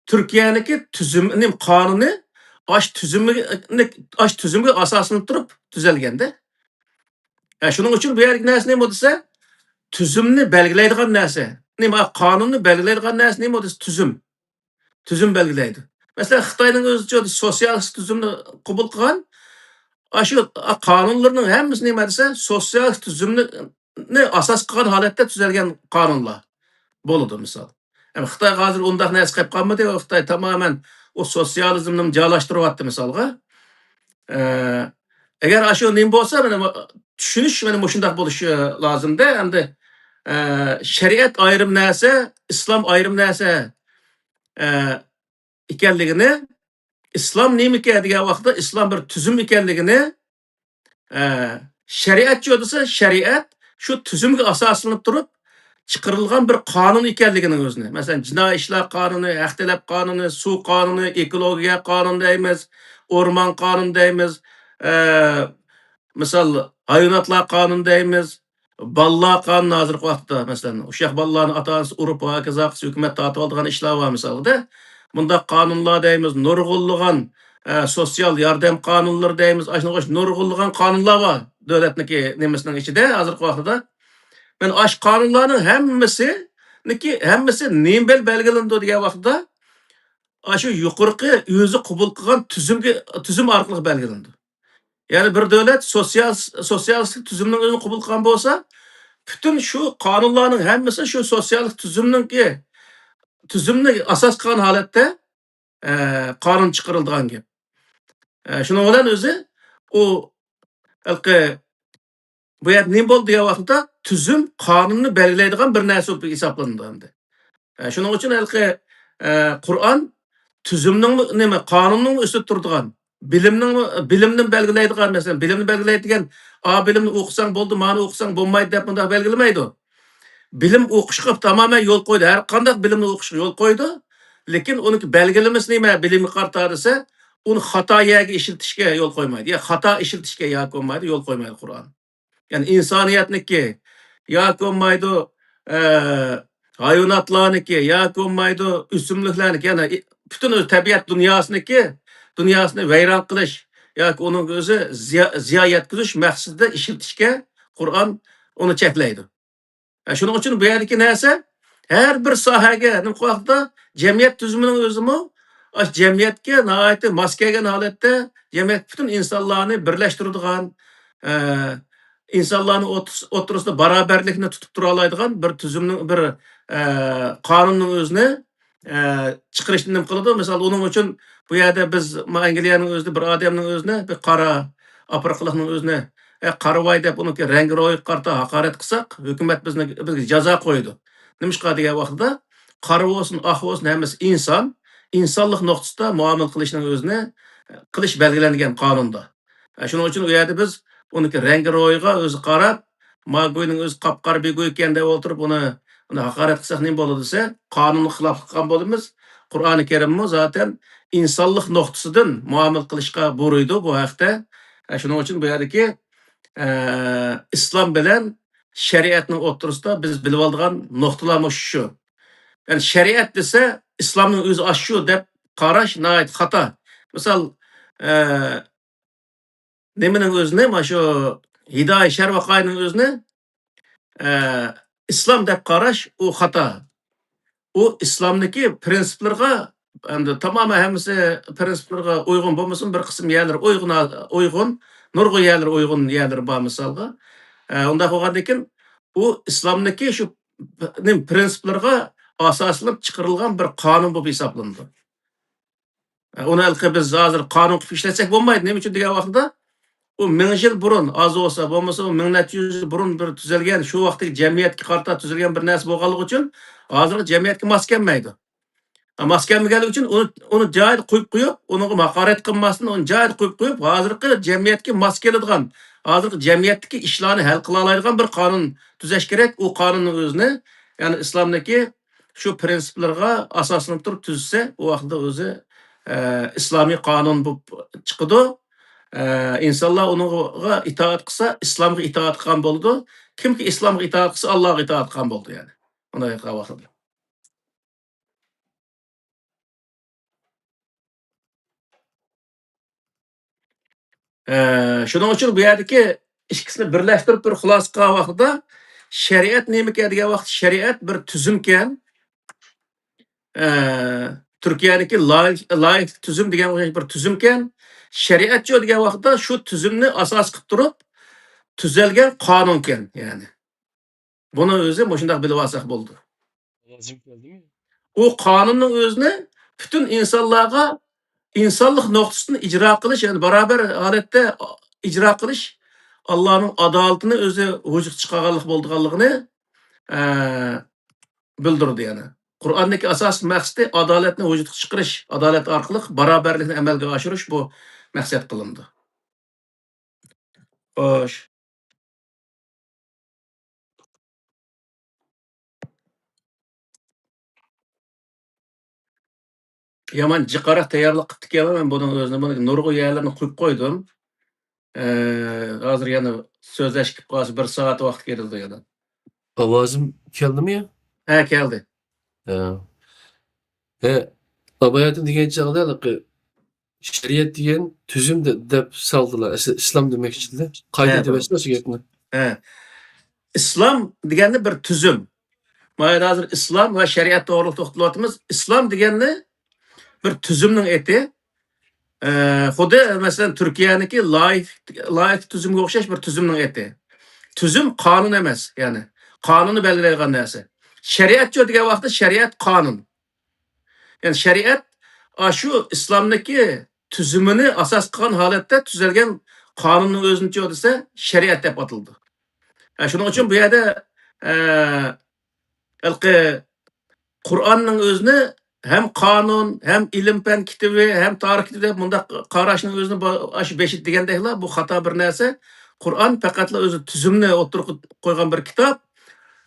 تۈركىيەنىڭكى تۈزۈم، نېمە، قانۇنى ئاش تۈزۈمىگە، ئاش تۈزۈمگە ئاساسلىنىپ تۇرۇپ تۈزەلگەندە. ھە، شۇنىڭ ئۈچۈن بۇ يەردىكى نەرسە نېمە دېسە، تۈزۈمنى بەلگىلەيدىغان نەرسە. نېمە، قانۇننى بەلگىلەيدىغان نەرسە نېمە دېسە، تۈزۈم. تۈزۈم بەلگىلەيدۇ. مەسىلەن، خىتاينىڭ ئۆزى سوتسىيالىستىك تۈزۈمنى قوبۇل قىلغان. ئاشۇ قانۇنلىرىنىڭ ھەممىسى نېمە دېسە، سوتسىيالىستىك تۈزۈمنى ئاساس قىلغان ھالەتتە تۈزەلگەن قانۇنلار بولىدۇ، مىسال. ئەمما خىتايغا ھازىر ئۇنداق نەرسە قېلىپ قالمىدى. ئۇ خىتاي تامامەن ئۇ سوتسىيالىزمنى جايلاشتۇرۇۋاتتى، مىسالغا. ئە، ئەگەر ئاشۇ نېمە بولسا، مانا بۇ چۈشىنىش مانا مۇشۇنداق بولۇشى لازىمدە. ئەمدى، ئە، شەرىئەت ئايرىم نەرسە، ئىسلام ئايرىم نەرسە، ئە، ئىكەنلىكىنى، ئىسلام نېمىكەن دېگەن ۋاقىتتا، ئىسلام بىر تۈزۈم ئىكەنلىكىنى، ئە، شەرىئەتچى دېسە، شەرىئەت شۇ تۈزۈمگە ئاساسلىنىپ تۇرۇپ چىقىرىلغان بىر قانۇن ئىكەنلىكىنىڭ ئۆزىنى. مەسىلەن، جىنايى ئىشلار قانۇنى، ھەق تەلەپ قانۇنى، سۇ قانۇنى، ئېكولوگىيە قانۇنى دەيمىز، ئورمان قانۇنى دەيمىز، ئە، مىسال، ھايۋاناتلار قانۇنى دەيمىز، بالىلار قانۇنى ھازىرقى ۋاقىتتا، مەسىلەن، ئۇششاق بالىلارنى ئاتا-ئانىسى ئۇرۇپ، ھاكازا قىلسا ھۆكۈمەت تارتىۋالىدىغان ئىشلار بار، مىسالغا. مۇنداق قانۇنلار دەيمىز، نۇرغۇنلىغان، ئە، سوتسىيال ياردەم قانۇنلىرى دەيمىز، ئاشۇنىڭغا ئوخشاش نۇرغۇنلىغان قانۇنلار بار دۆلەتنىڭكى نېمىسىنىڭ ئىچىدە ھازىرقى ۋاقتىدا. مەن ئاشۇ قانۇنلارنىڭ ھەممىسىنىڭكى، ھەممىسى نېمە بىلەن بەلگىلىنىدۇ دېگەن ۋاقىتتا، ئاشۇ يۇقىرىقى ئۆزى قوبۇل قىلغان تۈزۈمگە، تۈزۈم ئارقىلىق بەلگىلىنىدۇ. يەنى بىر دۆلەت سوتسىيال-، سوتسىيالىستىك تۈزۈمنىڭ ئۆزىنى قوبۇل قىلغان بولسا، پۈتۈن شۇ قانۇنلارنىڭ ھەممىسى شۇ سوتسىيالىستىك تۈزۈمنىڭكى، تۈزۈمنى ئاساس قىلغان ھالەتتە، ئە، قانۇن چىقىرىلىدىغان گەپ. ئە، شۇنىڭ بىلەن ئۆزى ئۇ ھېلىقى بۇ يەردە نېمە بولدى دېگەن ۋاقىتتا، تۈزۈم قانۇننى بەلگىلەيدىغان بىر نەرسە بولۇپ ھېسابلىنىدۇ ئەمدى. ئە، شۇنىڭ ئۈچۈن ھېلىقى، ئە، قۇرئان تۈزۈمنىڭمۇ، نېمە، قانۇننىڭمۇ ئۈستىدە تۇرىدىغان، بىلىمنىڭمۇ، بىلىمنى بەلگىلەيدىغان، مەسىلەن، بىلىمنى بەلگىلەيدىغان، ئا، بىلىمنى ئوقۇساڭ بولدى، مانى ئوقۇساڭ بولمايدۇ دەپ مۇنداق بەلگىلىمەيدۇ. بىلىم ئوقۇشقا تامامەن يول قويدى. ھەر قانداق بىلىمنى ئوقۇشقا يول قويىدۇ. لېكىن ئۇنىڭ بەلگىلىمىسى نېمە، بىلىمگە قارىتا دېسە، ئۇنى خاتا يەرگە ئىشلىتىشكە يول قويمايدۇ. يا خاتا ئىشلىتىشكە ياكى بولمايدۇ، يول قويمايدۇ قۇرئان. يەنى ئىنسانىيەتنىكى ياكى بولمايدۇ، ئە، ھايۋاناتلارنىكى ياكى بولمايدۇ، ئۆسۈملۈكلەرنىكى، يەنى ئى-، پۈتۈن ئۆز تەبىئەت دۇنياسىنىكى، دۇنياسىنى ۋەيران قىلىش ياكى ئۇنىڭ ئۆزى زىيا-، زىيان يەتكۈزۈش مەقسىتىدە ئىشلىتىشكە قۇرئان ئۇنى چەكلەيدۇ. ھە، شۇنىڭ ئۈچۈن بۇ يەردىكى نەرسە، ھەر بىر ساھەگە، نېمە قىلغان ۋاقىتتا جەمئىيەت تۈزۈمىنىڭ ئۆزىمۇ ئاشۇ جەمئىيەتكە ناھايىتى ماس كەلگەن ھالەتتە، جەمئىيەت پۈتۈن ئىنسانلارنى بىرلەشتۈرىدىغان، ئە، ئىنسانلارنىڭ ئوتتۇرىسىدا بارابەرلىكنى تۇتۇپ تۇرالايدىغان بىر تۈزۈمنىڭ، بىر، ئە، قانۇننىڭ ئۆزىنى ئە، چىقىرىشنى نېمە قىلىدۇ؟ مىسال، ئۇنىڭ ئۈچۈن بۇ يەردە بىز ما ئەنگلىيەنىڭ ئۆزىدە بىر ئادەمنىڭ ئۆزىنى، بىر قارا ئافرىقىلىقنىڭ ئۆزىنى، ئە، قارىۋاي دەپ ئۇنىڭكى رەڭگى روھىغا قارىتا ھاقارەت قىلساق، ھۆكۈمەت بىزنى، بىزگە جازا قويىدۇ. نېمىشقا دېگەن ۋاقتىدا، قارا بولسۇن، ئاق بولسۇن، ھەممىسى ئىنسان، ئىنسانلىق نۇقتىسىدا مۇئامىلە قىلىشنىڭ ئۆزىنى، ئە، قىلىش بەلگىلەنگەن قانۇندا. ئە، شۇنىڭ ئۈچۈن ئۇ يەردە بىز ئۇنىڭكى رەڭگى روھىغا ئۆزى قاراپ، ما گۇينىڭ ئۆزى قاپقارا بىر گۇي ئىكەن دەپ ئولتۇرۇپ، ئۇنى، ئۇنى ھاقارەت قىلساق نېمە بولىدۇ دېسە، قانۇنغا خىلاپلىق قىلغان بولىمىز. قۇرئانى كەرىممۇ زاتەن ئىنسانلىق نۇقتىسىدىن مۇئامىلە قىلىشقا بۇيرۇيدۇ بۇ ھەقتە. ئە، شۇنىڭ ئۈچۈن بۇ يەردىكى، ئە، ئىسلام بىلەن شەرىئەتنىڭ ئوتتۇرىسىدا بىز بىلىۋالىدىغان نۇقتىلار مۇشۇ شۇ. يەنى شەرىئەت دېسە، ئىسلامنىڭ ئۆزى ئاشۇ دەپ قاراش ناھايىتى خاتا. مىسال، ئە، نېمىنىڭ ئۆزىنى، مانا شۇ ھىدايە شەرۋەقاينىڭ ئۆزىنى، ئە، ئىسلام دەپ قاراش ئۇ خاتا. ئۇ ئىسلامدىكى پرىنسىپلىرىغا، ئەمدى تامامەن ھەممىسى پرىنسىپلىرىغا ئۇيغۇن بولمىسىمۇ، بىر قىسىم يەرلىرى ئۇيغۇن، ئۇيغۇن، نۇرغۇن يەرلىرى ئۇيغۇن يەرلىرى بار مىسالغا. ئە، ئۇنداق بولغاندىن كېيىن ئۇ ئىسلامدىكى شۇ نېمە پرىنسىپلىرىغا ئاساسلىنىپ چىقىرىلغان بىر قانۇن بولۇپ ھېسابلىنىدۇ. ئۇنى ھېلىقى بىز ھازىر قانۇن قىلىپ ئىشلەتسەك بولمايدۇ. نېمە ئۈچۈن دېگەن ۋاقتىدا، ئۇ مىڭ يىل بۇرۇن، ئاز بولسا، بولمىسا ئۇ مىڭ نەچچە يۈز يىل بۇرۇن بىر تۈزۈلگەن، شۇ ۋاقىتتىكى جەمئىيەتكە قارىتا تۈزۈلگەن بىر نەرسە بولغانلىقى ئۈچۈن، ھازىرقى جەمئىيەتكە ماس كەلمەيدۇ. ماس كەلمىگەنلىكى ئۈچۈن ئۇنى، ئۇنى جايىدا قويۇپ قويۇپ، ئۇنىڭغا ھاقارەت قىلماستىن، ئۇنى جايىدا قويۇپ قويۇپ، ھازىرقى جەمئىيەتكە ماس كېلىدىغان، ھازىرقى جەمئىيەتتىكى ئىشلارنى ھەل قىلالايدىغان بىر قانۇن تۈزەش كېرەك. ئۇ قانۇننىڭ ئۆزىنى، يەنى ئىسلامدىكى شۇ پرىنسىپلارغا ئاساسلىنىپ تۇرۇپ تۈزسە، ئۇ ۋاقىتتا ئۆزى، ئە، ئىسلامىي قانۇن بولۇپ چىقىدۇ. ئە، ئىنسانلار ئۇنىڭغا ئىتائەت قىلسا، ئىسلامغا ئىتائەت قىلغان بولىدۇ. كىمكى ئىسلامغا ئىتائەت قىلسا، ئاللاغا ئىتائەت قىلغان بولىدۇ، يەنى. ئۇنداق ۋاقىتتا. ئە، شۇنىڭ ئۈچۈن بۇ يەردىكى ئىككىسىنى بىرلەشتۈرۈپ بىر خۇلاسە قىلغان ۋاقتىدا، شەرىئەت نېمىكەن دېگەن ۋاقىت، شەرىئەت بىر تۈزۈمكەن. ئە، تۈركىيەدىكى لايىھ-، لايىھ تۈزۈم دېگەن ئوخشاش بىر تۈزۈمكەن. شەرىئەتچۇ دېگەن ۋاقىتتا شۇ تۈزۈمنى ئاساس قىلىپ تۇرۇپ تۈزەلگەن قانۇنكەن، يەنى. بۇنى ئۆزى مۇشۇنداق بىلىۋالساق بولىدۇ. لازىم كەلدىمۇ؟ ئۇ قانۇننىڭ ئۆزىنى پۈتۈن ئىنسانلارغا ئىنسانلىق نۇقتىسىدىن ئىجرا قىلىش، يەنى بارابەر ھالەتتە ئىجرا قىلىش، ئاللانىڭ ئادالىتىنى ئۆزى ۋۇجۇدقا چىقارغانلىق بولىدىغانلىقىنى، ئە، بىلدۈرىدۇ يەنى. قۇرئاندىكى ئاساسلىق مەقسىتى ئادالەتنى ۋۇجۇدقا چىقىرىش، ئادالەت ئارقىلىق بارابەرلىكنى ئەمەلگە ئاشۇرۇش بۇ مەقسەت قىلىنىدۇ. خوش. يامان جىقراق تەييارلىق قىپتىكەنمەن مەن بۇنىڭ ئۆزىنى. بۇنىڭ نۇرغۇن يەرلىرىنى قويۇپ قويدۇم. ئە، ھازىر يەنە سۆزلەش كېلىپ قالسا، بىر سائەت ۋاقىت كېتىدۇ يەنە. ئاۋازىم كەلدىمۇ يا؟ ھە، كەلدى. ھە. ھە، ئاباياتىم دېگەن چاغدا ھېلىقى شەرىئەت دېگەن تۈزۈم دە-، دەپ سالدىلار. ئەسلى ئىسلام دېمەكچىدىلە. قايتا ھە، دېۋەرسىلە شۇ گەپنى. ھە. ئىسلام دېگەننى بىر تۈزۈم. مانا ھازىر ئىسلام ۋە شەرىئەت توغرىلىق توختىلىۋاتىمىز. ئىسلام دېگەننى بىر تۈزۈمنىڭ ئېتى. ئە، خۇددى، مەسىلەن، تۈركىيەنىڭكى لايىھ، لايىھ تۈزۈمگە ئوخشاش بىر تۈزۈمنىڭ ئېتى. تۈزۈم قانۇن ئەمەس، يەنى قانۇننى بەلگىلەيدىغان نەرسە. شەرىئەتچۇ دېگەن ۋاقىتتا شەرىئەت قانۇن. يەنى شەرىئەت ئاشۇ ئىسلامدىكى تۈزۈمىنى ئاساس قىلغان ھالەتتە تۈزەلگەن قانۇننىڭ ئۆزىنىچۇ دېسە، شەرىئەت دەپ ئاتىلىدۇ. ھە، شۇنىڭ ئۈچۈن بۇ يەردە، ئە، ھېلىقى قۇرئاننىڭ ئۆزىنى ھەم قانۇن، ھەم ئىلىم-پەن كىتابى، ھەم تارىخ كىتابى دەپ مۇنداق قاراشنىڭ ئۆزىنى با-، ئاشۇ بېشىدا دېگەندەكلا، بۇ خاتا بىر نەرسە. قۇرئان پەقەتلا ئۆزى تۈزۈمنى ئوتتۇرىغا قويغان بىر كىتاب.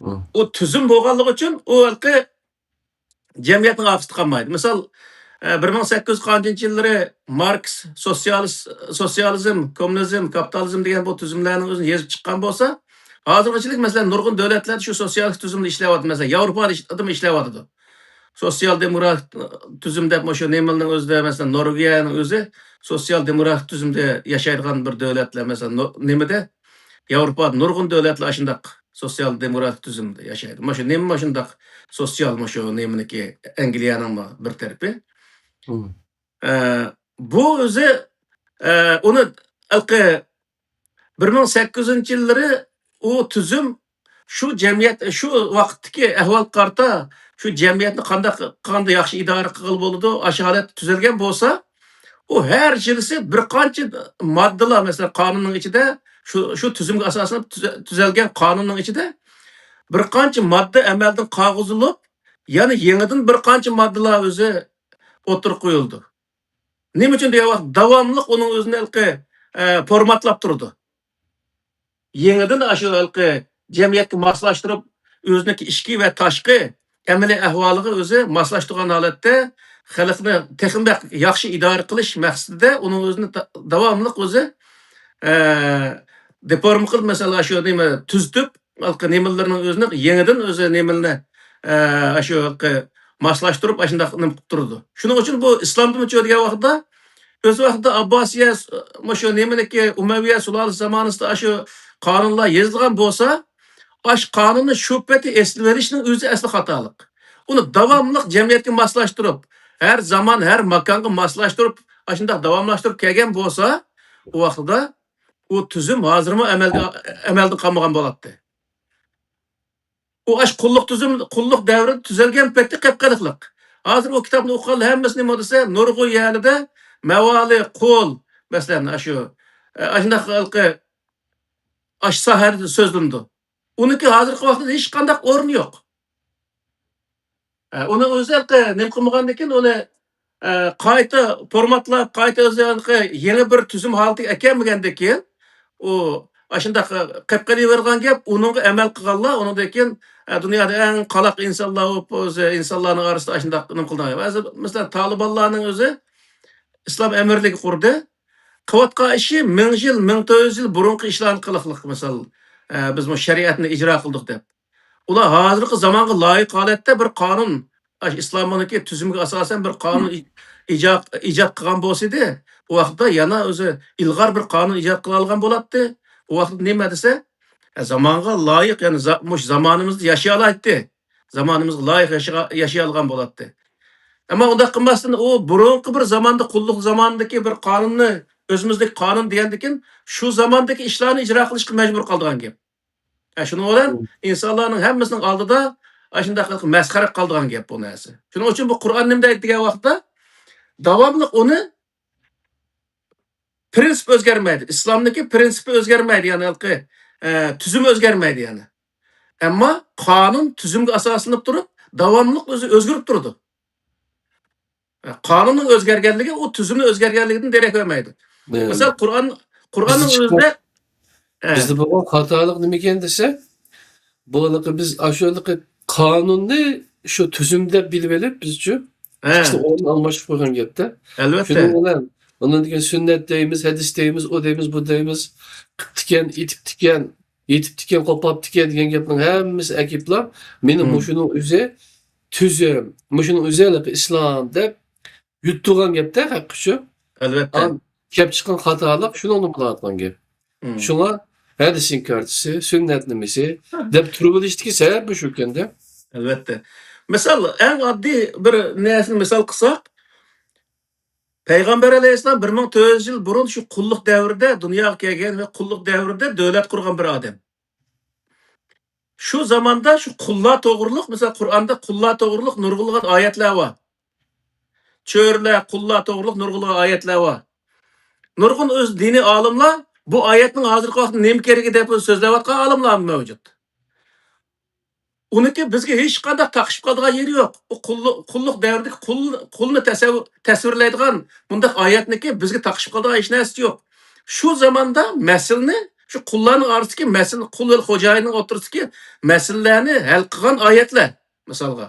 مم. ئۇ تۈزۈم بولغانلىقى ئۈچۈن ئۇ ھېلىقى جەمئىيەتنىڭ ئارقىسىدا قالمايدۇ. مىسال، ئە، بىر مىڭ سەككىز يۈز قانچىنچى يىللىرى ماركس سوتسىيالىس-، سوتسىيالىزم، كوممۇنىزم، كاپىتالىزم دېگەن بۇ تۈزۈملەرنىڭ ئۆزىنى يېزىپ چىققان بولسا، ھازىرغىچىلىك، مەسىلەن، نۇرغۇن دۆلەتلەردە شۇ سوتسىيالىستىك تۈزۈمدە ئىشلەۋاتىدۇ. مەسىلەن، ياۋروپادا ئىش-، ئادەم ئىشلەۋاتىدۇ. سوتسىيال دېموكرات تۈزۈم دەپ مۇشۇ نېمىلنىڭ ئۆزىدە، مەسىلەن، نورۋېگىيەنىڭ ئۆزى سوتسىيال دېموكراتىك تۈزۈمدە ياشايدىغان بىر دۆلەتلەر، مەسىلەن، نو-، نېمىدە؟ ياۋروپادا نۇرغۇن دۆلەتلەر ئاشۇنداق سوتسىيال دېموكراتىك تۈزۈمدە ياشايدۇ. مۇشۇ نېمە، مۇشۇنداق سوتسىيال، مۇشۇ نېمىنىكى، ئەنگلىيەنىڭمۇ بىر تەرىپى. مم. ئە، بۇ ئۆزى، ئە، ئۇنى ھېلىقى بىر مىڭ سەككىز يۈزىنچى يىللىرى ئۇ تۈزۈم شۇ جەمئىيەت، شۇ ۋاقىتتىكى ئەھۋالغا قارىتا شۇ جەمئىيەتنى قانداق قىلغاندا ياخشى ئىدارە قىلغىلى بولىدۇ، ئاشۇ ھالەتتە تۈزۈلگەن بولسا، ئۇ ھەر يىلىسى بىر قانچە ماددىلار، مەسىلەن، قانۇننىڭ ئىچىدە، شۇ، شۇ تۈزۈمگە ئاساسلىنىپ تۈزە-، تۈزەلگەن قانۇننىڭ ئىچىدە بىر قانچە ماددا ئەمەلدىن قالغۇزۇلۇپ، يەنە يېڭىدىن بىر قانچە ماددىلار ئۆزى ئوتتۇرىغا قويۇلىدۇ. نېمە ئۈچۈن دېگەن ۋاقىت داۋاملىق ئۇنىڭ ئۆزىنى ھېلىقى، ئە، فورماتلاپ تۇرىدۇ. يېڭىدىن ئاشۇ ھېلىقى جەمئىيەتكە ماسلاشتۇرۇپ، ئۆزىنىڭكى ئىچكى ۋە تاشقى ئەمەلىي ئەھۋالىغا ئۆزى ماسلاشتۇرغان ھالەتتە خەلقنى تېخىمۇ بەك ياخشى ئىدارە قىلىش مەقسىتىدە ئۇنىڭ ئۆزىنى دا-، داۋاملىق ئۆزى، ئە، دېفورم قىلىپ، مەسىلەن، ئاشۇ نېمە تۈزىتىپ، ھېلىقى نېمىلىرىنىڭ ئۆزىنى يېڭىدىن ئۆزى نېمىلىنى، ئە، ئاشۇ ھېلىقى ماسلاشتۇرۇپ، ئاشۇنداق نېمە قىلىپ تۇرىدۇ. شۇنىڭ ئۈچۈن بۇ ئىسلامدىمۇچۇ دېگەن ۋاقىتتا، ئۆز ۋاقتىدا ئابباسىيە، مۇشۇ نېمىنىكى، ئۇمەۋىيە سۇلالىسى زامانىسىدا ئاشۇ قانۇنلار يېزىلغان بولسا، ئاشۇ قانۇننى شۇ پېتى ئېسىلىۋېلىشنىڭ ئۆزى ئەسلى خاتالىق. ئۇنى داۋاملىق جەمئىيەتكە ماسلاشتۇرۇپ، ھەر زامان، ھەر ماكانغا ماسلاشتۇرۇپ، ئاشۇنداق داۋاملاشتۇرۇپ كەلگەن بولسا، ئۇ ۋاقتىدا ئۇ تۈزۈم ھازىرمۇ ئەمەلگە، ئەمەلدىن قالمىغان بولاتتى. ئۇ ئاشۇ قۇللۇق تۈزۈم، قۇللۇق دەۋرىدە تۈزەلگەن پېتى قىپقېلىقلىق. ھازىر ئۇ كىتابنى ئوقۇغانلار ھەممىسى نېمە دېسە، نۇرغۇن يەرلىدە مەۋالى، قۇل، مەسىلەن، ئاشۇ، ئە، ئاشۇنداق ھېلىقى ئاشۇ ساھەدە سۆزلىنىدۇ. ئۇنىڭكى ھازىرقى ۋاقىتتا ھېچقانداق ئورنى يوق. ئە، ئۇنى ئۆزى ھېلىقى نېمە قىلمىغاندىكىن، ئۇنى، ئە، قايتا فورماتلاپ، قايتا ئۆزى ھېلىقى يېڭى بىر تۈزۈم ھالىتىگە ئەكەلمىگەندىكىن، ئۇ ئاشۇنداق، ئە، قېلىپ قېلىۋېرىدىغان گەپ. ئۇنىڭغا ئەمەل قىلغانلار ئۇنىڭدىن كېيىن، ئە، دۇنيادا ئەڭ قالاق ئىنسانلار بولۇپ، ئۆزى ئىنسانلارنىڭ ئارىسىدا ئاشۇنداق نېمە قىلىدىغان. ھازىر، مەسىلەن، تالىبانلارنىڭ ئۆزى ئىسلام ئەمىرلىكى قۇردى. قىلىۋاتقان ئىشى مىڭ يىل، مىڭ تۆت يۈز يىل بۇرۇنقى ئىشلارنى قىلىقلىق، مىسال، ئە، بىز بۇ شەرىئەتنى ئىجرا قىلدۇق دەپ. ئۇلار ھازىرقى زامانغا لايىق ھالەتتە بىر قانۇن، ئاشۇ ئىسلامنىڭكى تۈزۈمىگە ئاساسەن بىر قانۇن ئىجاد، ئىجاد قىلغان بولسىدى، ئۇ ۋاقىتتا يەنە ئۆزى ئىلغار بىر قانۇن ئىجاد قىلالىغان بولاتتى. ئۇ ۋاقىتتا نېمە دېسە، زامانغا لايىق، يەنى زا-، مۇشۇ زامانىمىزدا ياشىيالايتتى. زامانىمىزغا لايىق ياشىغا-، ياشىيالىغان بولاتتى. ئەمما ئۇنداق قىلماستىن، ئۇ بۇرۇنقى بىر زاماندا، قۇللۇق زامانىدىكى بىر قانۇننى، ئۆزىمىزدىكى قانۇن دېگەندىكىن، شۇ زاماندىكى ئىشلارنى ئىجرا قىلىشقا مەجبۇر قالىدىغان گەپ. ئە، شۇنىڭ بىلەن ئىنسانلارنىڭ ھەممىسىنىڭ ئالدىدا ئاشۇنداق مەسخىرە قالىدىغان گەپ بۇ نەرسە. شۇنىڭ ئۈچۈن بۇ قۇرئان نېمە دەيدۇ دېگەن ۋاقىتتا، داۋاملىق ئۇنى پىرىنسىپ ئۆزگەرمەيدۇ. ئىسلامنىڭكى پىرىنسىپى ئۆزگەرمەيدۇ، يەنى ھېلىقى، ئە، تۈزۈم ئۆزگەرمەيدۇ يەنى. ئەمما قانۇن تۈزۈمگە ئاساسلىنىپ تۇرۇپ، داۋاملىق ئۆزى ئۆزگىرىپ تۇرىدۇ. ئە، قانۇننىڭ ئۆزگەرگەنلىكى ئۇ تۈزۈمنىڭ ئۆزگەرگەنلىكىدىن دېرەك بەرمەيدۇ. مەسىلەن، قۇرئان، قۇرئاننىڭ ئۆزىدە، ئە، بىزدە بولغان خاتالىق نېمىكەن دېسە، بۇ ھېلىقى بىز ئاشۇ ھېلىقى قانۇننى شۇ تۈزۈم دەپ بىلىپ ئېلىپ، بىزچۇ ئىككىسىنى ئورنىنى ئالماشتۇرۇپ قويغان گەپتە. ئەلۋەتتە. شۇنىڭ بىلەن ئۇنىڭدىن كېيىن سۈننەت دەيمىز، ھەدىس دەيمىز، ئۇ دەيمىز، بۇ دەيمىز، قىپتىكەن، ئېتىپتىكەن، يېتىپتىكەن، قوپاپتىكەن دېگەن گەپنىڭ ھەممىسى ئەكىپلا، مېنىڭ مۇشۇنىڭ ئۆزى تۈزۈم، مۇشۇنىڭ ئۆزى ھېلىقى ئىسلام دەپ يۇتتۇرغان گەپتە ھەق ئۈچۈن. ئەلۋەتتە. ئان كەپ چىققان خاتالىق شۇنىڭدىن بولۇۋاتقان گەپ. شۇڭا ھەدىس ئىنكارچىسى، سۈننەت نېمىسى دەپ تۇرۇۋېلىشتىكى سەۋەب مۇشۇ ئىكەندە. ئەلۋەتتە. مىسال، ئەڭ ئاددىي بىر نەرسىنى مىسال قىلساق، پەيغەمبەر ئەلەيھىسسالام بىر مىڭ تۆت يۈز يىل بۇرۇن شۇ قۇللۇق دەۋرىدە دۇنياغا كەلگەن ۋە قۇللۇق دەۋرىدە دۆلەت قۇرغان بىر ئادەم. شۇ زاماندا شۇ قۇللار توغرۇلۇق، مىسال، قۇرئاندا قۇللار توغرۇلۇق نۇرغۇنلىغان ئايەتلەر بار. چۆرىلەر، قۇللار توغرۇلۇق نۇرغۇنلىغان ئايەتلەر بار. نۇرغۇن ئۆز دىنىي ئالىملار بۇ ئايەتنىڭ ھازىرقى ۋاقىتتا نېمە كېرىكى دەپ سۆزلەۋاتقان ئالىملار مەۋجۇت. ئۇنىڭكى بىزگە ھېچقانداق تاقىشىپ قالىدىغان يېرى يوق. ئۇ قۇللۇق، قۇللۇق دەۋرىدىكى قۇل، قۇلنى تەسەۋۋۇر، تەسۋىرلەيدىغان بۇنداق ئايەتنىكى بىزگە تاقىشىپ قالىدىغان ھېچ نەرسىسى يوق. شۇ زاماندا مەسىلىنى، شۇ قۇللارنىڭ ئارىسىدىكى مەسىلىنى، قۇل ۋە خوجايىننىڭ ئوتتۇرىسىدىكى مەسىلىلەرنى ھەل قىلغان ئايەتلەر، مىسالغا.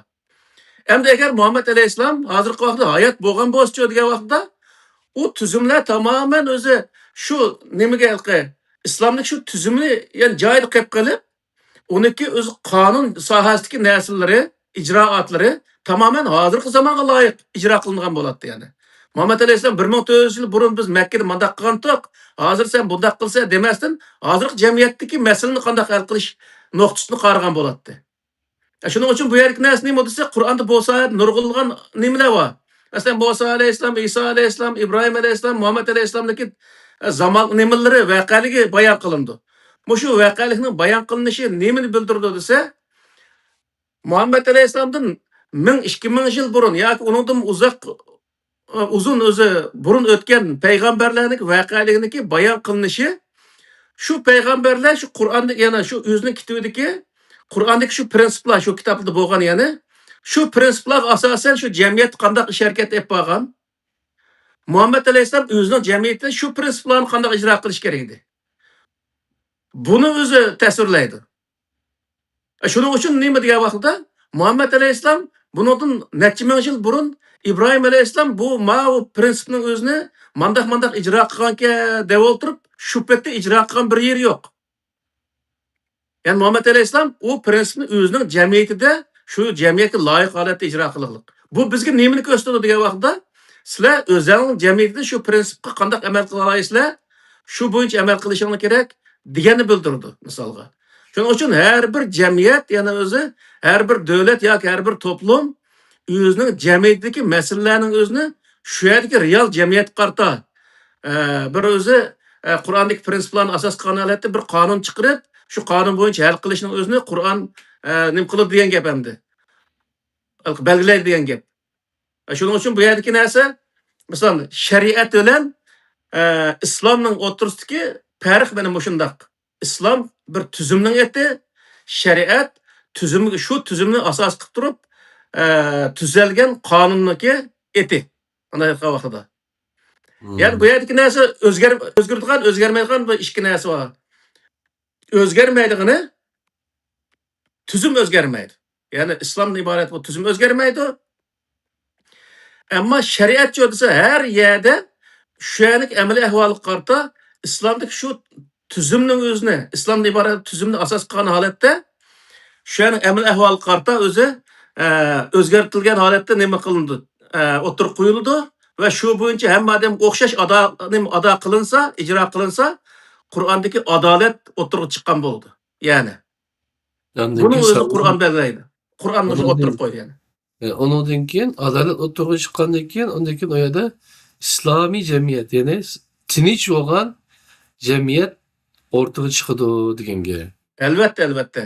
ئەمدى ئەگەر مۇھەممەد ئەلەيھىسسالام ھازىرقى ۋاقىتتا ھايات بولغان بولسىچۇ دېگەن ۋاقىتتا، ئۇ تۈزۈملەر تامامەن ئۆزى شۇ نېمىگە ھېلىقى ئىسلامدىكى شۇ تۈزۈمنى يەنە جايىدا قىلىپ قېلىپ، ئۇنىڭكى ئۆزى قانۇن ساھەسىدىكى نەرسىلىرى، ئىجرائاتلىرى تامامەن ھازىرقى زامانغا لايىق ئىجرا قىلىنغان بولاتتى يەنى. مۇھەممەد ئەلەيھىسسالام بىر مىڭ تۆت يۈز يىل بۇرۇن بىز مەككىدە مۇنداق قىلغانتۇق، ھازىر سەن بۇنداق قىلسەن دېمەستىن، ھازىرقى جەمئىيەتتىكى مەسىلىنى قانداق ھەل قىلىش نۇقتىسىدىن قارىغان بولاتتى. شۇنىڭ ئۈچۈن بۇ يەردىكى نەرسە نېمە دېسە، قۇرئاندا بولسا نۇرغۇنلىغان نېمىلەر بار. مەسىلەن، مۇسا ئەلەيھىسسالام، ئىسا ئەلەيھىسسالام، ئىبراھىم ئەلەيھىسسالام، مۇھەممەد ئەلەيھىسسالامدىكى، ئە، زامان نېمىلىرى، ۋەقەلىكى بايان قىلىنىدۇ. مۇشۇ ۋەقەلىكنىڭ بايان قىلىنىشى نېمىنى بىلدۈرىدۇ دېسە، مۇھەممەد ئەلەيھىسسالامدىن مىڭ، ئىككى مىڭ يىل بۇرۇن ياكى ئۇنىڭدىن ئۇزاق ئۇزۇن ئۆزى بۇرۇن ئۆتكەن پەيغەمبەرلەرنىڭ ۋەقەلىكىنىڭكى بايان قىلىنىشى، شۇ پەيغەمبەرلەر شۇ قۇرئاندا، يەنە شۇ ئۆزىنىڭ كىتابىدىكى قۇرئاندىكى شۇ پرىنسىپلار، شۇ كىتابتا بولغان يەنى، شۇ پرىنسىپلارغا ئاساسەن شۇ جەمئىيەتتە قانداق ئىش ھەرىكەت ئېلىپ بارغان، مۇھەممەد ئەلەيھىسسالام ئۆزىنىڭ جەمئىيىتىدە شۇ پرىنسىپلارنى قانداق ئىجرا قىلىش كېرەك ئىدى. بۇنى ئۆزى تەسۋىرلەيدۇ. شۇنىڭ ئۈچۈن نېمە دېگەن ۋاقتىدا، مۇھەممەد ئەلەيھىسسالام بۇنىڭدىن نەچچە مىڭ يىل بۇرۇن ئىبراھىم ئەلەيھىسسالام بۇ، ماۋۇ پرىنسىپنىڭ ئۆزىنى مانداق، مانداق ئىجرا قىلغانكەن دەپ ئولتۇرۇپ، شۇ پېتى ئىجرا قىلغان بىر يېرى يوق. يەنى مۇھەممەد ئەلەيھىسسالام ئۇ پرىنسىپنى ئۆزىنىڭ جەمئىيىتىدە، شۇ جەمئىيەتكە لايىق ھالەتتە ئىجرا قىلغانلىق. بۇ بىزگە نېمىنى كۆرسىتىدۇ دېگەن ۋاقىتتا، سىلەر ئۆزۈڭنىڭ جەمئىيىتىدە شۇ پرىنسىپقا قانداق ئەمەل قىلالايسىلەر، شۇ بويىچە ئەمەل قىلىشىڭلار كېرەك دېگەننى بىلدۈرىدۇ، مىسالغا. شۇنىڭ ئۈچۈن ھەر بىر جەمئىيەت، يەنى ئۆزى ھەر بىر دۆلەت ياكى ھەر بىر توپلۇم ئۆزىنىڭ جەمئىيىتىدىكى مەسىلىلەرنىڭ ئۆزىنى شۇ يەردىكى رېئال جەمئىيەتكە قارىتا، ئە، بىر ئۆزى، ئە، قۇرئاندىكى پرىنسىپلارنى ئاساس قىلغان ھالەتتە بىر قانۇن چىقىرىپ، شۇ قانۇن بويىچە ھەل قىلىشنىڭ ئۆزىنى قۇرئان، ئە، نېمە قىلىدۇ دېگەن گەپ ئەمدى. بەلگىلەيدۇ دېگەن گەپ. شۇنىڭ ئۈچۈن بۇ يەردىكى نەرسە، مىسال، شەرىئەت بىلەن، ئە، ئىسلامنىڭ ئوتتۇرىسىدىكى پەرق مانا مۇشۇنداق. ئىسلام بىر تۈزۈمنىڭ ئېتى، شەرىئەت تۈزۈم، شۇ تۈزۈمنى ئاساس قىلىپ تۇرۇپ، ئە، تۈزەلگەن قانۇننىڭكى ئېتى. ئانداق ئېيتقان ۋاقتىدا. يەنى بۇ يەردىكى نەرسە ئۆزگەر-، ئۆزگىرىدىغان، ئۆزگەرمەيدىغان بىر ئىككى نەرسە بار. ئۆزگەرمەيدىغىنى تۈزۈم ئۆزگەرمەيدۇ. يەنى ئىسلامدىن ئىبارەت بۇ تۈزۈم ئۆزگەرمەيدۇ. ئەمما شەرىئەتچۇ دېسە، ھەر يەردە شۇ يەرنىڭ ئەمەلىي ئەھۋالىغا قارىتا ئىسلامدىكى شۇ تۈزۈمنىڭ ئۆزىنى، ئىسلامدىن ئىبارەت تۈزۈمنى ئاساس قىلغان ھالەتتە شۇ يەرنىڭ ئەمەلىي ئەھۋالىغا قارىتا ئۆزى، ئە، ئۆزگەرتىلگەن ھالەتتە نېمە قىلىنىدۇ؟ ئە، ئوتتۇرىغا قويۇلىدۇ ۋە شۇ بويىچە ھەممە ئادەمگە ئوخشاش ئادا-، نېمە ئادا قىلىنسا، ئىجرا قىلىنسا، قۇرئاندىكى ئادالەت ئوتتۇرىغا چىققان بولىدۇ. يەنى، ئاندىن بۇنىڭ كېيىن ئۆزىنى سا-، قۇرئان بەلگىلەيدۇ. قۇرئان مۇشۇ ئاندىن ئوتتۇرىغا قويدى، يەنى. ئە، ئۇنىڭدىن كېيىن ئادالەت ئوتتۇرىغا چىققاندىن كېيىن، ئۇندىن كېيىن ئۇ يەردە ئىسلامىي جەمئىيەت، يەنى س-، تىنچ بولغان جەمئىيەت ئوتتۇرىغا چىقىدۇ دېگەن گەپ. ئەلۋەتتە، ئەلۋەتتە.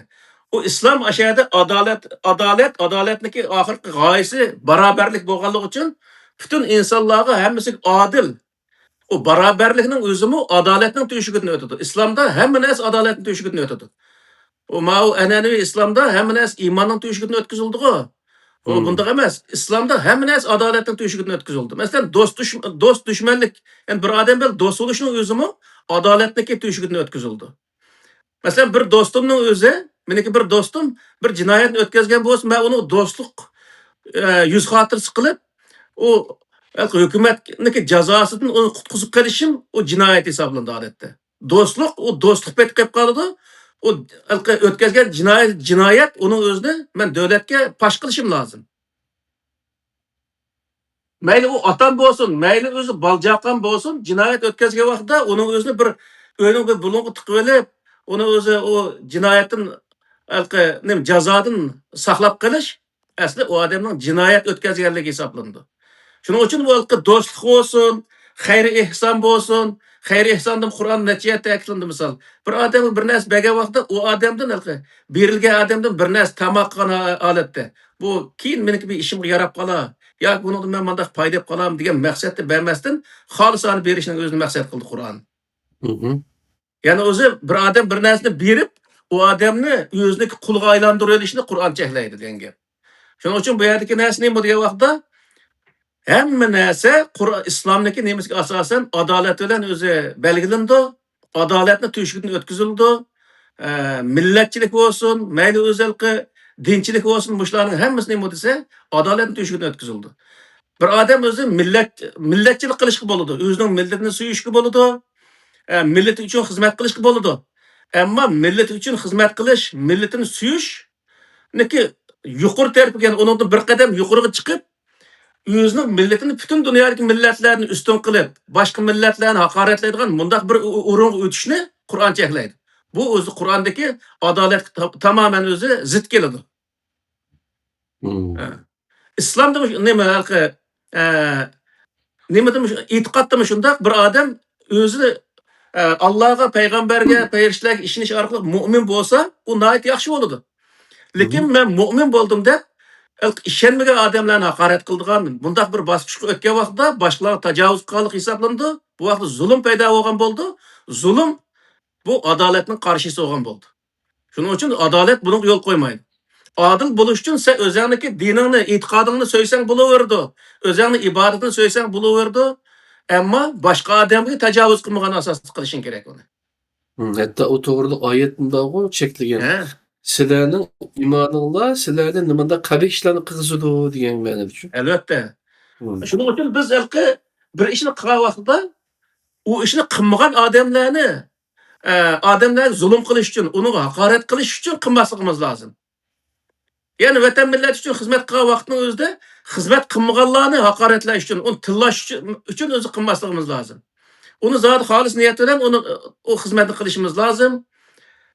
ئۇ ئىسلام ئاشۇ يەردە ئادالەت، ئادالەت، ئادالەتنىڭكى ئاخىرقى غايىسى بارابەرلىك بولغانلىقى ئۈچۈن پۈتۈن ئىنسانلارغا ھەممىسىگە ئادىل. ئۇ بارابەرلىكنىڭ ئۆزىمۇ ئادالەتنىڭ تۆشۈكىدىن ئۆتىدۇ. ئىسلامدا ھەممە نەرسە ئادالەتنىڭ تۆشۈكىدىن ئۆتىدۇ. ئۇ ماۋۇ ئەنئەنىۋى ئىسلامدا ھەممە نەرسە ئىماننىڭ تۆشۈكىدىن ئۆتكۈزۈلىدىغۇ. ئۇ مم. بۇنداق ئەمەس. ئىسلامدا ھەممە نەرسە ئادالەتنىڭ تۆشۈكىدىن ئۆتكۈزۈلىدۇ. مەسىلەن، دوست دۈش-، دوست دۈشمەنلىك، يەنى بىر ئادەم بىلەن دوست بولۇشنىڭ ئۆزىمۇ ئادالەتنىڭكى تۆشۈكىدىن ئۆتكۈزۈلىدۇ. مەسىلەن، بىر دوستۇمنىڭ ئۆزى، مېنىڭكى بىر دوستۇم بىر جىنايەتنى ئۆتكەزگەن بولسا، مەن ئۇنىڭ دوستلۇق، ئە، يۈز خاتىرىسى قىلىپ، ئۇ ھۆكۈمەتنىڭكى جازاسىدىن ئۇنى قۇتقۇزۇپ قېلىشىم ئۇ جىنايەت ھېسابلىنىدۇ ئادەتتە. دوستلۇق، ئۇ دوستلۇق پېتى قېلىپ قالىدۇ. ئۇ ھېلىقى ئۆتكەزگەن جىنايەت، جىنايەت ئۇنىڭ ئۆزىنى مەن دۆلەتكە پاش قىلىشىم لازىم. مەيلى ئۇ ئاتام بولسۇن، مەيلى ئۆزى بالىچاقام بولسۇن، جىنايەت ئۆتكەزگەن ۋاقتىدا ئۇنىڭ ئۆزىنى بىر ئۆينىڭ بىر بۇلۇڭىغا تىقىۋېلىپ، ئۇنى ئۆزى ئۇ جىنايەتتىن، ھېلىقى نېمە، جازادىن ساقلاپ قېلىش ئەسلى ئۇ ئادەمنىڭ جىنايەت ئۆتكەزگەنلىكى ھېسابلىنىدۇ. شۇنىڭ ئۈچۈن بۇ ھېلىقى دوستلۇق بولسۇن، خەير ئېھسان بولسۇن، خەير ئېھساندا قۇرئان نەچچە يەردە تەكىتلىنىدۇ مىسال. بىر ئادەمگە بىر نەرسە بەرگەن ۋاقتىدا ئۇ ئادەمدىن ھېلىقى بېرىلگەن ئادەمدىن بىر نەرسە تاماق قىلغان ھا-، ھالەتتە، بۇ كېيىن مېنىڭكى بىر ئىشىمغا ياراپ قالا ياكى بۇنىڭدىن مەن مۇنداق پايدا ئېلىپ قالام دېگەن مەقسەتتە بەرمەستىن، خالىسانە بېرىشنى ئۆزىنى مەقسەت قىلدى قۇرئان. مھم. يەنى ئۆزى بىر ئادەم بىر نەرسىنى بېرىپ، ئۇ ئادەمنى ئۆزىنىڭكى قۇلىغا ئايلاندۇرۇۋېلىشنى قۇرئان چەكلەيدۇ دېگەن گەپ. شۇنىڭ ئۈچۈن بۇ يەردىكى نەرسە نېمە دېگەن ۋاقىتتا، ھەممە نەرسە قۇر-، ئىسلامنىڭكى نېمىسىگە ئاساسەن ئادالەت بىلەن ئۆزى بەلگىلىنىدۇ. ئادالەتنى تۆشۈكىدىن ئۆتكۈزۈلىدۇ. ئە، مىللەتچىلىك بولسۇن، مەيلى ئۆزەلقى دىنچىلىك بولسۇن، مۇشۇلارنىڭ ھەممىسى نېمە دېسە، ئادالەتنى تۆشۈكىدىن ئۆتكۈزۈلىدۇ. بىر ئادەم ئۆزى مىللەت، مىللەتچىلىك قىلىشقا بولىدۇ، ئۆزىنىڭ مىللىتىنى سۆيۈشكە بولىدۇ، ئە، مىللىتى ئۈچۈن خىزمەت قىلىشقا بولىدۇ. ئەمما مىللىتى ئۈچۈن خىزمەت قىلىش، مىللىتىنى سۆيۈشنىكى يۇقىرى تەرىپىگە، يەنى ئۇنىڭدىن بىر قەدەم يۇقىرىغا چىقىپ، ئۆزىنىڭ مىللىتىنى پۈتۈن دۇنيادىكى مىللەتلەرنى ئۈستۈن قىلىپ، باشقا مىللەتلەرنى ھاقارەتلەيدىغان مۇنداق بىر ئو-، ئورۇنغا ئۆتۈشنى قۇرئان چەكلەيدۇ. بۇ ئۆزى قۇرئاندىكى ئادالەتكە تا-، تامامەن ئۆزى زىت كېلىدۇ. مم. ھە. ئىسلامدا مۇش-، نېمە، ھېلىقى، ئە، نېمىدىمۇ، ئېتىقادتىمۇ شۇنداق، بىر ئادەم ئۆزى، ئە، ئاللاغا، پەيغەمبەرگە، پەرىشتىلەرگە ئىشىنىش ئارقىلىق مۆمىن بولسا، ئۇ ناھايىتى ياخشى بولىدۇ. لېكىن مم. مەن مۆمىن بولدۇم دەپ، ھېلىقى ئىشەنمىگەن ئادەملەرنى ھاقارەت قىلىدىغان، بۇنداق بىر باسقۇچقا ئۆتكەن ۋاقتىدا باشقىلارغا تاجاۋۇز قىلغانلىق ھېسابلىنىدۇ. بۇ ۋاقىتتا زۇلۇم پەيدا بولغان بولىدۇ. زۇلۇم بۇ ئادالەتنىڭ قارشىسى بولغان بولىدۇ. شۇنىڭ ئۈچۈن ئادالەت بۇنىڭغا يول قويمايدۇ. ئادىل بولۇش ئۈچۈن سەن ئۆزەڭنىڭكى دىنىڭنى، ئېتىقادىڭنى سۆيسەڭ بولۇۋېرىدۇ. ئۆزەڭنىڭ ئىبادىتىنى سۆيسەڭ بولۇۋېرىدۇ. ئەمما باشقا ئادەمگە تاجاۋۇز قىلمىغان ئاساستا قىلىشىڭ كېرەك ئۇنى. ھم، ھەتتا ئۇ توغرىلىق ئايەت مۇنداقغۇ چەكلىگەن. ھە. سىلەرنىڭ ئىمانىڭلار سىلەرنى نېمانداق قەبىھ ئىشلارنى قىلغۇزىدۇ دېگەن مەنىدە شۇ. ئەلۋەتتە. ھم. شۇنىڭ ئۈچۈن بىز ھېلىقى بىر ئىشنى قىلغان ۋاقتىدا ئۇ ئىشنى قىلمىغان ئادەملەرنى، ئە، ئادەملەرگە زۇلۇم قىلىش ئۈچۈن، ئۇنىڭغا ھاقارەت قىلىش ئۈچۈن قىلماسلىقىمىز لازىم. يەنى ۋەتەن مىللەت ئۈچۈن خىزمەت قىلغان ۋاقىتنىڭ ئۆزىدە خىزمەت قىلمىغانلارنى ھاقارەتلەش ئۈچۈن، ئۇنى تىللاش ئۈچۈن، ئۈچۈن ئۆزى قىلماسلىقىمىز لازىم. ئۇنى زادى خالىس نىيەت بىلەن ئۇنى، ئۇ خىزمەتنى قىلىشىمىز لازىم.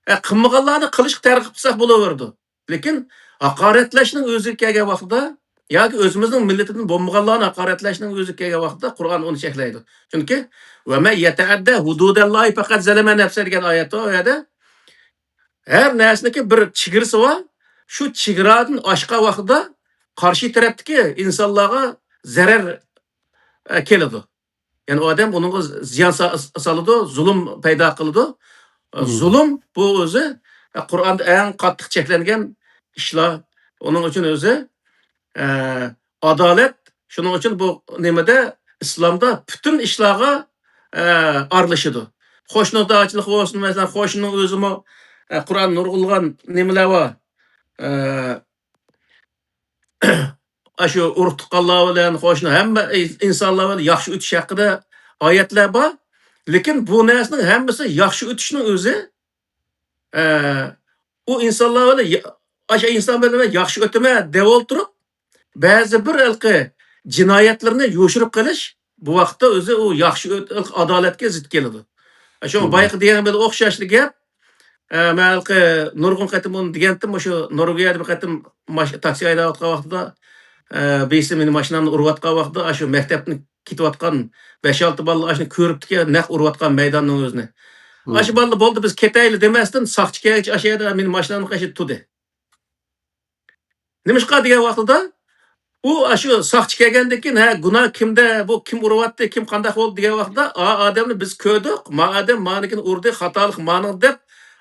ئە، قىلمىغانلارنى قىلىشقا تەرغىب قىلساق بولۇۋېرىدۇ. لېكىن ھاقارەتلەشنىڭ ئۆزىگە كەلگەن ۋاقتىدا ياكى ئۆزىمىزنىڭ مىللىتىدىن بولمىغانلارنى ھاقارەتلەشنىڭ ئۆزىگە كەلگەن ۋاقتىدا قۇرئان ئۇنى چەكلەيدۇ. چۈنكى، «ۋە مەن يەتەئەددە ھۇدۇدەللاھى پەقەد زەلەمە نەپسە» دېگەن ئايەت بار، ئۇ يەردە ھەر نەرسىنىڭكى بىر چېگرىسى بار. شۇ چېگرادىن ئاشقان ۋاقتىدا قارشى تەرەپتىكى ئىنسانلارغا زەرەر، ئە، كېلىدۇ. يەنى ئۇ ئادەم ئۇنىڭغا زىيان سا-، سالىدۇ، زۇلۇم پەيدا قىلىدۇ. مم. زۇلۇم بۇ ئۆزى، ئە، قۇرئاندا ئەڭ قاتتىق چەكلەنگەن ئىشلار. ئۇنىڭ ئۈچۈن ئۆزى، ئە، ئادالەت. شۇنىڭ ئۈچۈن بۇ نېمىدە، ئىسلامدا پۈتۈن ئىشلارغا، ئە، ئارىلىشىدۇ. قوشنىدارچىلىق بولسۇن، مەسىلەن، قوشنىنىڭ ئۆزىمۇ، ئە، قۇرئان نۇرغۇنلىغان نېمىلەر بار. ئە، ئاشۇ ئۇرۇق-تۇغقانلار بىلەن، قوشنا ھەممە ئىنسانلار بىلەن ياخشى ئۆتۈش ھەققىدە ئايەتلەر بار. لېكىن بۇ نەرسىنىڭ ھەممىسى ياخشى ئۆتۈشنىڭ ئۆزى، ئە، ئۇ ئىنسانلار بىلەن يا-، ئاشۇ ئىنسان بىلەن مەن ياخشى ئۆتىمەن دەپ ئولتۇرۇپ، بەزى بىر ھېلىقى جىنايەتلىرىنى يوشۇرۇپ قېلىش، بۇ ۋاقىتتا ئۆزى ئۇ ياخشى ئۆت-، ئادالەتكە زىت كېلىدۇ. شۇڭا بايىقى دېگەن بىلەن ئوخشاشلا گەپ. ئە، مەن ھېلىقى نۇرغۇن قېتىم ئۇنى دېگەنتىم، مۇشۇ نورۋېگىيەدە بىر قېتىم ماش-، تاكسى ھەيدەۋاتقان ۋاقتىدا، ئە، بىرسى مېنى ماشىنامنى ئۇرۇۋاتقان ۋاقتىدا، ئاشۇ مەكتەپتىن كېتىۋاتقان بەش-ئالتە بالا ئاشۇنى كۆرۈپتىكەن، نەق ئۇرۇۋاتقان مەيداننىڭ ئۆزىنى. ئاشۇ بالا بولدى، بىز كېتەيلى دېمەستىن، ساقچى كەلگىچە ئاشۇ يەردە مېنى ماشىنامنى قېشىدا تۇردى. نېمىشقا دېگەن ۋاقتىدا، ئۇ ئاشۇ ساقچى كەلگەندىن كېيىن، ھە، گۇناھ كىمدە، بۇ كىم ئۇرۇۋاتتى، كىم قانداق بولدى دېگەن ۋاقتىدا، ئا، ئادەمنى بىز كۆردۇق، ما ئادەم مانىكىنى ئۇردى، خاتالىق مانىڭ دەپ،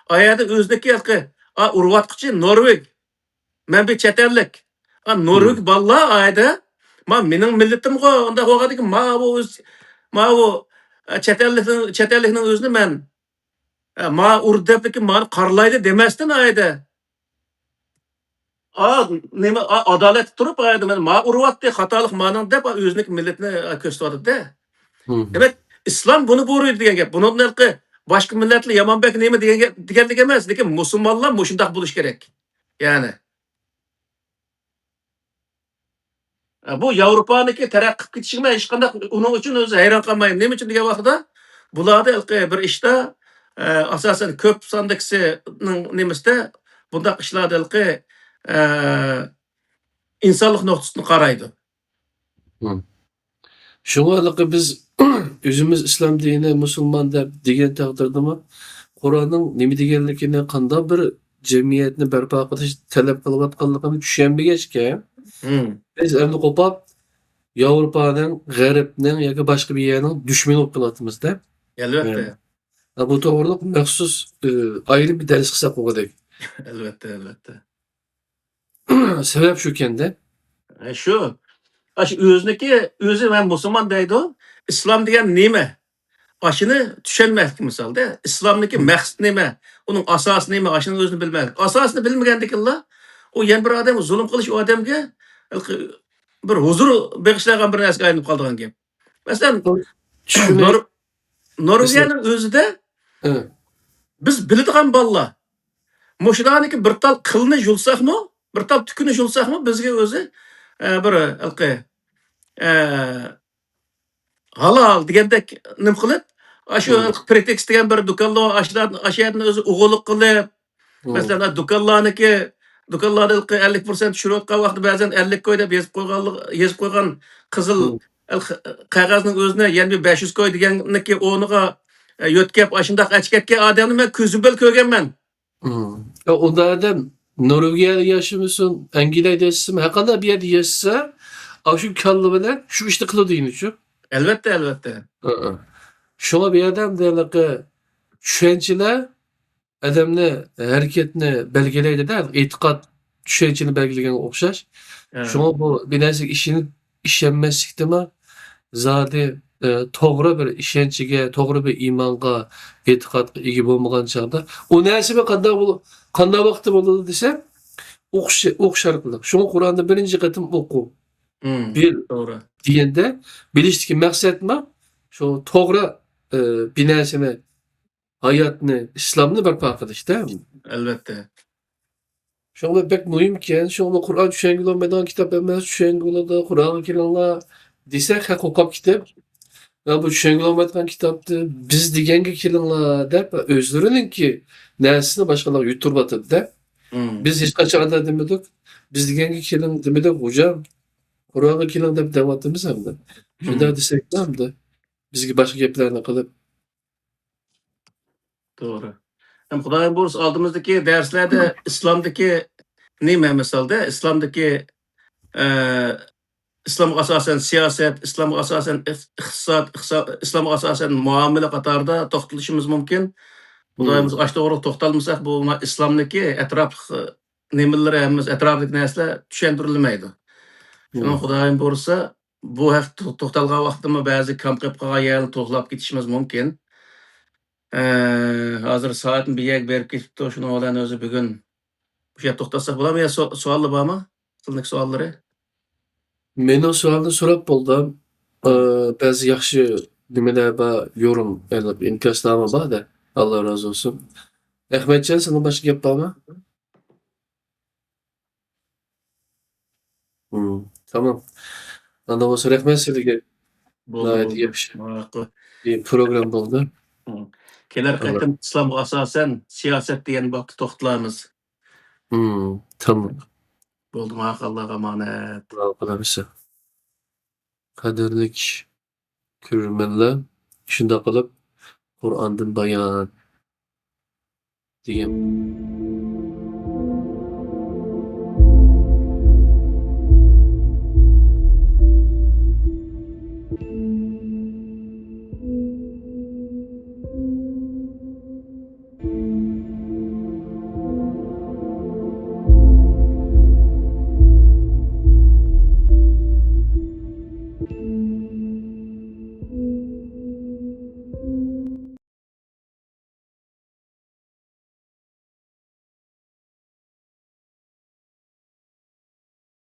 ئا يەردە ئۆزىنىڭكى ھېلىقى، ئا، ئۇرۇۋاتقۇچى نورۋېگ، مەن بىر چەت ئەللىك. ئا، نورۋېگ بالىلار ئا يەردە، ما مېنىڭ مىللىتىمغۇ، ئۇنداق بولغاندىكىن، ما ئۇ ئۆز، ما ئۇ، ئە، چەت ئەللىكنىڭ، چەت ئەللىكنىڭ ئۆزىنى مەن، ئە، ما ئۇردى دەپلىكىن مانى قارىلايلى دېمەستىن ئا يەردە. ئا، نېمە، ئا، ئادالەتتە تۇرۇپ، ئا، مەن ما ئۇرۇۋاتتى، خاتالىق مانىڭ دەپ، ئا، ئۆزىنىڭ مىللىتىنى، ئا، كۆرسىتىۋاتىدۇ-دە. دېمەك، ئىسلام بۇنى بۇيرۇيدۇ دېگەن گەپ. بۇنىڭدىن ھېلىقى باشقا مىللەتلەر يامان بەك نېمە دېگەن گەپ، دېگەنلىك ئەمەس. لېكىن مۇسۇلمانلار مۇشۇنداق بولۇشى كېرەك. يەنى. ئە، بۇ ياۋروپانىڭكى تەرەققىي قىلىپ كېتىشىگە مەن ھېچقانداق ئۇنىڭ ئۈچۈن ئۆزى ھەيران قالمايمەن. نېمە ئۈچۈن دېگەن ۋاقتىدا، بۇلاردا ھېلىقى بىر ئىشتا، ئە، ئاساسەن كۆپ ساندىكىسىنىڭ نېمىسىدە بۇنداق ئىشلاردا ھېلىقى، ئە، ئىنسانلىق نۇقتىسىدىن قارايدۇ. شۇڭا ھېلىقى بىز ئۆزىمىز ئىسلام دىنى، مۇسۇلمان دەپ دېگەن تەقدىردىمۇ، قۇرئاننىڭ نېمە دېگەنلىكىنى، قانداق بىر جەمئىيەتنى بەرپا قىلىش تەلەپ قىلىۋاتقانلىقىنى چۈشەنمىگەچكە، بىز ئەمدى قوپاپ ياۋروپانىڭ، غەربنىڭ ياكى باشقا بىر يەرنىڭ دۈشمىنى بولۇپ قېلىۋاتىمىز-دە. ئەلۋەتتە. بۇ توغرىلىق مەخسۇس، ئە، ئايرىم بىر دەرس قىلساق بولغۇدەك. ئەلۋەتتە، ئەلۋەتتە. سەۋەب شۇكەن-دە. ئە، شۇ. ئاشۇ ئۆزىنىڭكى، ئۆزى مەن مۇسۇلمان دەيدۇ. ئىسلام دېگەن نېمە؟ ئاشۇنى چۈشەنمەسلىك مىسالدا. ئىسلامنىڭكى مەقسىتى نېمە؟ ئۇنىڭ ئاساسى نېمە؟ ئاشۇنىڭ ئۆزىنى بىلمەسلىك. ئاساسىنى بىلمىگەندىكىنلا، ئۇ يەنە بىر ئادەمگە زۇلۇم قىلىش، ئۇ ئادەمگە بىر ھۇزۇر بېغىشلايدىغان بىر نەرسىگە ئايلىنىپ قالىدىغان گەپ. مەسىلەن، نور-، نورۋېگىيەنىڭ ئۆزىدە بىز بىلىدىغان بالىلار، مۇشۇلارنىڭكى بىر تال قىلىنى يۇلساقمۇ، بىر تال تۈكىنى يۇلساقمۇ، بىزگە ئۆزى، ئە، بىر ھېلىقى، ئە، ھالال دېگەندەك نېمە قىلىپ، ئاشۇ پرېتېكس دېگەن بىر دۇكانلار، ئاشۇلار، ئاشۇ يەردىن ئۆزى ئوغرىلىق قىلىپ، مەسىلەن، دۇكانلارنىڭكى، دۇكانلاردا ھېلىقى ئەللىك پىرسەنت چۈشۈرۈۋاتقان ۋاقتىدا بەزەن ئەللىك كوي دەپ يېزىپ قويغانلىق، يېزىپ قويغان قىزىل ھېلىقى قەغەزنىڭ ئۆزىنى يەنە بىر بەش يۈز كوي دېگەننىڭكى ئورنىغا، ئە، يۆتكەپ، ئاشۇنداق ئەچىكەتكەن ئادەمنى مەن كۆزۈم بىلەن كۆرگەنمەن. ئۇنداق ئادەم نورۋېگىيەدە ياشىمىسۇن، ئەنگلىيەدە ياشىسۇن، ھەرقانداق بىر يەردە ياشىسا، ئاشۇ كاللا بىلەن شۇ ئىشنى قىلىدۇ دېگىنىچۇ. ئەلۋەتتە، ئەلۋەتتە. شۇڭا بۇ يەردە ھېلىقى چۈشەنچىلەر ئادەمنى، ھەرىكەتنى بەلگىلەيدۇ-دە، ئېتىقاد چۈشەنچىنى بەلگىلىگەنگە ئوخشاش. شۇڭا بۇ بىر نەرسىگە ئىشىنىپ، ئىشەنمەسلىكتىمۇ زادى، ئە، توغرا بىر ئىشەنچىگە، توغرا بىر ئىمانغا، ئېتىقادقا ئىگە بولمىغان چاغدا، ئۇ نەرسە بىر قانداق بول-، قانداق ۋاقىتتا بولىدۇ دېسە، ئوقۇش، ئوقۇش ئارقىلىق. شۇڭا قۇرئاننى بىرىنچى قېتىم ئوقۇ، بىل دېگەندە، بىلىشتىكى مەقسەتمۇ شۇ توغرا، ئە، بىر نەرسىنى، ھاياتنى، ئىسلامنى بەرپا قىلىشتا. ئەلۋەتتە. شۇڭا بەك مۇھىمكەن. شۇڭا قۇرئان چۈشەنگىلى بولمايدىغان كىتاب ئەمەس، چۈشەنگىلى بولىدۇ، قۇرئانغا كېلىڭلار دېسەك، خەق قوقاپ كېتىپ، يا بۇ چۈشەنگىلى بولمايدىغان كىتابتى، بىز دېگەنگە كېلىڭلار دەپ، ئۆزلىرىنىڭكى نەرسىسىنى باشقىلارغا يۇتتۇرۇۋاتىدۇ-دە. بىز ھېچقاچان ئانداق دېمىدۇق، بىز دېگەنگە كېلىڭ دېمىدۇق، خوجام، قۇرئانغا كېلىڭ دەپ دەۋاتىمىز ئەمدى. شۇنداق دېسەكلا ئەمدى بىزگە باشقا گەپلەرنى قىلىپ. توغرا. ھەم خۇدايىم بۇيرۇسا ئالدىمىزدىكى دەرسلەردە ئىسلامدىكى نېمە مىسالدا، ئىسلامدىكى، ئە، ئىسلامغا ئاساسەن سىياسەت، ئىسلامغا ئاساسەن ئىق-، ئىقتىساد، ئىقتىسا-، ئىسلامغا ئاساسەن مۇئامىلە قاتارىدا توختىلىشىمىز مۇمكىن. خۇدايىم بۇيرۇسا ئاشۇ توغرىلىق توختالمىساق، بۇ مانا ئىسلامنىكى ئەتراپلىق، ئە، نېمىلىرى ھەممىسى ئەتراپىدىكى نەرسىلەر چۈشەندۈرۈلمەيدۇ. شۇنىڭ خۇدايىم بۇيرۇسا بۇ ھەقتە تو-، توختالغان ۋاقتىمۇ بەزى كام قېلىپ قالغان يەرنى توغرىلاپ كېتىشىمىز مۇمكىن. ئە، ھازىر سائەتمۇ بىر يەرگە بېرىپ كېتىپتۇ. شۇنىڭ بىلەن ئۆزى بۈگۈن مۇشۇ يەردە توختاتساق بولامدۇ يا سو-، سوئاللار بارمۇ؟ سىلنىڭ سوئاللىرى؟ مېنىڭ سوئالنى سوراپ بولدۇم. ئە، بەزى ياخشى نېمىلەر بار، يورۇم، يەنى ئىنكاسنامە بار-دە. ئاللا رازى بولسۇن. ئەخمەتجان، سېنىڭ باشقا گەپ بارمۇ؟ مم. تامام. ئاندا بولسا رەھمەت سىلىگە. بولدى، ناھايىتى بولدى. ياخشى. ماقۇل. بىر پروگرامما بولدى. كېلەر قېتىم ئىسلامغا ئاساسەن سىياسەت دېگەن بابتا توختىلارمىز. مم. تامام. بولدى، ماقۇل، ئاللاغا ئامانەت. دۇئا قىلىمىز. قەدىرلىك كۆرۈرمەنلەر، شۇنداق قىلىپ قۇرئاندىن بايان دېگەن.